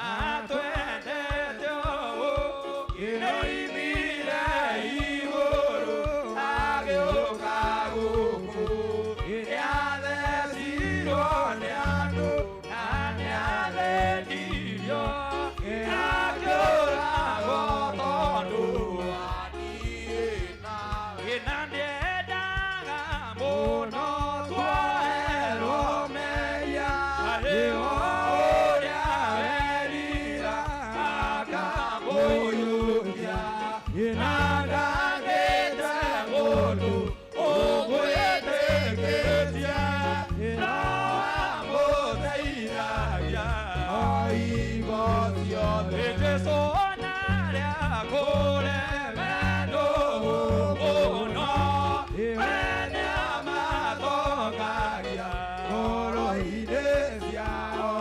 atwendete ũũ, nĩoimire igũrũ agĩũka gũkũ. Nĩathecirwo nĩ andũ na nĩathĩnirio, akĩũragwo tondũ wa niĩ nawe. Na nĩendaga mũno twoherwo mehia, ũrĩa werira akamũiyũkia. Na ndagĩte mũndũ ũmwĩtĩkĩtie, no amũteithagia o hingo ciothe. Jesũ ona rĩa kũremerwo mũno, we nĩamatongagia ngoro-inĩ ciao.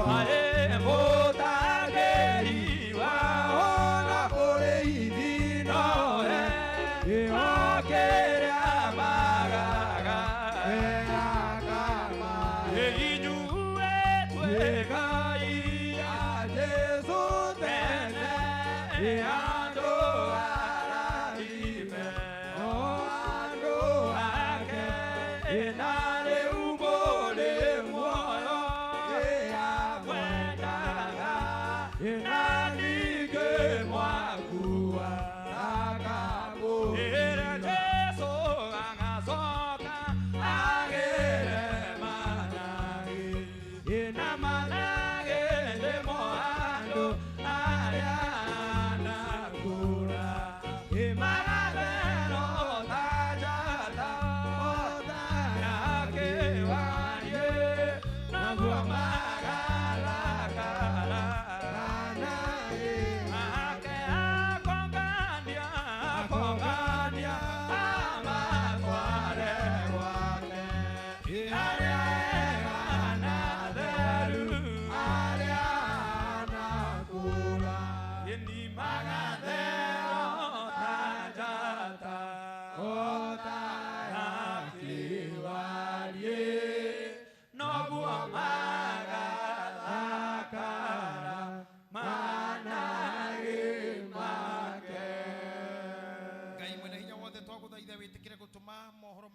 Mũtangĩri wao na mũrĩithi nowe, okĩrĩa magaga inyuĩ twĩkai a Jesũ tene, andũ arathime o andũ ake, na rĩu mũrĩ muoyo amwendaga, na ningĩ mwakua akamũira. Jesũ agacoka agĩre managĩ, na managĩ nĩmo andũ arĩa anakũra, magathero ta njata ya kĩwarie, naguo magarakara. Make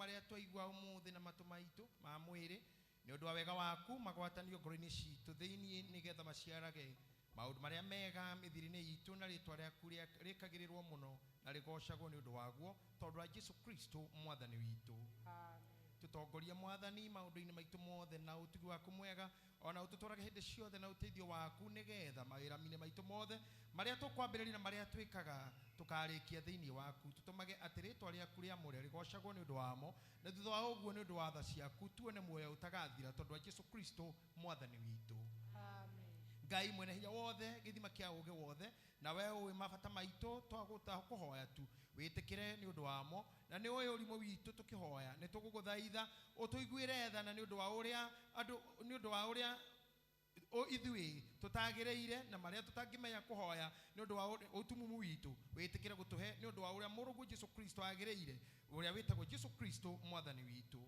marĩa twaigua ũmũthĩ na matũ maitũ ma mwĩrĩ nĩ ũndũ wa wega waku magwatanio ngoro-inĩ citũ thĩinĩ nĩgetha maciarage maũndũ marĩa mega mĩthiri-inĩ itũ na rĩtwa rĩaku rĩkagĩrĩrwo mũno na rĩgocagwo nĩ ũndũ waguo tondũ wa Jesu Kristo mwathani witũ. Tũtongorie mwathani maũndũ-inĩ maitũ mothe na ũtugi waku mwega ona ũtũtwarage hĩndĩ ciothe na ũteithio waku nĩgetha mawĩra-inĩ maitũ mothe marĩa tũkwambĩrĩria na marĩa twĩkaga tũkarĩkia thĩinĩ waku tũtũmage atĩ rĩtwa rĩaku rĩamũre rĩgocagwo nĩ ũndũ wamo na thutha wa ũguo nĩ ũndũ wa tha ciaku tuone muoyo ũtagathira tondũ wa Jesu Kristo mwathani witũ. Ngai mwene hinya wothe gĩthima kĩa ũũgĩ wothe na we ũĩ mabata maitũ twagũkũhoya tu wĩtĩkĩre nĩ ũndũ wamo na nĩ ũĩ ũrimũ witũ tũkĩhoya nĩ tũgũgũthaitha ũtũiguĩre tha na nĩ ũndũ wa ũrĩa andũ nĩ ũndũ wa ũrĩa ithuĩ tũtagĩrĩire na marĩa tũtangĩmenya kũhoya nĩ ũndũ wa ũtumumu witũ wĩtĩkĩre gũtũhe nĩ ũndũ wa ũrĩa mũrũguo Jesu Kristo agĩrĩire ũrĩa wĩtagwo Jesu Kristo mwathani witũ.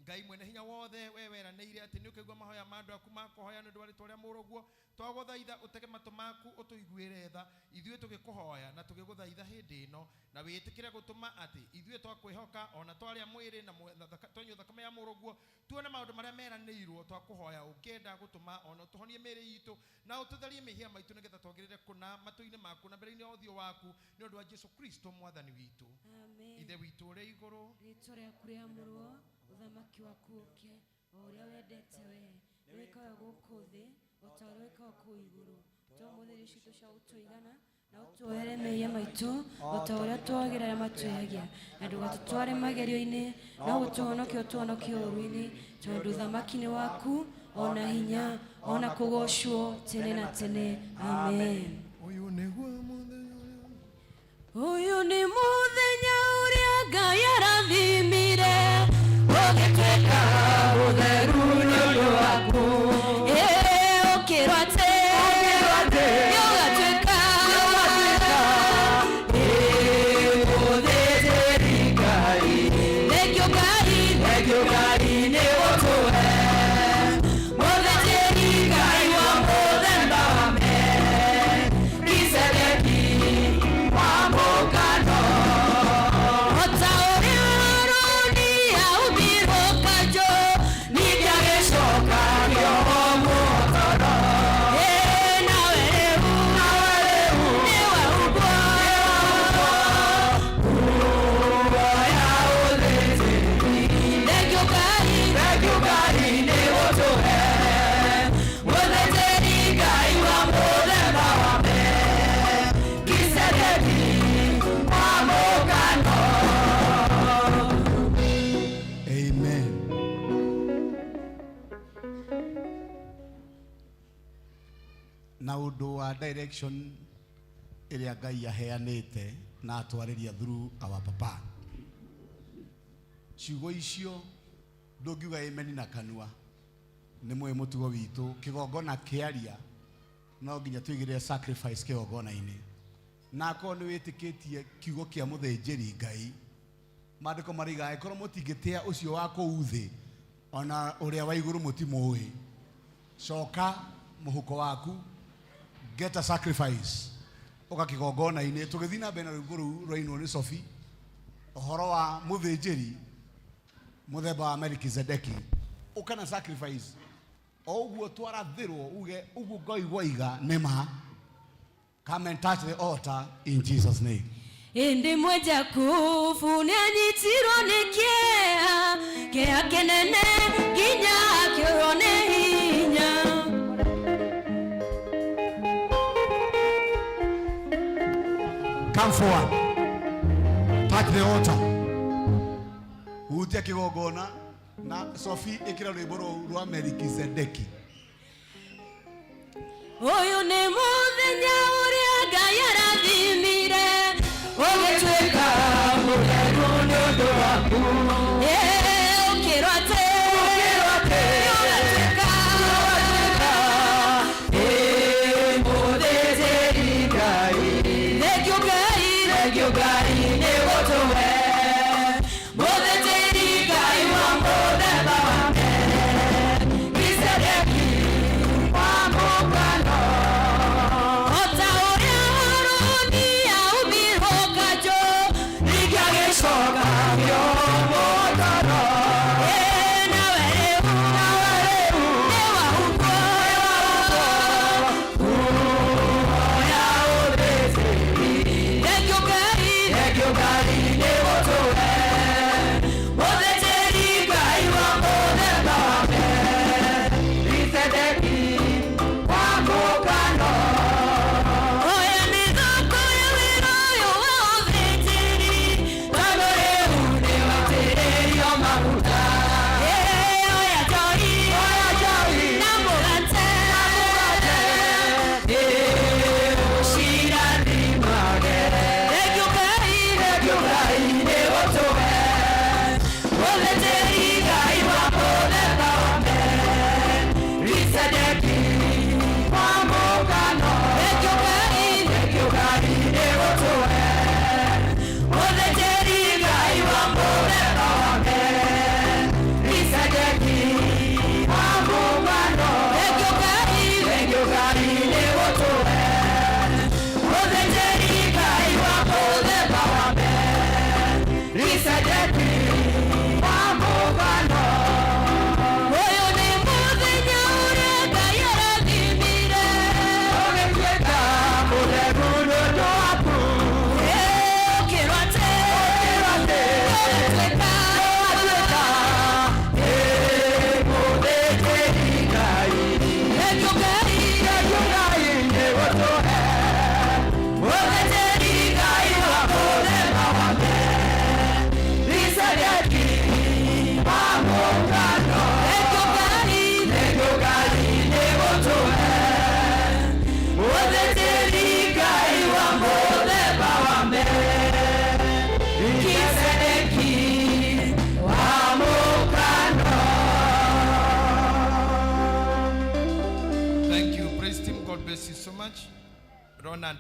Ngai mwene hinya wothe we weranĩire atĩ nĩ ũkaigua mahoya ma andũ aku ma kũhoya nĩ ũndũ wa rĩtwa rĩa mũrũguo twagũthaitha ũtege matũ maku ũtũiguĩre tha ithuĩ tũgĩkũhoya na tũgĩgũthaitha hĩndĩ ĩno na wĩtĩkĩre gũtũma atĩ ithuĩ twakwĩhoka ona twarĩa mwĩrĩ na twanyua thakame ya mũrũguo tuone maũndũ marĩa meranĩirwo twakũhoya ũngĩenda gũtũma ona ũtũhonie mĩĩrĩ itũ na ũtũtherie mehia maitũ nĩgetha twagĩrĩre kũna matũ-inĩ maku na mbere-inĩ ya ũthiũ waku nĩ ũndũ wa Jesu Kristo mwathani witũ.
Amen.
Ithe witũ ũrĩa igũrũ
rĩtwa rĩaku rĩamũrwo ũthamaki waku ũke o ũrĩa wendete we nĩ wĩkaga gũkũ thĩ o ta ũrĩa wĩkaga kũu igũrũ tũhe ũmũthĩ irio citũ cia gũtũigana na ũtuohere mehia maitũ o ta ũrĩa tuohagĩra arĩa matwĩhagia na ndũgatũtware magerio-inĩ no ũtũhonokie ũtũhonokie ũũru-inĩ tondũ ũthamaki nĩ waku ona hinya ona kũgocwo tene na tene. Amen.
Ũyũ nĩguo mũthenya
Ũyũ nĩ mũthenya ũrĩa Ngai arathimire ũgĩtuĩka mũtheru nĩ ũndũ waku. Ĩ, ũkĩrwo atĩ nĩũgatuĩka ĩ, mũthĩnjĩri Ngai. Thengiũ Ngai, thengiũ Ngai nĩ gũtũhe mũthĩnjĩri Ngai wa mũthemba wa Melikisedeki wa mũkano. O ta ũrĩa Harũni aumbirwo kanjũ, ningĩ agĩcoka akĩohwo mũhotoro. Ĩ, nawe rĩu, nĩwaumbwo nguo ya ũthĩnjĩri. Thengiũ Ngai, thengiũ Ngai nĩ gũtũhe mũthĩnjĩri Ngai wa mũthemba wa Melikisedeki wa mũkano.
Amen. Na ũndũ wa direction ĩrĩa Ngai aheanĩte na atwarĩria through our papa. Ciugo icio ndũngiuga amen na kanua nĩ mũĩ mũtugo witũ kĩgongona kĩaria no nginya tũigĩrĩre sacrifice kĩgongona-inĩ na akorwo nĩ wĩtĩkĩtie kiugo kĩa mũthĩnjĩri Ngai maandĩko mariga angĩkorwo mũtingĩtĩa ũcio wa kũu thĩ ona ũrĩa wa igũrũ mũtimũĩ coka mũhuko waku get a sacrifice ũka kĩgongona-inĩ tũgĩthiĩ na mbere na rwĩmbo rũu rwainwo nĩ Sophie ũhoro wa mũthĩnjĩri mũthemba wa Melkizedeki ũka na sacrifice o ũguo twarathĩrwo uge ũguo Ngai woiga nĩ ma. Come and touch the altar in Jesus' name.
Ĩndĩ mwe Jakubu nĩanyitirwo nĩ kĩeha kĩeha kĩnene nginya akĩũrwo nĩ hinya.
Come forward. Touch the altar. Hutia kĩgongona na Sophie ĩkĩra rwĩmbo rũu rwa Melkizedeki.
Ũyũ nĩ mũthenya ũrĩa Ngai arathimire ũgĩtuĩka mũtheru nĩ ũndũ waku. Ĩ, ũkĩrwo atĩ nĩũgatuĩka ĩ, mũthĩnjĩri Ngai. Thengiũ Ngai, thengiũ Ngai nĩ gũtũhe mũthĩnjĩri Ngai wa mũthemba wa Melikisedeki wa mũkano. O ta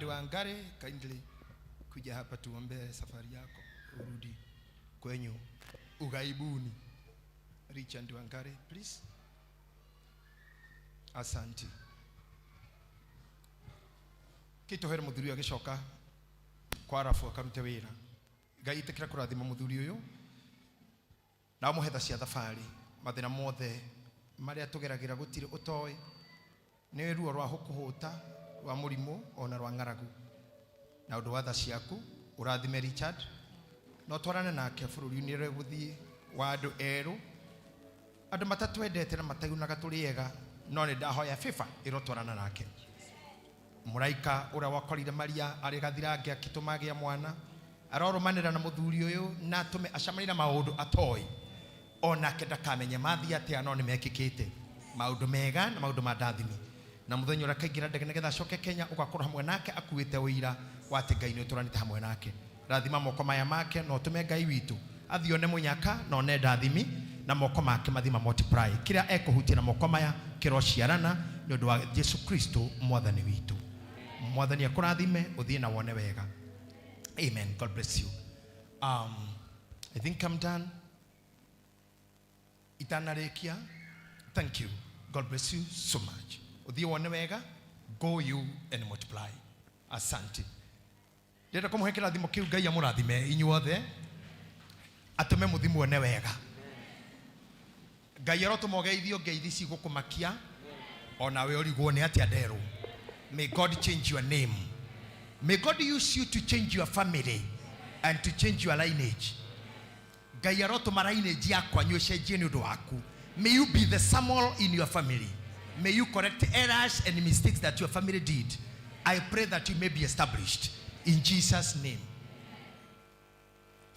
Wangari, kindly kuja hapa tuombee safari yako urudi kwenyu ughaibuni. Richard Wangari, please. Asante. Kitohere muthuri agicoka kwa arabu akarute wira. Ngai itikira kurathima muthuri uyu na umuhe tha cia thabarĩ mathĩna mothe marĩa tũgeragĩra gũtirĩ ũtoĩ nĩ ruo rwa kũhũta rwa mũrimũ ona rwa ng'aragu na ũndũ wa tha ciaku ũrathime Richard na ũtwarane nake bũrũri-inĩ ũrĩa ũgũthiĩ wa andũ erũ andũ matatwendete na mataigunaga tũrĩ ega no nĩ ndahoya favor ĩrotwarana nake mũraika ũrĩa wakorire Maria arĩ gathirange akĩtũma agĩa mwana arorũmanĩra na mũthuri ũyũ na atũme acemanie na maũndũ atoĩ onake ndakamenye mathiĩ atĩa no nĩ mekĩkĩte maũndũ mega na maũndũ ma ndathimi na mũthenya ũrĩa akaingĩra ndege nĩgetha acoke Kenya ũgakorwo hamwe nake akuĩte ũira wa atĩ Ngai nĩ ũtũranĩte hamwe nake rathima moko maya make na ũtũme Ngai witũ athiĩ one mũnyaka na one ndathimi na moko make mathiĩ ma multiply kĩrĩa ekũhutia na moko maya kĩrociarana nĩ ũndũ wa Jesu Kristo mwathani witũ. Mwathani akũrathime ũthiĩ na wone wega. Amen. God bless you. I think I'm done. Itanarĩkia. Thank you. God bless you so much. Ũthiĩ wone wega. Go you and multiply. Asante. Ndĩrenda kũmũhe kĩrathimo kĩu Ngai amũrathime inyuothe atũme mũthiĩ muone wega. Ngai arotũma ũgeithio ngeithi cigũkũmakia onawe ũrigwo nĩ atĩa nderwo. May God change your name. May God use you to change your family and to change your lineage. Ngai arotũma lineage yakwa ĩcenjie nĩ ũndũ waku. May you be the Samuel in your family. May you correct errors and mistakes that your family did. I pray that you may be established in Jesus' name.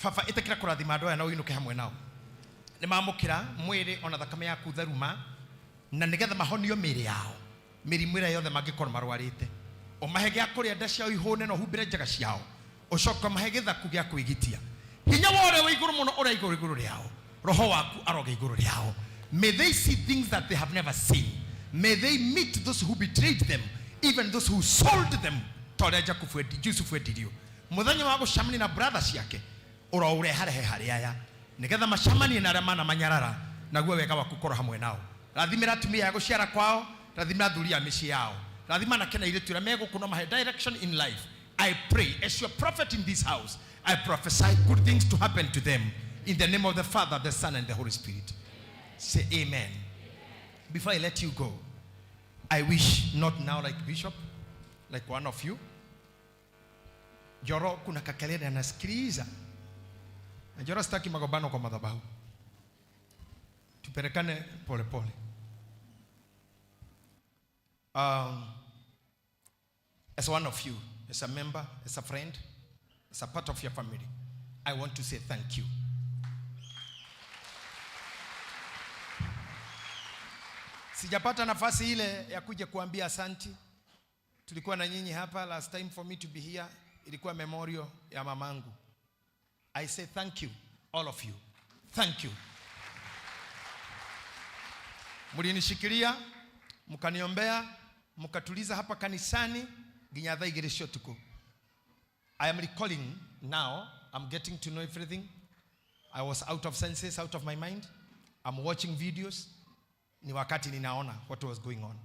Baba ĩtĩkĩra kũrathima andũ aya na ũinũke hamwe nao. Nĩ mamũkĩra mwĩrĩ ona thakame yaku theruma na nĩgetha mahonio mĩĩrĩ yao mĩrimũ ĩrĩa yothe mangĩkorwo marwarĩte. Ũmahe gĩa kũrĩa nda ciao ihũne na ũhumbĩre njaga ciao ũcoke ũmahe gĩthaku gĩa kwĩgitia hinya wa ũrĩa wĩ igũrũ mũno ũrĩa igũrũ igũrũ rĩao roho waku aroge igũrũ rĩao. May they see things that they have never seen. May they meet those who betrayed them, even those who sold them ta ũrĩa Jusufu endirio. Mũthenya wa gũcemania na brother ciake ũroũreharehe harĩ aya nĩgetha macemanie na arĩa manamanyarara naguo wega waku ũkorwo hamwe nao. Rathimĩra atumia ya gũciara kwao, rathimĩra athuri a mĩciĩ yao, rathima anake na airĩtu arĩa megũkũ no mahe direction in life. I pray as your prophet in this house, I prophesy good things to happen to them in the name of the Father, the Son, and the Holy Spirit. Say amen. Before I let you go, I wish not now like Bishop, like one of you. Joro kuna kakelele anasikiliza. Na Joro sitaki magombano kwa madhabahu. Tupelekane pole pole. As one of you, as a member, as a friend, as a part of your family, I want to say thank you. Sijapata nafasi ile ya kuja kuambia asanti. Tulikuwa na nyinyi hapa last time for me to be here, ilikuwa memorial ya mamangu. I say thank you, all of you. Thank you. Mlinishikilia, mkaniombea, mkatuliza hapa kanisani nginya thaa igĩrĩ cia ũtukũ. I am recalling now, I'm getting to know everything. I was out of senses, out of my mind. I'm watching videos. Ni wakati ninaona what was going on.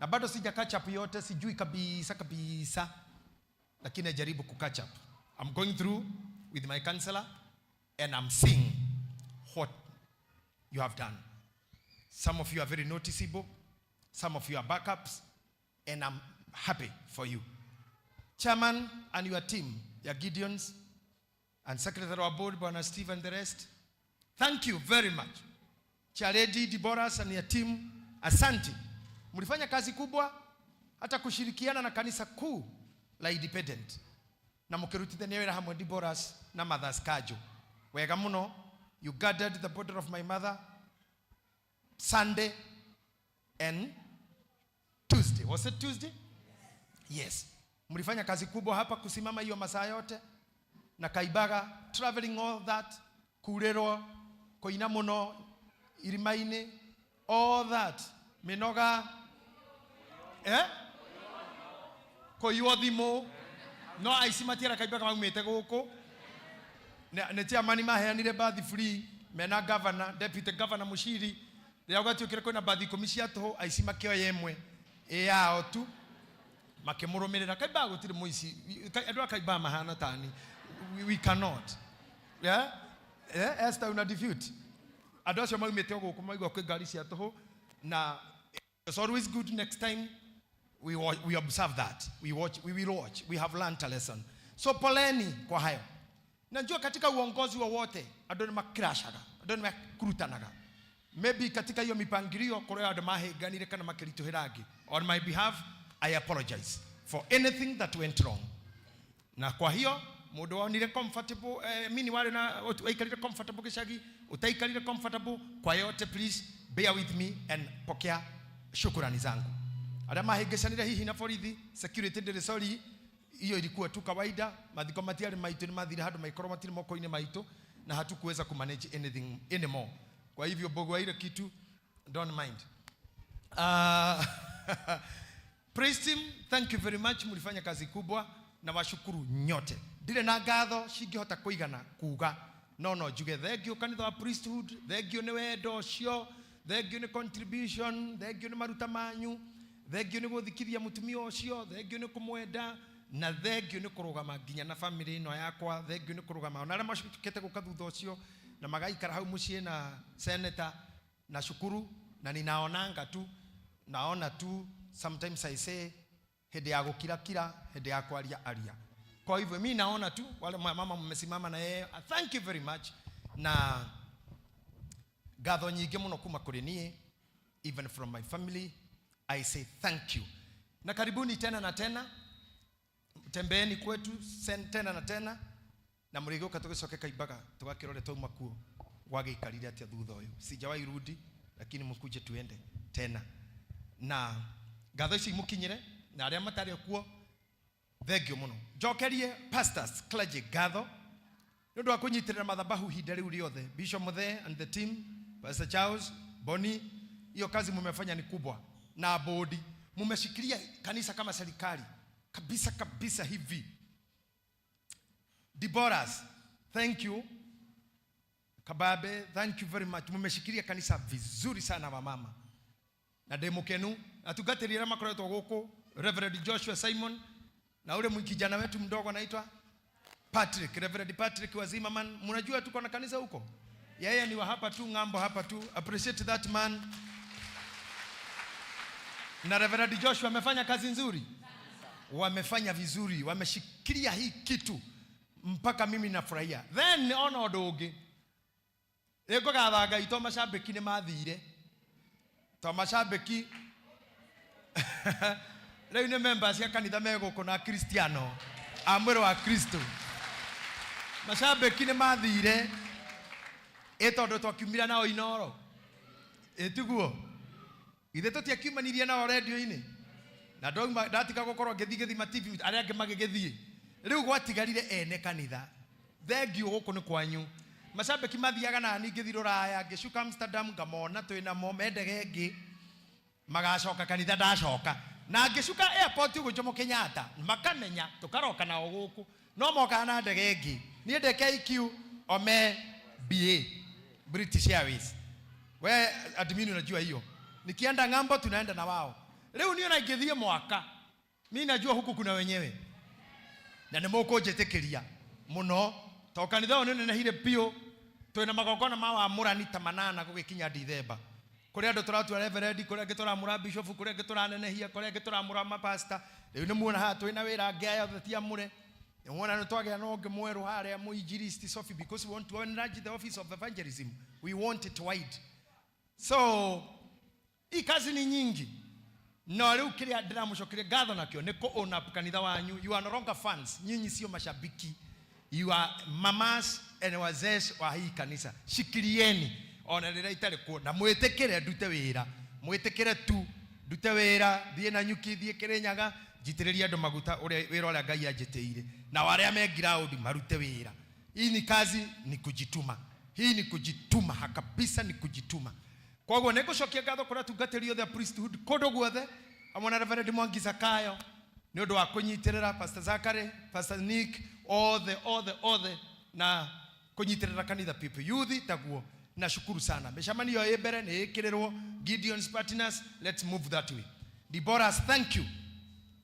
Na bado sija catch up yote, sijui kabisa kabisa. Lakini najaribu ku catch up. I'm going through with my counselor and I'm seeing what you have done. Some of you are very noticeable. Some of you are backups. And I'm happy for you. Chairman and your team, your Gideons, and Secretary of Board, Bwana Steve and the rest, thank you very much. Charedi, Deborah and your team, asante. Mlifanya kazi kubwa, hata kushirikiana na kanisa kuu la Independent. Na mkirutithania wĩra hamwe Deborah na Mothers Kajo. Wega muno, you guarded the border of my mother Sunday and Tuesday. Was it Tuesday? Yes. Mlifanya kazi kubwa hapa kusimama hiyo masaa yote na Kaibaga, traveling all that, kurerwo, koina muno, irimaini, all that. Minoga, eh? Koiywo thimu. No aici matiara kaimbaga maumĩte gũkũ. Nĩ chairman maheanire bathi free mena governor, deputy governor Mushiri. Rĩrĩa gwatuĩkire kwĩna bathi 10 cia tũhũ, aici makĩoya ĩmwe ĩ yao tu makĩmũrũmĩrĩra. Kaimbaga gũtirĩ mũici. Andũ a Kaimbaga mahana tani. We cannot. Yeah? Yeah? Esther, una defute. Andũ acio maumĩte o gũkũ maigua kwĩ ngari cia tũhũ, na it's always good next time we observe that. We watch, we will watch. We have learned a lesson. So poleni kwa hayo. Najua katika uongozi wowote andũ nĩ makrashaga, andũ nĩ makurutanaga. Maybe katika hiyo mipangilio kũrĩ andũ mahĩnganire kana makĩritũhĩra angĩ. On my behalf, I apologize for anything that went wrong. Na kwa hiyo mũndũ wonire comfortable, mini wale na waikarire comfortable gĩcagi, utaikarire comfortable, kwa yote please bear with me and pokea shukurani zangu. Arĩa mahĩngĩcanire hihi na borithi, security ndĩrĩ sorry, hiyo ilikuwa tu kawaida. Mathiko matiarĩ maitũ, nĩ mathire handũ maikorwo matirĩ moko-inĩ maitũ, na hatukuweza kumanage anything anymore. Kwa hivyo mbogwa ile kitu don't mind. Praise team, thank you very much, mlifanya kazi kubwa na washukuru nyote. Ndire na ngatho cingĩhota kũigana kuga, no no njuge thank you kanitha wa priesthood, thank you nĩ wendo ũcio, thank you nĩ contribution, thank you nĩ maruta manyu, thank you nĩ gũthikithia mũtumia ũcio, thank you nĩ kũmwenda, na thank you nĩ kũrũgama nginya na family ĩno yakwa, thank you nĩ kũrũgama ona arĩa macokete gũka thutha ũcio na magaikara hau mũciĩ na senator. Na shukuru, na ninaonanga tu, naona tu, sometimes I say hĩndĩ ya gũkira kira, hĩndĩ ya kwaria aria. Kwa hivyo mi naona tu wale mama mmesimama na yeye, thank you very much, na ngatho nyingĩ mũno kuma kũrĩ niĩ, even from my family I say thank you. Na karibuni tena na tena, tembeeni kwetu tena na tena, na mũrĩgĩũka tũgĩcoke Kaimbaga tũgakĩrore twauma kuo gwagĩikarire atĩa thutha ũyũ. Sijawahi rudi, lakini mkuje tuende tena. Na ngatho ici mũkinyĩre, na arĩa matarĩ kuo thengio mũno. Njokerie pastors, clergy ngatho nĩ ũndũ wa kũnyitĩrĩra mathabahu ihinda rĩu rĩothe. Bishop Muthee and the team, Pastor Charles, Bonnie, hiyo kazi mumefanya ni kubwa, na bodi mumeshikilia kanisa kama serikali kabisa kabisa hivi. Deborahs, thank you. Kababe, thank you very much. Mumeshikilia kanisa vizuri sana wamama. Na ndĩ mũkenu, atungatĩri arĩa makoretwo gũkũ, Reverend Joshua Simon, na ule kijana wetu mdogo anaitwa Patrick, Reverend Patrick wa Zimmerman. Mnajua tuko na kanisa huko? Yeye ni wa hapa tu, ng'ambo hapa tu. Appreciate that man. Na Reverend Joshua amefanya kazi nzuri. Wamefanya vizuri, wameshikilia hii kitu mpaka mimi nafurahia. Then ona ũndũ ũngĩ, nĩngũgatha Ngai to macambĩki nĩ mathire. To macambĩki rĩu nĩ members cia kanitha me gũkũ na Kristiano a mwĩrĩ wa Kristo. Macambĩki nĩ mathire ĩ tondũ twakiumire nao Inoro, ĩ tiguo? Ithe tũtiakiumanirie nao redio-inĩ, na ndauma ndatiga gũkorwo ngĩthiĩ Gĩthima TV, arĩa angĩ magĩgĩthiĩ. Rĩu gwatigarire ene kanitha. Thengiũ gũkũ nĩ kwanyu. Macambĩki mathiaga na niĩ ngĩthiĩ Rũraya, ngĩcuka Amsterdam, ngamona twĩ namo me ndege ĩngĩ, magacoka kanitha ndacoka. Na ngĩcuka airport ũguo Jomo Kenyatta, makamenya tũkaroka nao gũkũ, no mokaga na ndege ĩngĩ. Niĩ ndĩ KQ o me BA, British Airways. We admin unajua hiyo. Nikienda ng'ambo tunaenda na wao. Rĩu niĩ ona ingĩthiĩ mwaka, mi najua huku kuna wenyewe. Na nĩ mũkũnjĩtĩkĩria mũno, tondũ kanitha ũyũ nĩ ũnenehire biũ. Twĩna magongona ma wamũrani ta manana gũgĩkinya Dithemba. Kũrĩ andũ tũratua reverend, kũrĩ angĩ tũramũra bishop, kũrĩ angĩ tũranenehia, kũrĩ angĩ tũramũra mapasta. Rĩu nĩ muona haha twĩna wĩra angĩ aya othe ti amũre. Nĩ muona nĩ twagĩa na ũngĩ mwerũ harĩa mũinjilisti Sophie, because we want to enlarge the office of evangelism. We want it wide. So hii kazi ni nyingi. No rĩu kĩrĩa ndĩramũcokeria ngatho nakĩo nĩ kũ own up kanitha wanyu. You are no longer fans. Nyinyi sio mashabiki. You are mamas and wazee wa hii kanisa. Shikilieni ona rĩrĩa itarĩ kuo, na mwĩtĩkĩre ndute wĩra. Mwĩtĩkĩre tu ndute wĩra, thiĩ na nyuki, thiĩ Kĩrĩnyaga, njitĩrĩrie andũ maguta ũrĩa wĩra ũrĩa Ngai anjĩtĩire. Na arĩa me ground marute wĩra. Hii ni kazi, ni kujituma. Hii ni kujituma kabisa, ni kujituma. Koguo nĩ ngũcokia ngatho kũrĩ atungatĩri othe a priesthood kũndũ guothe, hamwe na Reverend Mwangi Zakayo Nĩ ũndũ wa kũnyitĩrĩra Pastor Zachary, Pastor Nick, othe othe othe na kũnyitĩrĩra kanitha people youth taguo. Nashukuru sana. Mĩcemanio ĩ mbere nĩ ĩkĩrĩrwo Gideon's Partners, let's move that way. Deborah, thank you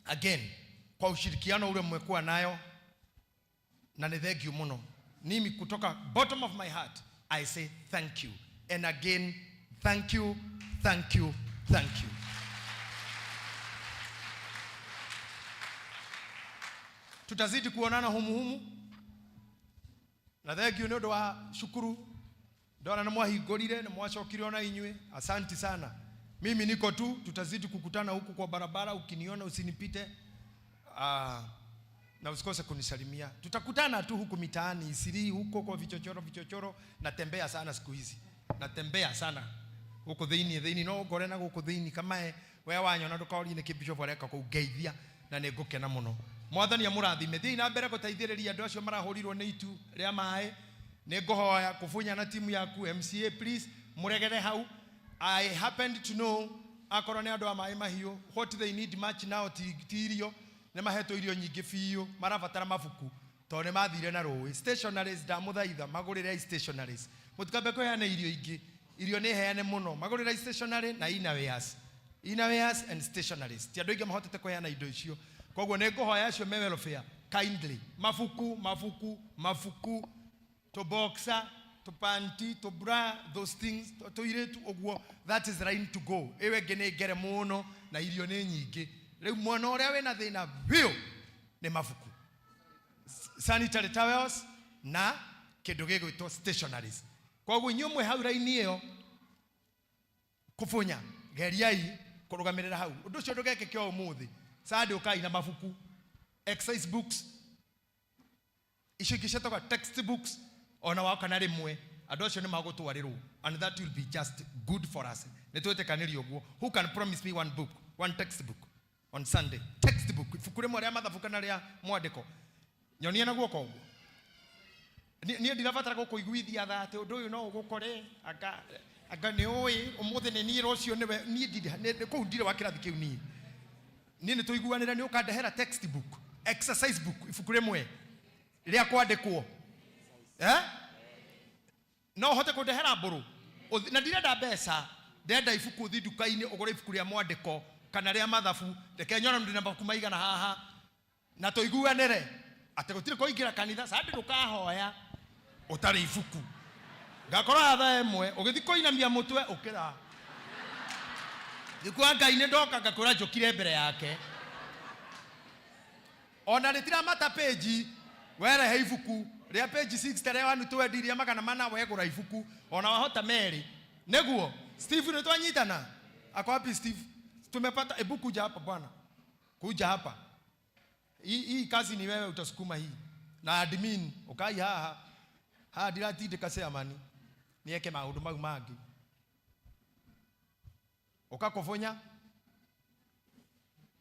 again kwa ushirikiano ule mmekuwa nayo, na ni thank you muno. Mimi kutoka bottom of my heart I say thank you, and again thank you, thank you, thank you. Tutazidi kuonana humu humu, na thank you nĩ ũndũ wa cukuru ndona nĩ mwahingũrire nĩ mwacokire ona inyuĩ, asanti sana. Mimi niko tu, tutazidi kukutana huku kwa barabara, ukiniona usinipite, na usikose kunisalimia. Tutakutana tu huku mitaani Isiri, huko kwa vichochoro vichochoro. Natembea sana siku hizi, natembea sana huku thiini thiini, no ngore na guku thiini kamae we wanyona ndukorie niki bishop areka kuu ngeithia, na nĩ ngũkena mũno. Mwathani amũrathime. Thiĩ na mbere gũteithĩrĩria andũ acio marahũrirwo nĩ itu rĩa maĩ. Nĩ ngũhoya kũbunya na timu yaku MCA, please mũregere hau. I happened to know akorwo nĩ andũ a maĩ mahiũ, what they need much now ti irio, nĩ mahetwo irio nyingĩ biũ, marabatara mabuku tondũ nĩ mathire na rũĩ. Stationaries, ndamũthaitha magũrĩre stationaries, mũtikambe kũheana irio ingĩ, irio nĩ heane mũno, magũrĩre stationary na innerwears, innerwears and stationaries. Ti andũ aingĩ mahotete kũheana indo icio, koguo nĩ ngũhoya acio me welfare kindly, mabuku mabuku mabuku, to boxer, to panty, to bra, those things, to iretu ũguo, that is line to go. Ĩyo ĩngĩ nĩ ngere mũno na irio nĩ nyingĩ. Rĩu mwana ũrĩa wĩna thĩna biũ nĩ mabuku, sanitary towels na kĩndũ gĩgwĩtwo stationaries. Koguo inyuĩ mwĩ hau raini ĩyo kũbunya, geriai kũrũgamĩrĩra hau. Ũndũ ũcio ndũgekĩke o ũmũthĩ. Sunday ũkai na mabuku, exercise books, icio ingĩ ciĩtagwo textbooks, ona woka na rĩmwe andũ acio nĩ magũtwarĩrwo, and that will be just good for us. Nĩ twĩtĩkanĩrie ũguo. Who can promise me one book, one textbook on Sunday? Textbook, ibuku rĩmwe rĩa mathabu kana rĩa mwandĩko. Nyonia na guoko ũguo. Niĩ ndirabatara gũkũiguithia tha atĩ ũndũ ũyũ no ũgũkore, anga anga nĩ ũĩ ũmũthĩ nĩ niĩ, rũciũ nĩwe. Niĩ ndirĩ kũu, ndirĩ wa kĩrathi kĩu. Niĩ niĩ nĩ tũiguanĩre nĩ ũkandehera textbook, exercise book, ibuku rĩmwe rĩa kwandĩkwo, eh? No ũhote kũndehera mbũrũ. Na ndirenda mbeca, ndĩrenda ibuku. Ũthiĩ nduka-inĩ ũgũre ibuku rĩa mwandĩko kana rĩa mathabu. Reke nyone ndĩna mabuku maigana haha, na tũiguanĩre atĩ gũtirĩ kũingĩra kanitha Sunday ndũkahoya ũtarĩ ibuku. Ngakorwo haha thaa 1 ũgĩthiĩ kũinamia mũtwe ũkĩra thikũ wa Ngai nĩ ndoka ngakwĩra njũkire mbere yake, ona rĩtiramata page, werehe ibuku rĩa page 60, rĩa 120, rĩa 400, wegũra ibuku ona wahota merĩ nĩguo. Steve, nĩ twanyitana? Ako wapi Steve? Tumepata. Ebu kuja hapa bwana, kuja hapa. Hii kazi ni wewe utasukuma hii na admin. Ukai haha haha, ndiratindĩka chairman nieke maũndũ mau mangĩ. Ũkakũbunya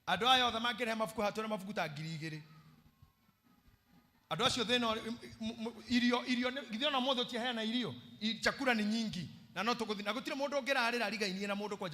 andũ aya othe mangĩrehe mabuku haha, twĩna mabuku ta 2000. Andũ acio thĩna irio irio githĩ ona mũthĩ ũtiaheana irio? Chakula ni nyingi na no tũgũthiĩ na gũtirĩ mũndũ ũngĩrarĩra arigainie na mũndũ kwanja.